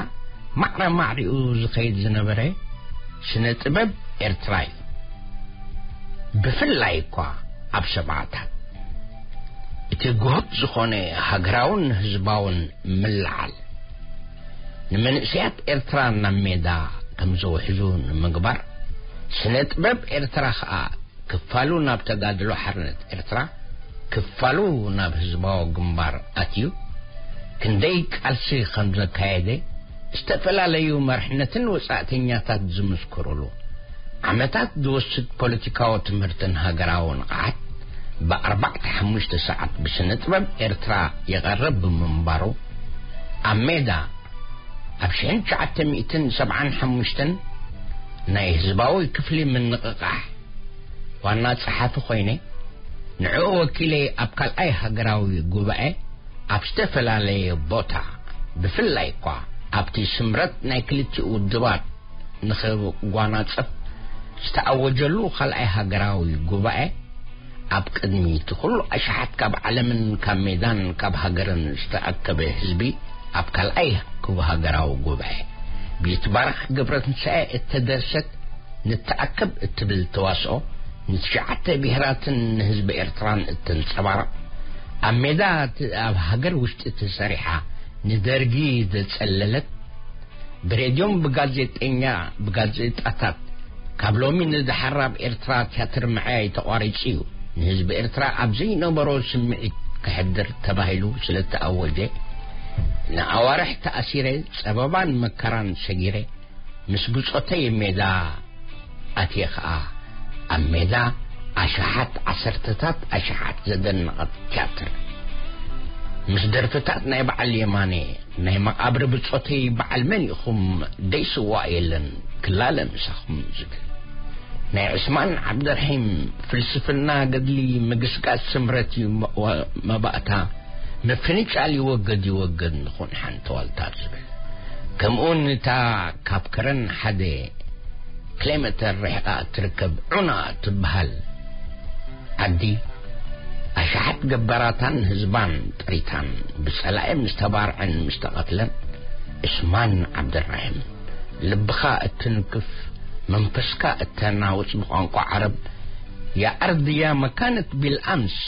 ማዕረ ማዕሪኡ ዝኸይድ ዝነበረ ስነ ጥበብ ኤርትራ እዩ። ብፍላይ እኳ ኣብ ሰብዓታት እቲ ግሁድ ዝኾነ ሃገራውን ህዝባውን ምልዓል ንመንእሰያት ኤርትራ ናብ ሜዳ ከም ዝውሕዙ ንምግባር፣ ስነ ጥበብ ኤርትራ ኸኣ ክፋሉ ናብ ተጋድሎ ሓርነት ኤርትራ፣ ክፋሉ ናብ ህዝባዊ ግንባር ኣትዩ፣ ክንደይ ቃልሲ ከም ዘካየደ ዝተፈላለዩ መርሕነትን ወጻእተኛታት ዝምስክሩሉ፣ ዓመታት ዝወስድ ፖለቲካዊ ትምህርትን ሃገራዊ ንቕሓት ብኣርባዕተ ሓሙሽተ ሰዓት ብስነ ጥበብ ኤርትራ ይቐርብ ብምንባሩ፣ ኣብ ሜዳ ኣብ ሽሕን ትሽዓተ ሚእትን ሰብዓን ሓሙሽተን ናይ ህዝባዊ ክፍሊ ምንቕቓሕ ዋና ጸሓፊ ኮይነ፣ ንዕኡ ወኪለ ኣብ ካልኣይ ሃገራዊ ጉባኤ ኣብ ዝተፈላለየ ቦታ፣ ብፍላይ እኳ ኣብቲ ስምረት ናይ ክልቲኡ ውድባት ንኽጓናጸፍ ዝተኣወጀሉ ካልኣይ ሃገራዊ ጉባኤ፣ ኣብ ቅድሚ እቲ ኩሉ ኣሽሓት ካብ ዓለምን ካብ ሜዳን ካብ ሃገርን ዝተኣከበ ህዝቢ፣ ኣብ ካልኣይ ክቡ ሃገራዊ ጉባኤ ብይትባረክ ገብረትንሳኤ እተደርሰት ንተኣከብ እትብል ተዋስኦ፣ ንትሽዓተ ብሄራትን ንህዝቢ ኤርትራን እተንጸባርቕ፣ ኣብ ሜዳ እቲ ኣብ ሃገር ውሽጢ ተሰሪሓ ንደርጊ ዘጸለለት፣ ብሬድዮን ብጋዜጠኛ ብጋዜጣታት ካብ ሎሚ ንደሓር ኣብ ኤርትራ ትያትር ምዕያይ ተቋሪጹ እዩ፣ ንህዝቢ ኤርትራ ኣብ ዘይነበሮ ስምዒት ከሕድር ተባሂሉ ስለ ተኣወጀ፣ ንኣዋርሕ ተኣሲረ ጸበባን መከራን ሰጊረ፣ ምስ ብጾተይ ሜዳ ኣትየ ኸኣ፣ ኣብ ሜዳ ኣሽሓት ዓሰርተታት ኣሽሓት ዘደነቐት ትያትር፣ ምስ ደርፍታት ናይ በዓል የማነ፣ ናይ መቓብር ብጾተይ በዓል መን ኢኹም ደይስዋእ የለን ክላለ ምሳኹም ዝብል፣ ናይ ዑስማን ዓብደርሒም ፍልስፍና ገድሊ ምግስጋስ ስምረት እዩ መ-፣ መባእታ፣ ምፍንጫል ይወገድ ይወገድ ንኹን ሓንቲ ዋልታ ዝብል፣ ከምኡውን እታ ካብ ከረን ሓደ ኪሎ ሜተር ርሕቓ እትርከብ ዑና እትበሃል ዓዲ፣ ኣሽሓት ገባራታን ህዝባን ጥሪታን ብጸላኢ ምስ ተባርዐን ምስ ተቐትለን፣ ዑስማን ዓብደራሂም፣ ልብኻ እትንክፍ፣ መንፈስካ እተናውጽ ብቋንቋ ዓረብ፣ ያ ኣርድ ያ መካነት ቢልኣምስ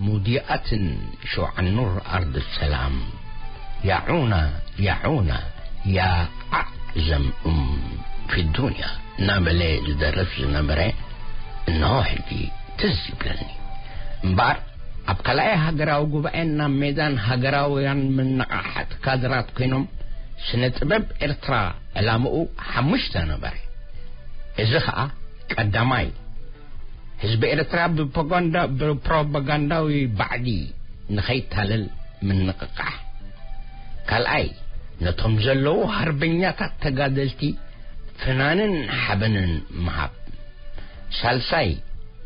ሙዲኣትን ሸውዓን ኑር ኣርድ ሰላም፣ ያ ዑና፣ ያ ዑና፣ ያ ኣዕዘም ኡም ፊ ዱንያ እናበለ ዝደርፍ ዝነበረ፣ እንሆ ሕጂ ትዝ ይብለኒ። እምበኣር፣ ኣብ ካልኣይ ሃገራዊ ጉባኤ ናብ ሜዳን ሃገራውያን ምንቕሓት ካድራት ኮይኖም፣ ስነ ጥበብ ኤርትራ ዕላምኡ ሓሙሽተ ነበረ። እዚ ኸኣ፣ ቀዳማይ፣ ህዝቢ ኤርትራ ብፕሮፓጋንዳ-፣ ብፕሮፓጋንዳዊ ባዕዲ ንኸይታለል ምንቕቓሕ። ካልኣይ፣ ነቶም ዘለዉ ሃርበኛታት ተጋደልቲ ፍናንን ሓበንን ምሃብ። ሳልሳይ፣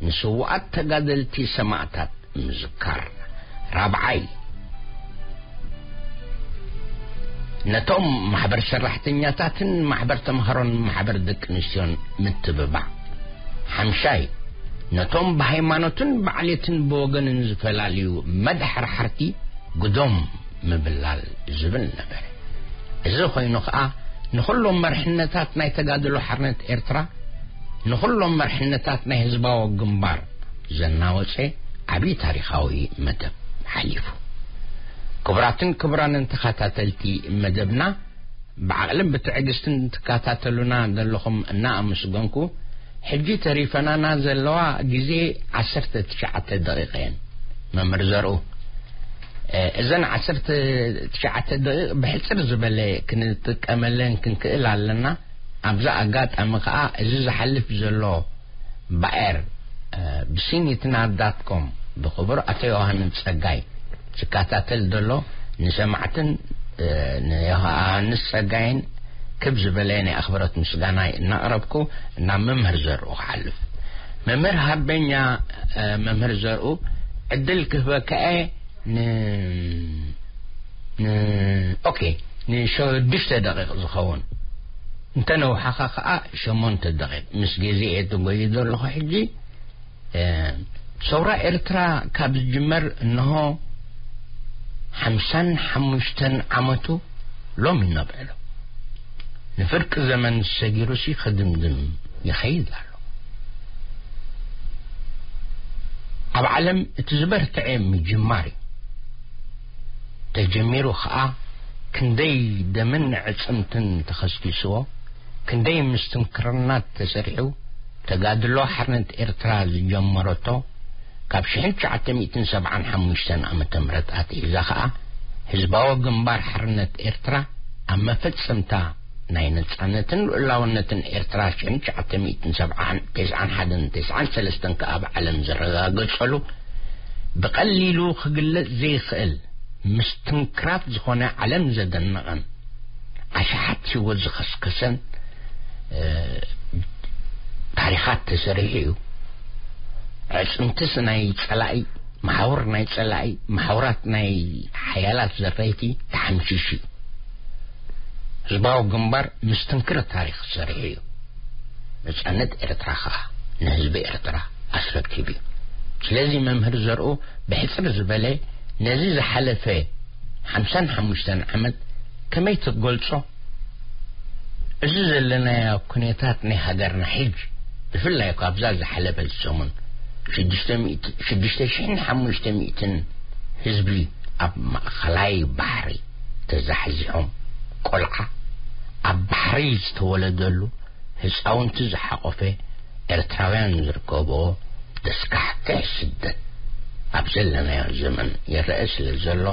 ንስዉኣት ተጋደልቲ ሰማእታት ምዝካር። ራብዓይ፣ ነቶም ማሕበር ሰራሕተኛታትን ማሕበር ተምሃሮን ማሕበር ደቂ ኣንስትዮን ምትብባዕ። ሓምሻይ፣ ነቶም ብሃይማኖትን ብዓሌትን ብወገንን ዝፈላልዩ መድሓርሓርቲ ግዶም ምብላል ዝብል ነበረ። እዚ ኮይኑ ኸኣ፣ ንኹሎም መርሕነታት ናይ ተጋድሎ ሓርነት ኤርትራ፣ ንኹሎም መርሕነታት ናይ ህዝባዊ ግንባር ዘናወጸ ዓብዪ ታሪኻዊ መደብ ሓሊፉ። ክቡራትን ክቡራንን ተኸታተልቲ መደብና፣ ብዓቕልን ብትዕግስትን ትከታተሉና ዘለኹም እናኣመስገንኩ፣ ሕጂ ተሪፈናና ዘለዋ ግዜ ዓሰርተ ትሽዓተ ደቂቕ እየን። መምህር ዘርኡ፣ እ፣ እዘን ዓሰርተ ትሽዓተ ደቂቕ ብሕጽር ዝበለ ክንጥቀመለን ክንክእል ኣለና። ኣብዛ ኣጋጣሚ ከኣ እዚ ዝሓልፍ ዘሎ ባኤር፣ እ፣ ብሲኒትና ዳት ኮም ብክቡር ኣቶ ዮሃንስ ጸጋይ ዝከታተል ዘሎ ንሰማዕትን፣ እ፣ ንዮሃንስ ጸጋይን ክብ ዝበለ ናይ ኣኽብሮት ምስጋናይ እናቕረብኩ ናብ መምህር ዘርኡ ክሓልፍ። መምህር ሃበኛ፣ እ፣ መምህር ዘርኡ ዕድል ክህበካ እየ ን-፣ ን-፣ ኦኬ፣ ንሸዱሽተ ደቂቕ ዝኸውን። እንተ ነውሓኻ ከኣ ሸሞንተ ደቂቕ። ምስ ግዜ እየ ተጎዩ ዘለኹ ሕጂ። እ፣ ሰውራ ኤርትራ ካብ ዝጅመር እንሆ ሓምሳን ሓሙሽተን ዓመቱ ሎሚ ነብዕሎ። ንፍርቂ ዘመን ሰጊሩሲ ክድምድም ይኸይድ ኣሎ። ኣብ ዓለም እቲ ዝበርትዐ ምጅማር እዩ። ተጀሚሩ ኸኣ ክንደይ ደምን ዕጽምትን ተኸስኪስዎ፣ ክንደይ ምስትንክርናት ተሰሪሑ፣ ተጋድሎ ሓርነት ኤርትራ ዝጀመረቶ ካብ ሽሕን ትሽዓተ ሚእትን ሰብዓን ሓሙሽተን ዓመተ ምህረት ኣትሒዛ ኸኣ፣ ህዝባዊ ግንባር ሓርነት ኤርትራ ኣብ መፈጸምታ ናይ ነጻነትን ልኡላውነትን ኤርትራ ሽሕን ትሽዓተ ሚእትን ሰብዓን፣ ተስዓን ሓደን ተስዓን ሰለስተን ከኣ ኣብ ዓለም ዘረጋገጸሉ፣ ብቐሊሉ ክግለጽ ዘይክእል ምስትንክራት ዝኾነ ዓለም ዘደነቐን ኣሽሓት ህይወት ዝኸስከሰን፣ እ፣ ታሪኻት ተሰሪሑ እዩ። ኣዕጽምትስ ናይ ጸላኢ፣ መሓውር ናይ ጸላኢ፣ መሓውራት ናይ ሓያላት ዘረይቲ ተሓምሺሹ እዩ። ህዝባዊ ግንባር ምስትንክር ታሪኽ ሰሪሑ እዩ። ነጻነት ኤርትራ ኸኣ ንህዝቢ ኤርትራ ኣስረኪቡ እዩ። ስለዚ መምህር ዘርኡ ብሕጽር ዝበለ ነዚ ዝሓለፈ ሓምሳን ሓሙሽተን ዓመት ከመይ ትገልጾ? እዚ ዘለናዮ ኩነታት ናይ ሃገርና ሕጂ፣ ብፍላይ እኳ ኣብዛ ዝሓለፈት ሰሙን ሽዱሽተ ሚእቲ፣ ሽዱሽተ ሽሕን ሓሙሽተ ሚእትን ህዝቢ ኣብ ማእከላይ ባሕሪ ተዛሕዚሖም፣ ቆልዓ ኣብ ባሕሪ ዝተወለደሉ ህጻውንቲ ዝሓቖፈ ኤርትራውያን ዝርከብዎ ዘስካሕክሕ ስደት ኣብ ዘለናዮ ዘመን ይረአ ስለ ዘሎ፣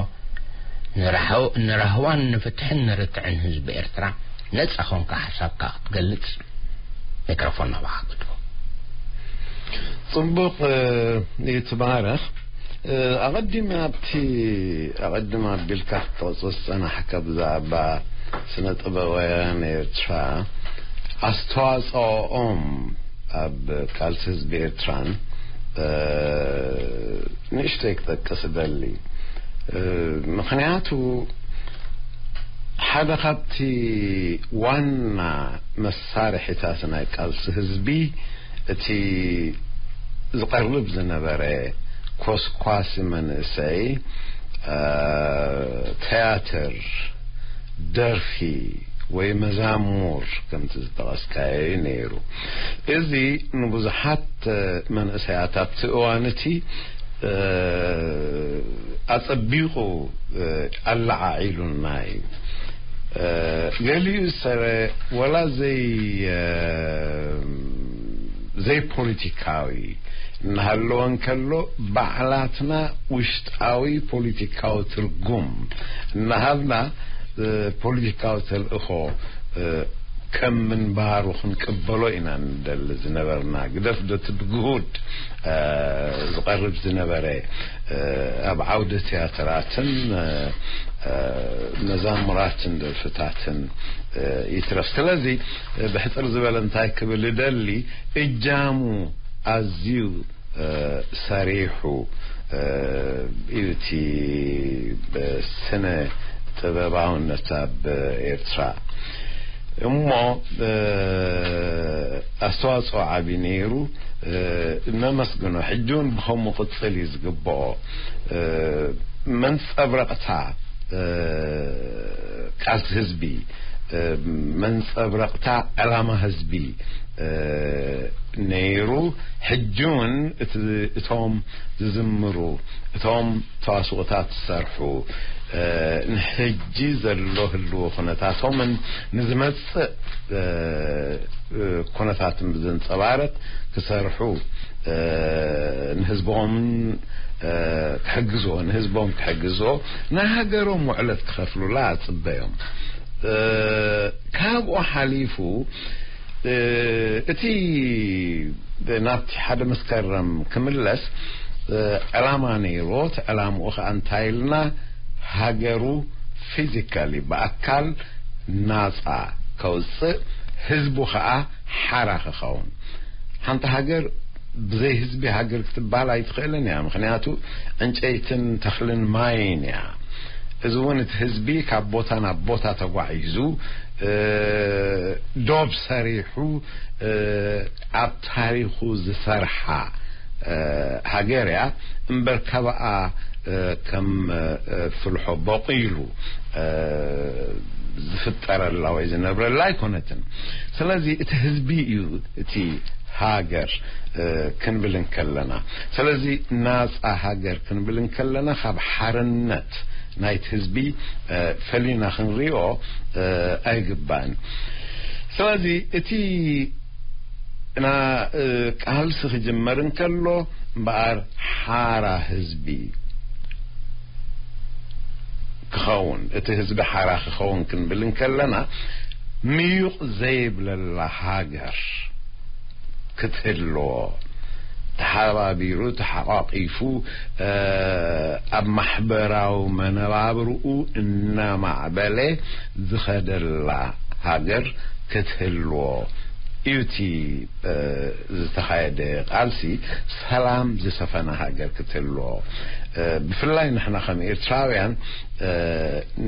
ንራህው-፣ ንራህዋን ንፍትሕን ንርትዕን ህዝቢ ኤርትራ ነጻ ኾንካ ሓሳብካ ክትገልጽ ሚክሮፎን ናባኻ ግድፎ። ጽቡቕ፣ እ፣ ይትባረኽ። እ፣ ኣቐዲመ ኣብቲ፣ ኣቐዲመ ኣቢልካ ክትጠቕሶ ዝጸናሕካ ብዛዕባ ስነ ጥበባውያን ኤርትራ ኣስተዋጽኦኦም ኣብ ቃልሲ ህዝቢ ኤርትራን፣ እ፣ ንእሽተይ ክጠቅስ እደሊ። እ፣ ምኽንያቱ ሓደ ካብቲ ዋና መሳርሒታት ናይ ቃልሲ ህዝቢ እቲ ዝቐርብ ዝነበረ ኮስኳሲ መንእሰይ፣ እ፣ ትያትር፣ ደርፊ ወይ መዛሙር ከምቲ ዝጠቐስካዮ እዩ ነይሩ። እዚ ንብዙሓት፣ እ፣ መንእሰያት ኣብቲ እዋን እቲ፣ እ፣ ኣጸቢቑ፣ እ፣ ኣለዓዒሉና እዩ። እ፣ ገሊኡ ሰረ ወላ ዘይ-፣ እ፣ ዘይፖለቲካዊ እናሃለወ እንከሎ፣ ባዕላትና ውሽጣዊ ፖለቲካዊ ትርጉም እናሃብና፣ እ፣ ፖለቲካዊ ተልእኾ፣ እ፣ ከም ምንባሩ ክንቅበሎ ኢና ንደሊ ዝነበርና። ግደፍ ዶ እቲ ብግሁድ፣ እ፣ ዝቐርብ ዝነበረ፣ እ፣ ኣብ ዓውደ ትያትራትን፣ እ፣ እ፣ መዛሙራትን ደርፍታትን፣ እ፣ ይትረፍ። ስለዚ፣ እ፣ ብሕጽር ዝበለ እንታይ ክብል እደሊ፣ እጃሙ ኣዝዩ፣ እ፣ ሰሪሑ፣ እ፣ እዩ እቲ ብስነ ጥበባውነት ኣብ ኤርትራ እሞ፣ እ፣ ኣስተዋጽኦ ዓቢ ነይሩ። እ፣ ነመስግኖ። ሕጂ እውን ብኸምኡ ቅጽል እዩ ዝግብኦ። እ፣ መንጸብረቕታ፣ እ፣ ቃልሲ ህዝቢ፣ እ፣ መንጸብረቕታ ዕላማ ህዝቢ፣ እ፣ ነይሩ። ሕጂ እውን እቲ፣ እቶም ዝዝምሩ፣ እቶም ተዋስኦታት ዝሰርሑ፣ እ፣ ንሕጂ ዘሎ ህልዎ ኩነታቶምን ንዝመጽእ፣ እ፣ እ፣ ኩነታትን ብዘንጸባርቕ ክሰርሑ፣ እ፣ ንህዝቦምን፣ እ፣ ክሕግዝዎ፣ ንህዝቦም ክሕግዝዎ፣ ናይ ሃገሮም ውዕለት ክኸፍሉላ እጽበዮም። እ፣ ካብኡ ሓሊፉ፣ እ፣ እቲ ናብቲ ሓደ መስከረም ክምለስ፣ እ፣ ዕላማ ነይርዎ። እቲ ዕላምኡ ኸኣ እንታይ ኢልና፣ ሃገሩ ፊዚካሊ፣ ብኣካል ናጻ ከውጽእ፣ ህዝቡ ኸኣ ሓራ ክኸውን። ሓንቲ ሃገር ብዘይ ህዝቢ ሃገር ክትበሃል ኣይትኽእልን እያ። ምኽንያቱ ዕንጨይትን ተኽልን ማይን እያ። እዚ እውን እቲ ህዝቢ ካብ ቦታ ናብ ቦታ ተጓዒዙ፣ እ፣ ዶብ ሰሪሑ፣ እ፣ ኣብ ታሪኹ ዝሰርሓ፣ እ፣ ሃገር እያ። እምበር ካባኣ፣ እ፣ ከም፣ እ፣ ፍልሖ በቂሉ፣ እ፣ ዝፍጠረላ ወይ ዝነብረላ ኣይኮነትን። ስለዚ እቲ ህዝቢ እዩ እቲ ሃገር፣ እ፣ ክንብል እንከለና። ስለዚ ናጻ ሃገር ክንብል እንከለና ካብ ሓርነት ናይቲ ህዝቢ፣ እ፣ ፈሊና ክንሪኦ፣ እ፣ ኣይግባእን። ስለዚ እቲ ና-፣ እ፣ ቃልሲ ክጅመር እንከሎ እምበኣር ሓራ ህዝቢ ክኸውን፣ እቲ ህዝቢ ሓራ ክኸውን ክንብል እንከለና፣ ምዩቕ ዘይብለላ ሃገር ክትህልዎ፣ ተሓባቢሩ፣ ተሓቋቒፉ፣ እ፣ ኣብ ማሕበራዊ መነባብርኡ እናማዕበለ ዝኸደላ ሃገር ክትህልዎ እዩ እቲ፣ እ፣ ዝተኻየደ ቃልሲ። ሰላም ዝሰፈነ ሃገር ክትህልዎ፣ እ፣ ብፍላይ ንሕና ከም ኤርትራውያን፣ እ፣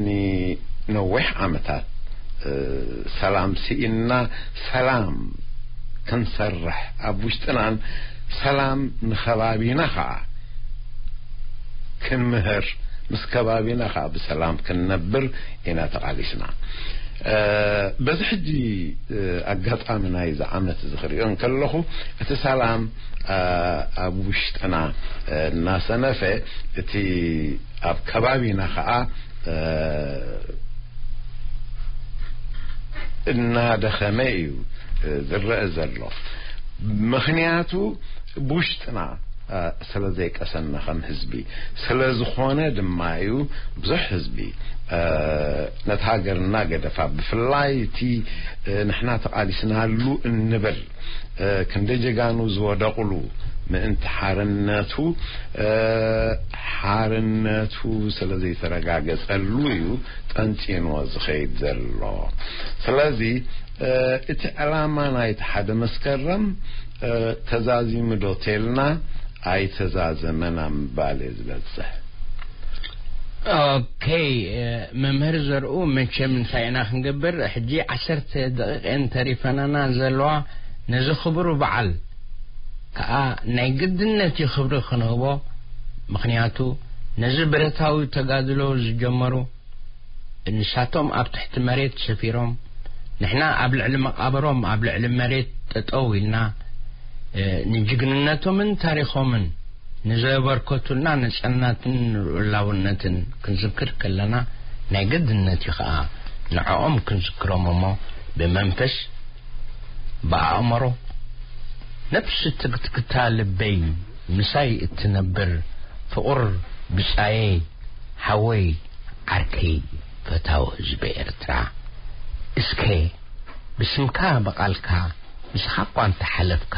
ንነዊሕ ዓመታት፣ እ፣ ሰላም ስኢንና፣ ሰላም ክንሰርሕ፣ ኣብ ውሽጥናን ሰላም ንኸባቢና ኸዓ ክንምህር፣ ምስ ከባቢና ኸዓ ብሰላም ክንነብር ኢና ተቓሊስና። እ፣ በዚ ሕጂ፣ እ፣ ኣጋጣሚ ናይዚ ዓመት እዚ ክሪኦ እንከለኹ፣ እቲ ሰላም፣ እ፣ ኣብ ውሽጥና፣ እ፣ እናሰነፈ፣ እቲ ኣብ ከባቢና ኸዓ፣ እ፣ እናደኸመ እዩ፣ እ፣ ዝረአ ዘሎ። ምኽንያቱ ብውሽጥና፣ እ፣ ስለ ዘይቀሰና ከም ህዝቢ፣ ስለ ዝኾነ ድማ እዩ ብዙሕ ህዝቢ፣ እ፣ ነታ ሃገር እናገደፋ፣ ብፍላይ እቲ፣ እ፣ ንሕና ተቓሊስናሉ እንብል፣ እ፣ ክንደይ ጀጋኑ ዝወደቑሉ ምእንቲ ሓርነቱ፣ እ፣ ሓርነቱ ስለ ዘይተረጋገጸሉ እዩ ጠንጢንዎ ዝኸይድ ዘሎ። ስለዚ፣ እ፣ እቲ ዕላማ ናይቲ ሓደ መስከረም፣ እ፣ ተዛዚሙ ዶ ተልና፣ ኣይተዛዘመን ኣብ ምባል እየ ዝበጽሕ። ኦኬ፣ እ፣ መምህር ዘርኡ፣ መቸም እንታይ ኢና ክንገብር? ሕጂ ዓሰርተ ደቂቕ እየን ተሪፈናና ዘለዋ። ነዚ ክቡር በዓል ከኣ ናይ ግድነት እዩ ክብሪ ክንህቦ። ምኽንያቱ ነዚ ብረታዊ ተጋድሎ ዝጀመሩ፣ ንሳቶም ኣብ ትሕቲ መሬት ሰፊሮም፣ ንሕና ኣብ ልዕሊ መቓብሮም ኣብ ልዕሊ መሬት ጠጠው ኢልና፣ እ፣ ንጅግንነቶምን ታሪኾምን ንዘበርከቱልና ነጻነትን ልዑላውነትን ክንዝክር ከለና፣ ናይ ግድነት እዩ ኸኣ ንዕኦም ክንዝክሮም እሞ፣ ብመንፈስ፣ ብኣእምሮ፣ ነፍሲ ትክትክታ ልበይ ምሳይ እትነብር ፍቑር ብጻየይ፣ ሓወይ፣ ዓርከይ፣ ፈታዊ ህዝቢ ኤርትራ፣ እስከ ብስምካ ብቓልካ፣ ንስኻ እኳ እንተሓለፍካ፣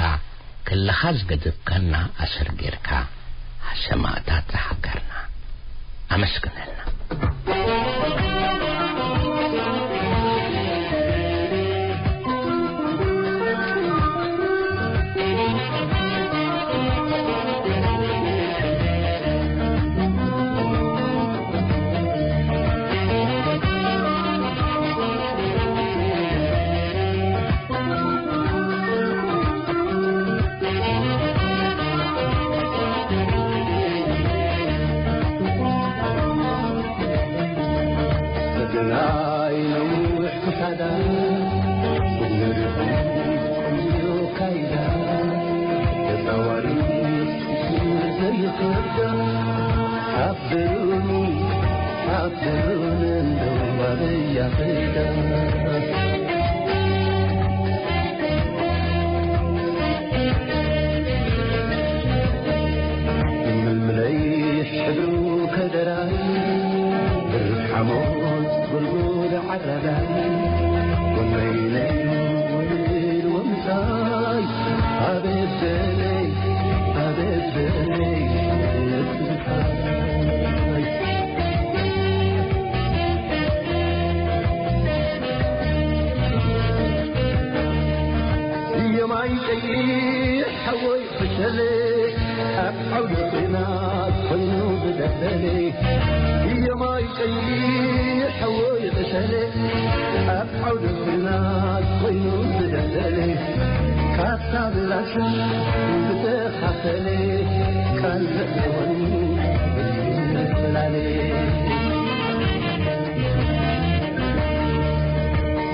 ከለኻ ዝገደፍካና ኣሰር ጌርካ፣ ሰማእታት ሃገርና ኣመስግነልና። ተጻዋሪ ዘይከብዳ ሓብሩኒ፣ ሓብሩኒ እንደው ባበያ ከይዳ። ምልምለይ ሕብሩ ከደራይ ብርሕ ሓሞት ጎልጎል ዓራዳይ ወነይነይ ውዕል ወምሳይ ኣቤት በለይ ኣቤት በለይ ትዝታይ። የማይ ቀይሕ ሓወይ ብሸለ ኣብ ዓውደ ኲናት ኮይኑ ዝደበለ። የማይ ቀይሕ ሓወይ ብሸለ ኣብ ዓውደ ኲናት ኮይኑ ዝደበለ። ካሳ ብላሹ ዝተኻፈለ ቃል ዘእተወኒ ብዝፈላለ።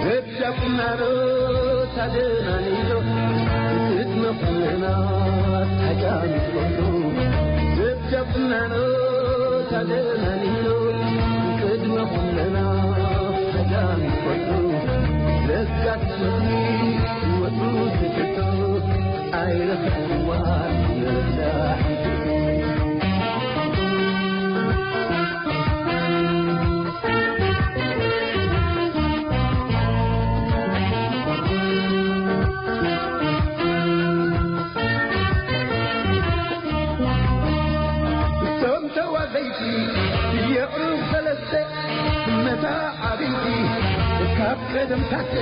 ዘብጃ ቁናሮ ታደናኒዶ ቅድመ ኩልና ታጃሚ ፎቶ። ዘብጃ ቁናሮ ታደናኒዶ ቅድመ ኩልና ታጃሚ ፎቶ። ዘጋት ወትሩ ትክቶ ኣይረኽብዋ ነብዛ ሓንቲ። እቶም ተዋዘይቲ የዕሩኽ ሰለስተ መታዓብይቲ ካብ ቀደም ታተ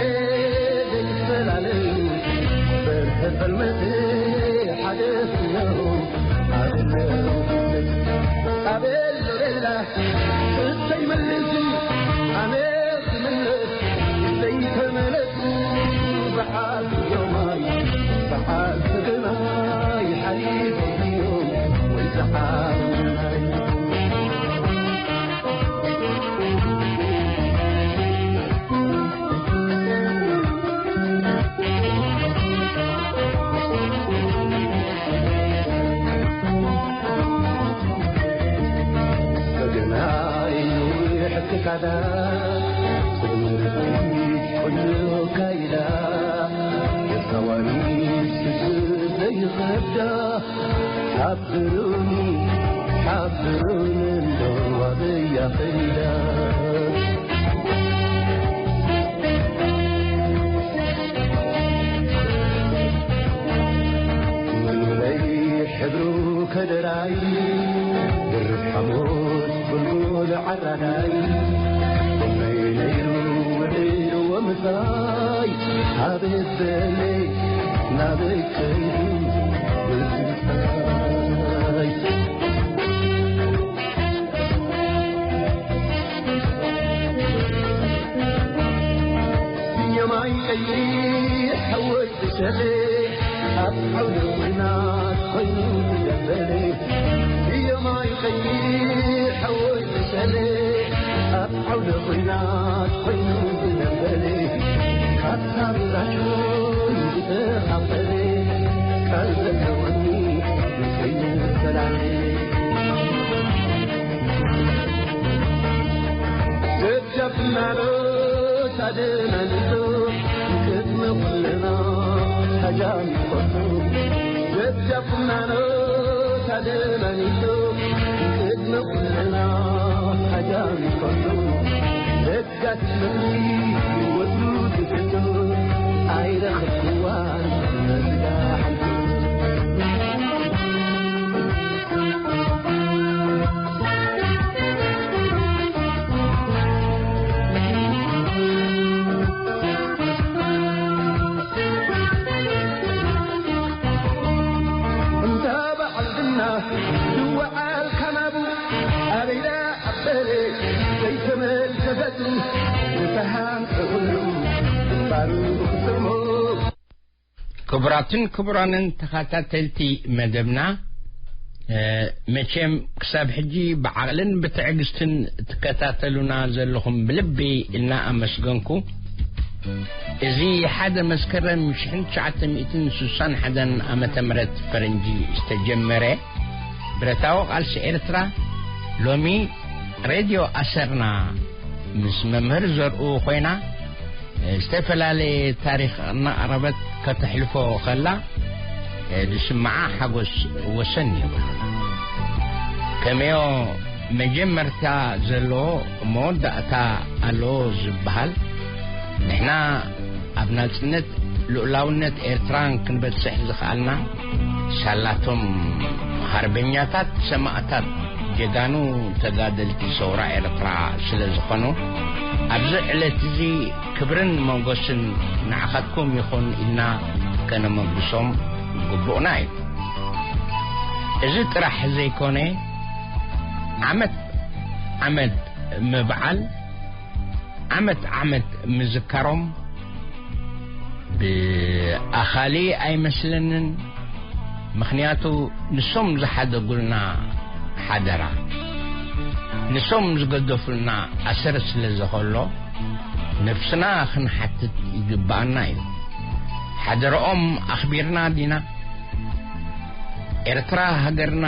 ዘይፈላለዩ በርሀ ጸልመት ሓደ ፍነው ኣበለው ኣበል ሎሬላ እተይመልሱ ኣነ ክምለስ ዘይተመለሱ በዓል ዮማይ በዓል ሰገናይ ሓሊፎም እዮም ወይ ሰዓብናይ። ሰገናይ ነዊሕ ክሳዳ ጽምርቲ ቆንጆ ካይዳ የሳዋሪ ስስ ዘይኸብዳ ሓብሩኒ ሓብሩኒ እንደዋ በያ ኸይዳ። ምሉለይ ሕብሩ ከደራይ ብርብ ሓሞት ብልቡል ዓራዳይ ኮመይ ነይሩ ውዒሉ ወምሳይ ኣቤት በለይ ናበይ ከይዱ ብዝምሳይ። የማይ ቀይሕ ሓወይ ብሸለ ኣብ ዓውደ ኲናት ኮይኑ ዝደበለ። የማይ ቀይሕ ሓወይ ብሸለ ኣብ ዓውደ ኲናት ኮይኑ ዝደበለ። ካብ ሳብላሹ ዝተኻፈለ ቃል ዘለወኒ ንሰይኑ ሰላለ። ደጃፍናሎ ታደናኒቶ ቅድሚ ኩልና ሃጃም ይፈቱ። ደጃፍናሎ ታደናኒቶ ቅድሚ ኩልና ሃጃም ይፈቱ። ደጋት መሪ ወትሩ ትፍቱ ኣይረኽብዋን ነዚኣ ሓንቲ። እንተ በዓል ዝና ዝወዓል ካናቡ ኣበይዳ ኣበለ ዘይተመልከፈቱ ዝተሃንጠ ኩሉ ግንባሩ ክስሞ። ክቡራትን ክቡራንን ተኸታተልቲ መደብና፣ እ፣ መቸም ክሳብ ሕጂ ብዓቕልን ብትዕግስትን ትከታተሉና ዘለኹም ብልቢ እናኣመስገንኩ፣ እዚ ሓደ መስከረም ሽሕን ትሽዓተ ሚእትን ስሳን ሓደን ዓመተ ምህረት ፈረንጂ ዝተጀመረ ብረታዊ ቃልሲ ኤርትራ፣ ሎሚ ሬድዮ ኣሰርና ምስ መምህር ዘርኡ ኮይና ዝተፈላለየ ታሪኽ እናቕረበት ከተሕልፎ ከላ፣ ዝስምዓ ሓጎስ ወሰን የብሉን። ከመዮ መጀመርታ ዘለዎ መወዳእታ ኣለዎ ዝበሃል፣ ንሕና ኣብ ናጽነት ልኡላውነት ኤርትራን ክንበጽሕ ዝኸኣልና፣ ሳላቶም ሃርበኛታት ሰማእታት፣ ጀጋኑ ተጋደልቲ ሰውራ ኤርትራ ስለ ዝኾኑ፣ ኣብዚ ዕለት እዚ ክብርን ሞገስን ንዓኻትኩም ይኹን ኢልና ከነመጉሶም ግቡእና እዩ። እዚ ጥራሕ ዘይኮነ፣ ዓመት ዓመት ምብዓል፣ ዓመት ዓመት ምዝካሮም ብኣኻሊ ኣይመስለንን። ምኽንያቱ ንሶም ዝሓደጉልና ሓደራ፣ ንሶም ዝገደፉልና ኣሰር ስለ ዘኸሎ፣ ነብስና ክንሓትት ይግብኣና እዩ። ሓደረኦም ኣኽቢርና ዲና? ኤርትራ ሃገርና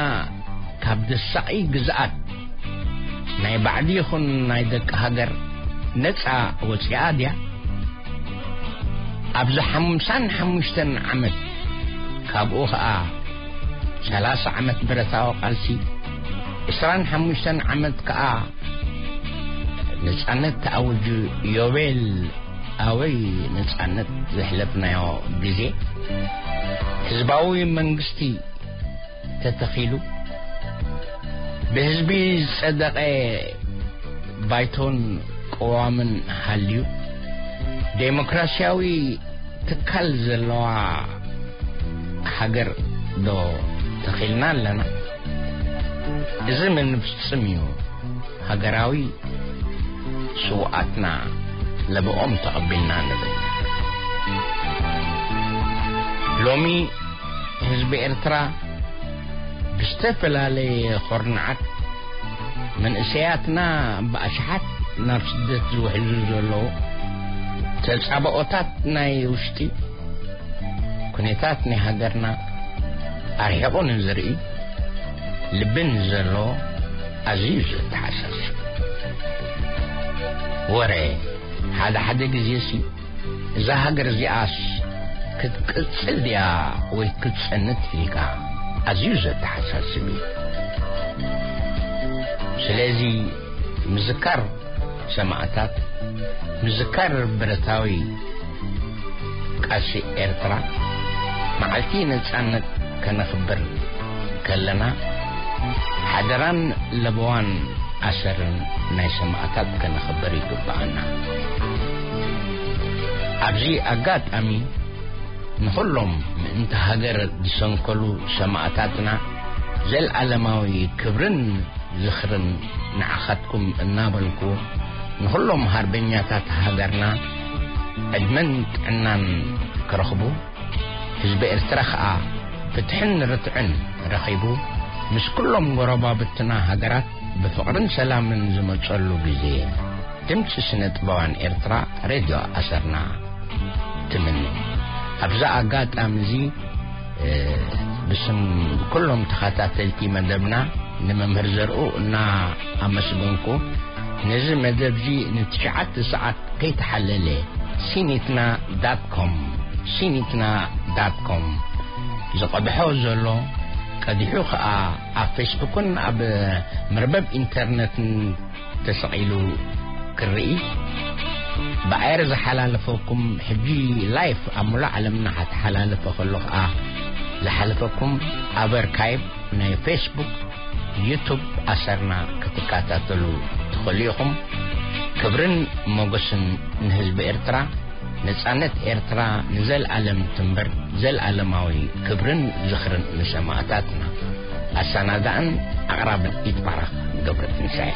ካብ ዘሳቒ ግዝኣት ናይ ባዕዲ ይኹን ናይ ደቂ ሃገር ነጻ ወጺኣ ድያ? ኣብዚ ሓምሳን ሓሙሽተን ዓመት፣ ካብኡ ኸኣ ሰላሳ ዓመት ብረታዊ ቃልሲ፣ ዕስራን ሓሙሽተን ዓመት ከኣ ነጻነት ተኣውጁ፣ ዮቤል ኣወይ ነጻነት ዘሕለፍናዮ ግዜ፣ ህዝባዊ መንግስቲ ተተኺሉ፣ ብህዝቢ ዝጸደቐ ባይቶን ቅዋምን ሃልዩ፣ ዴሞክራሲያዊ ትካል ዘለዋ ሃገር ዶ ተኺልና ኣለና? እዚ ምንፍጽም እዩ። ሃገራዊ ስውኣትና ለብኦም ተቐቢልና ንብል። ሎሚ ህዝቢ ኤርትራ ብዝተፈላለየ ኾርናዓት፣ መንእሰያትና ብኣሽሓት ናብ ስደት ዝውሕዙ ዘለዉ፣ ተጻብኦታት ናይ ውሽጢ፣ ኩነታት ናይ ሃገርና ኣርሒቑ ንዝርኢ፣ ልቢ ንዘለዎ ኣዝዩ ዘተሓሳስብ ወረ። ሓደ ሓደ ግዜሲ፣ እዛ ሃገር እዚኣስ ክትቅጽል ድያ ወይ ክትጸንት ኢልካ ኣዝዩ ዘተሓሳስብ እዩ። ስለዚ፣ ምዝካር ሰማእታት፣ ምዝካር ብረታዊ ቃልሲ ኤርትራ፣ መዓልቲ ነጻነት ከነኽብር ከለና፣ ሓደራን ለበዋን ኣሰርን ናይ ሰማእታት ከነኽብር ይግብኣና። ኣብዚ ኣጋጣሚ፣ ንኹሎም ምእንቲ ሃገር ዝሰንከሉ ሰማእታትና፣ ዘልኣለማዊ ክብርን ዝኽርን ንዓኻትኩም እናበልኩ፣ ንኹሎም ሃርበኛታት ሃገርና ዕድመን ጥዕናን ክረኽቡ፣ ህዝቢ ኤርትራ ኸኣ ፍትሕን ርትዕን ረኺቡ፣ ምስ ኩሎም ጎረባብትና ሃገራት ብፍቕርን ሰላምን ዝመጸሉ ግዜ፣ ድምጺ ስነ ጥበባን ኤርትራ፣ ሬድዮ ኣሰርና ትምኒ። ኣብዛ ኣጋጣሚ እዚ፣ እ፣ ብስም ኩሎም ተኸታተልቲ መደብና፣ ንመምህር ዘርኡ እናኣመስገንኩ፣ ነዚ መደብ እዚ ንትሽዓተ ሰዓት ከይተሓለለ፣ ሲኒትና ዳት ኮም፣ ሲኒትና ዳት ኮም ዝቐድሖ ዘሎ፣ ቀዲሑ ኸኣ ኣብ ፌስቡክን ኣብ መርበብ ኢንተርነትን ተሰቒሉ ክርኢ፣ ብኣየር ዝሓላለፈኩም፣ ሕጂ ላይፍ ኣብ ሙሉእ ዓለምና ሓተሓላለፈ ከሎ ኸኣ ዝሓለፈኩም ኣብ ኣርካይቭ ናይ ፌስቡክ፣ ዩቱብ ኣሰርና ክትከታተሉ ትኽእሉ ኢኹም። ክብርን ሞገስን ንህዝቢ ኤርትራ። ነጻነት ኤርትራ ንዘልኣለም ትንበር። ዘልኣለማዊ ክብርን ዝኽርን ንሰማእታትና። ኣሰናዳእን ኣቕራብን ይትባረኽ ገብረትንሳኤ።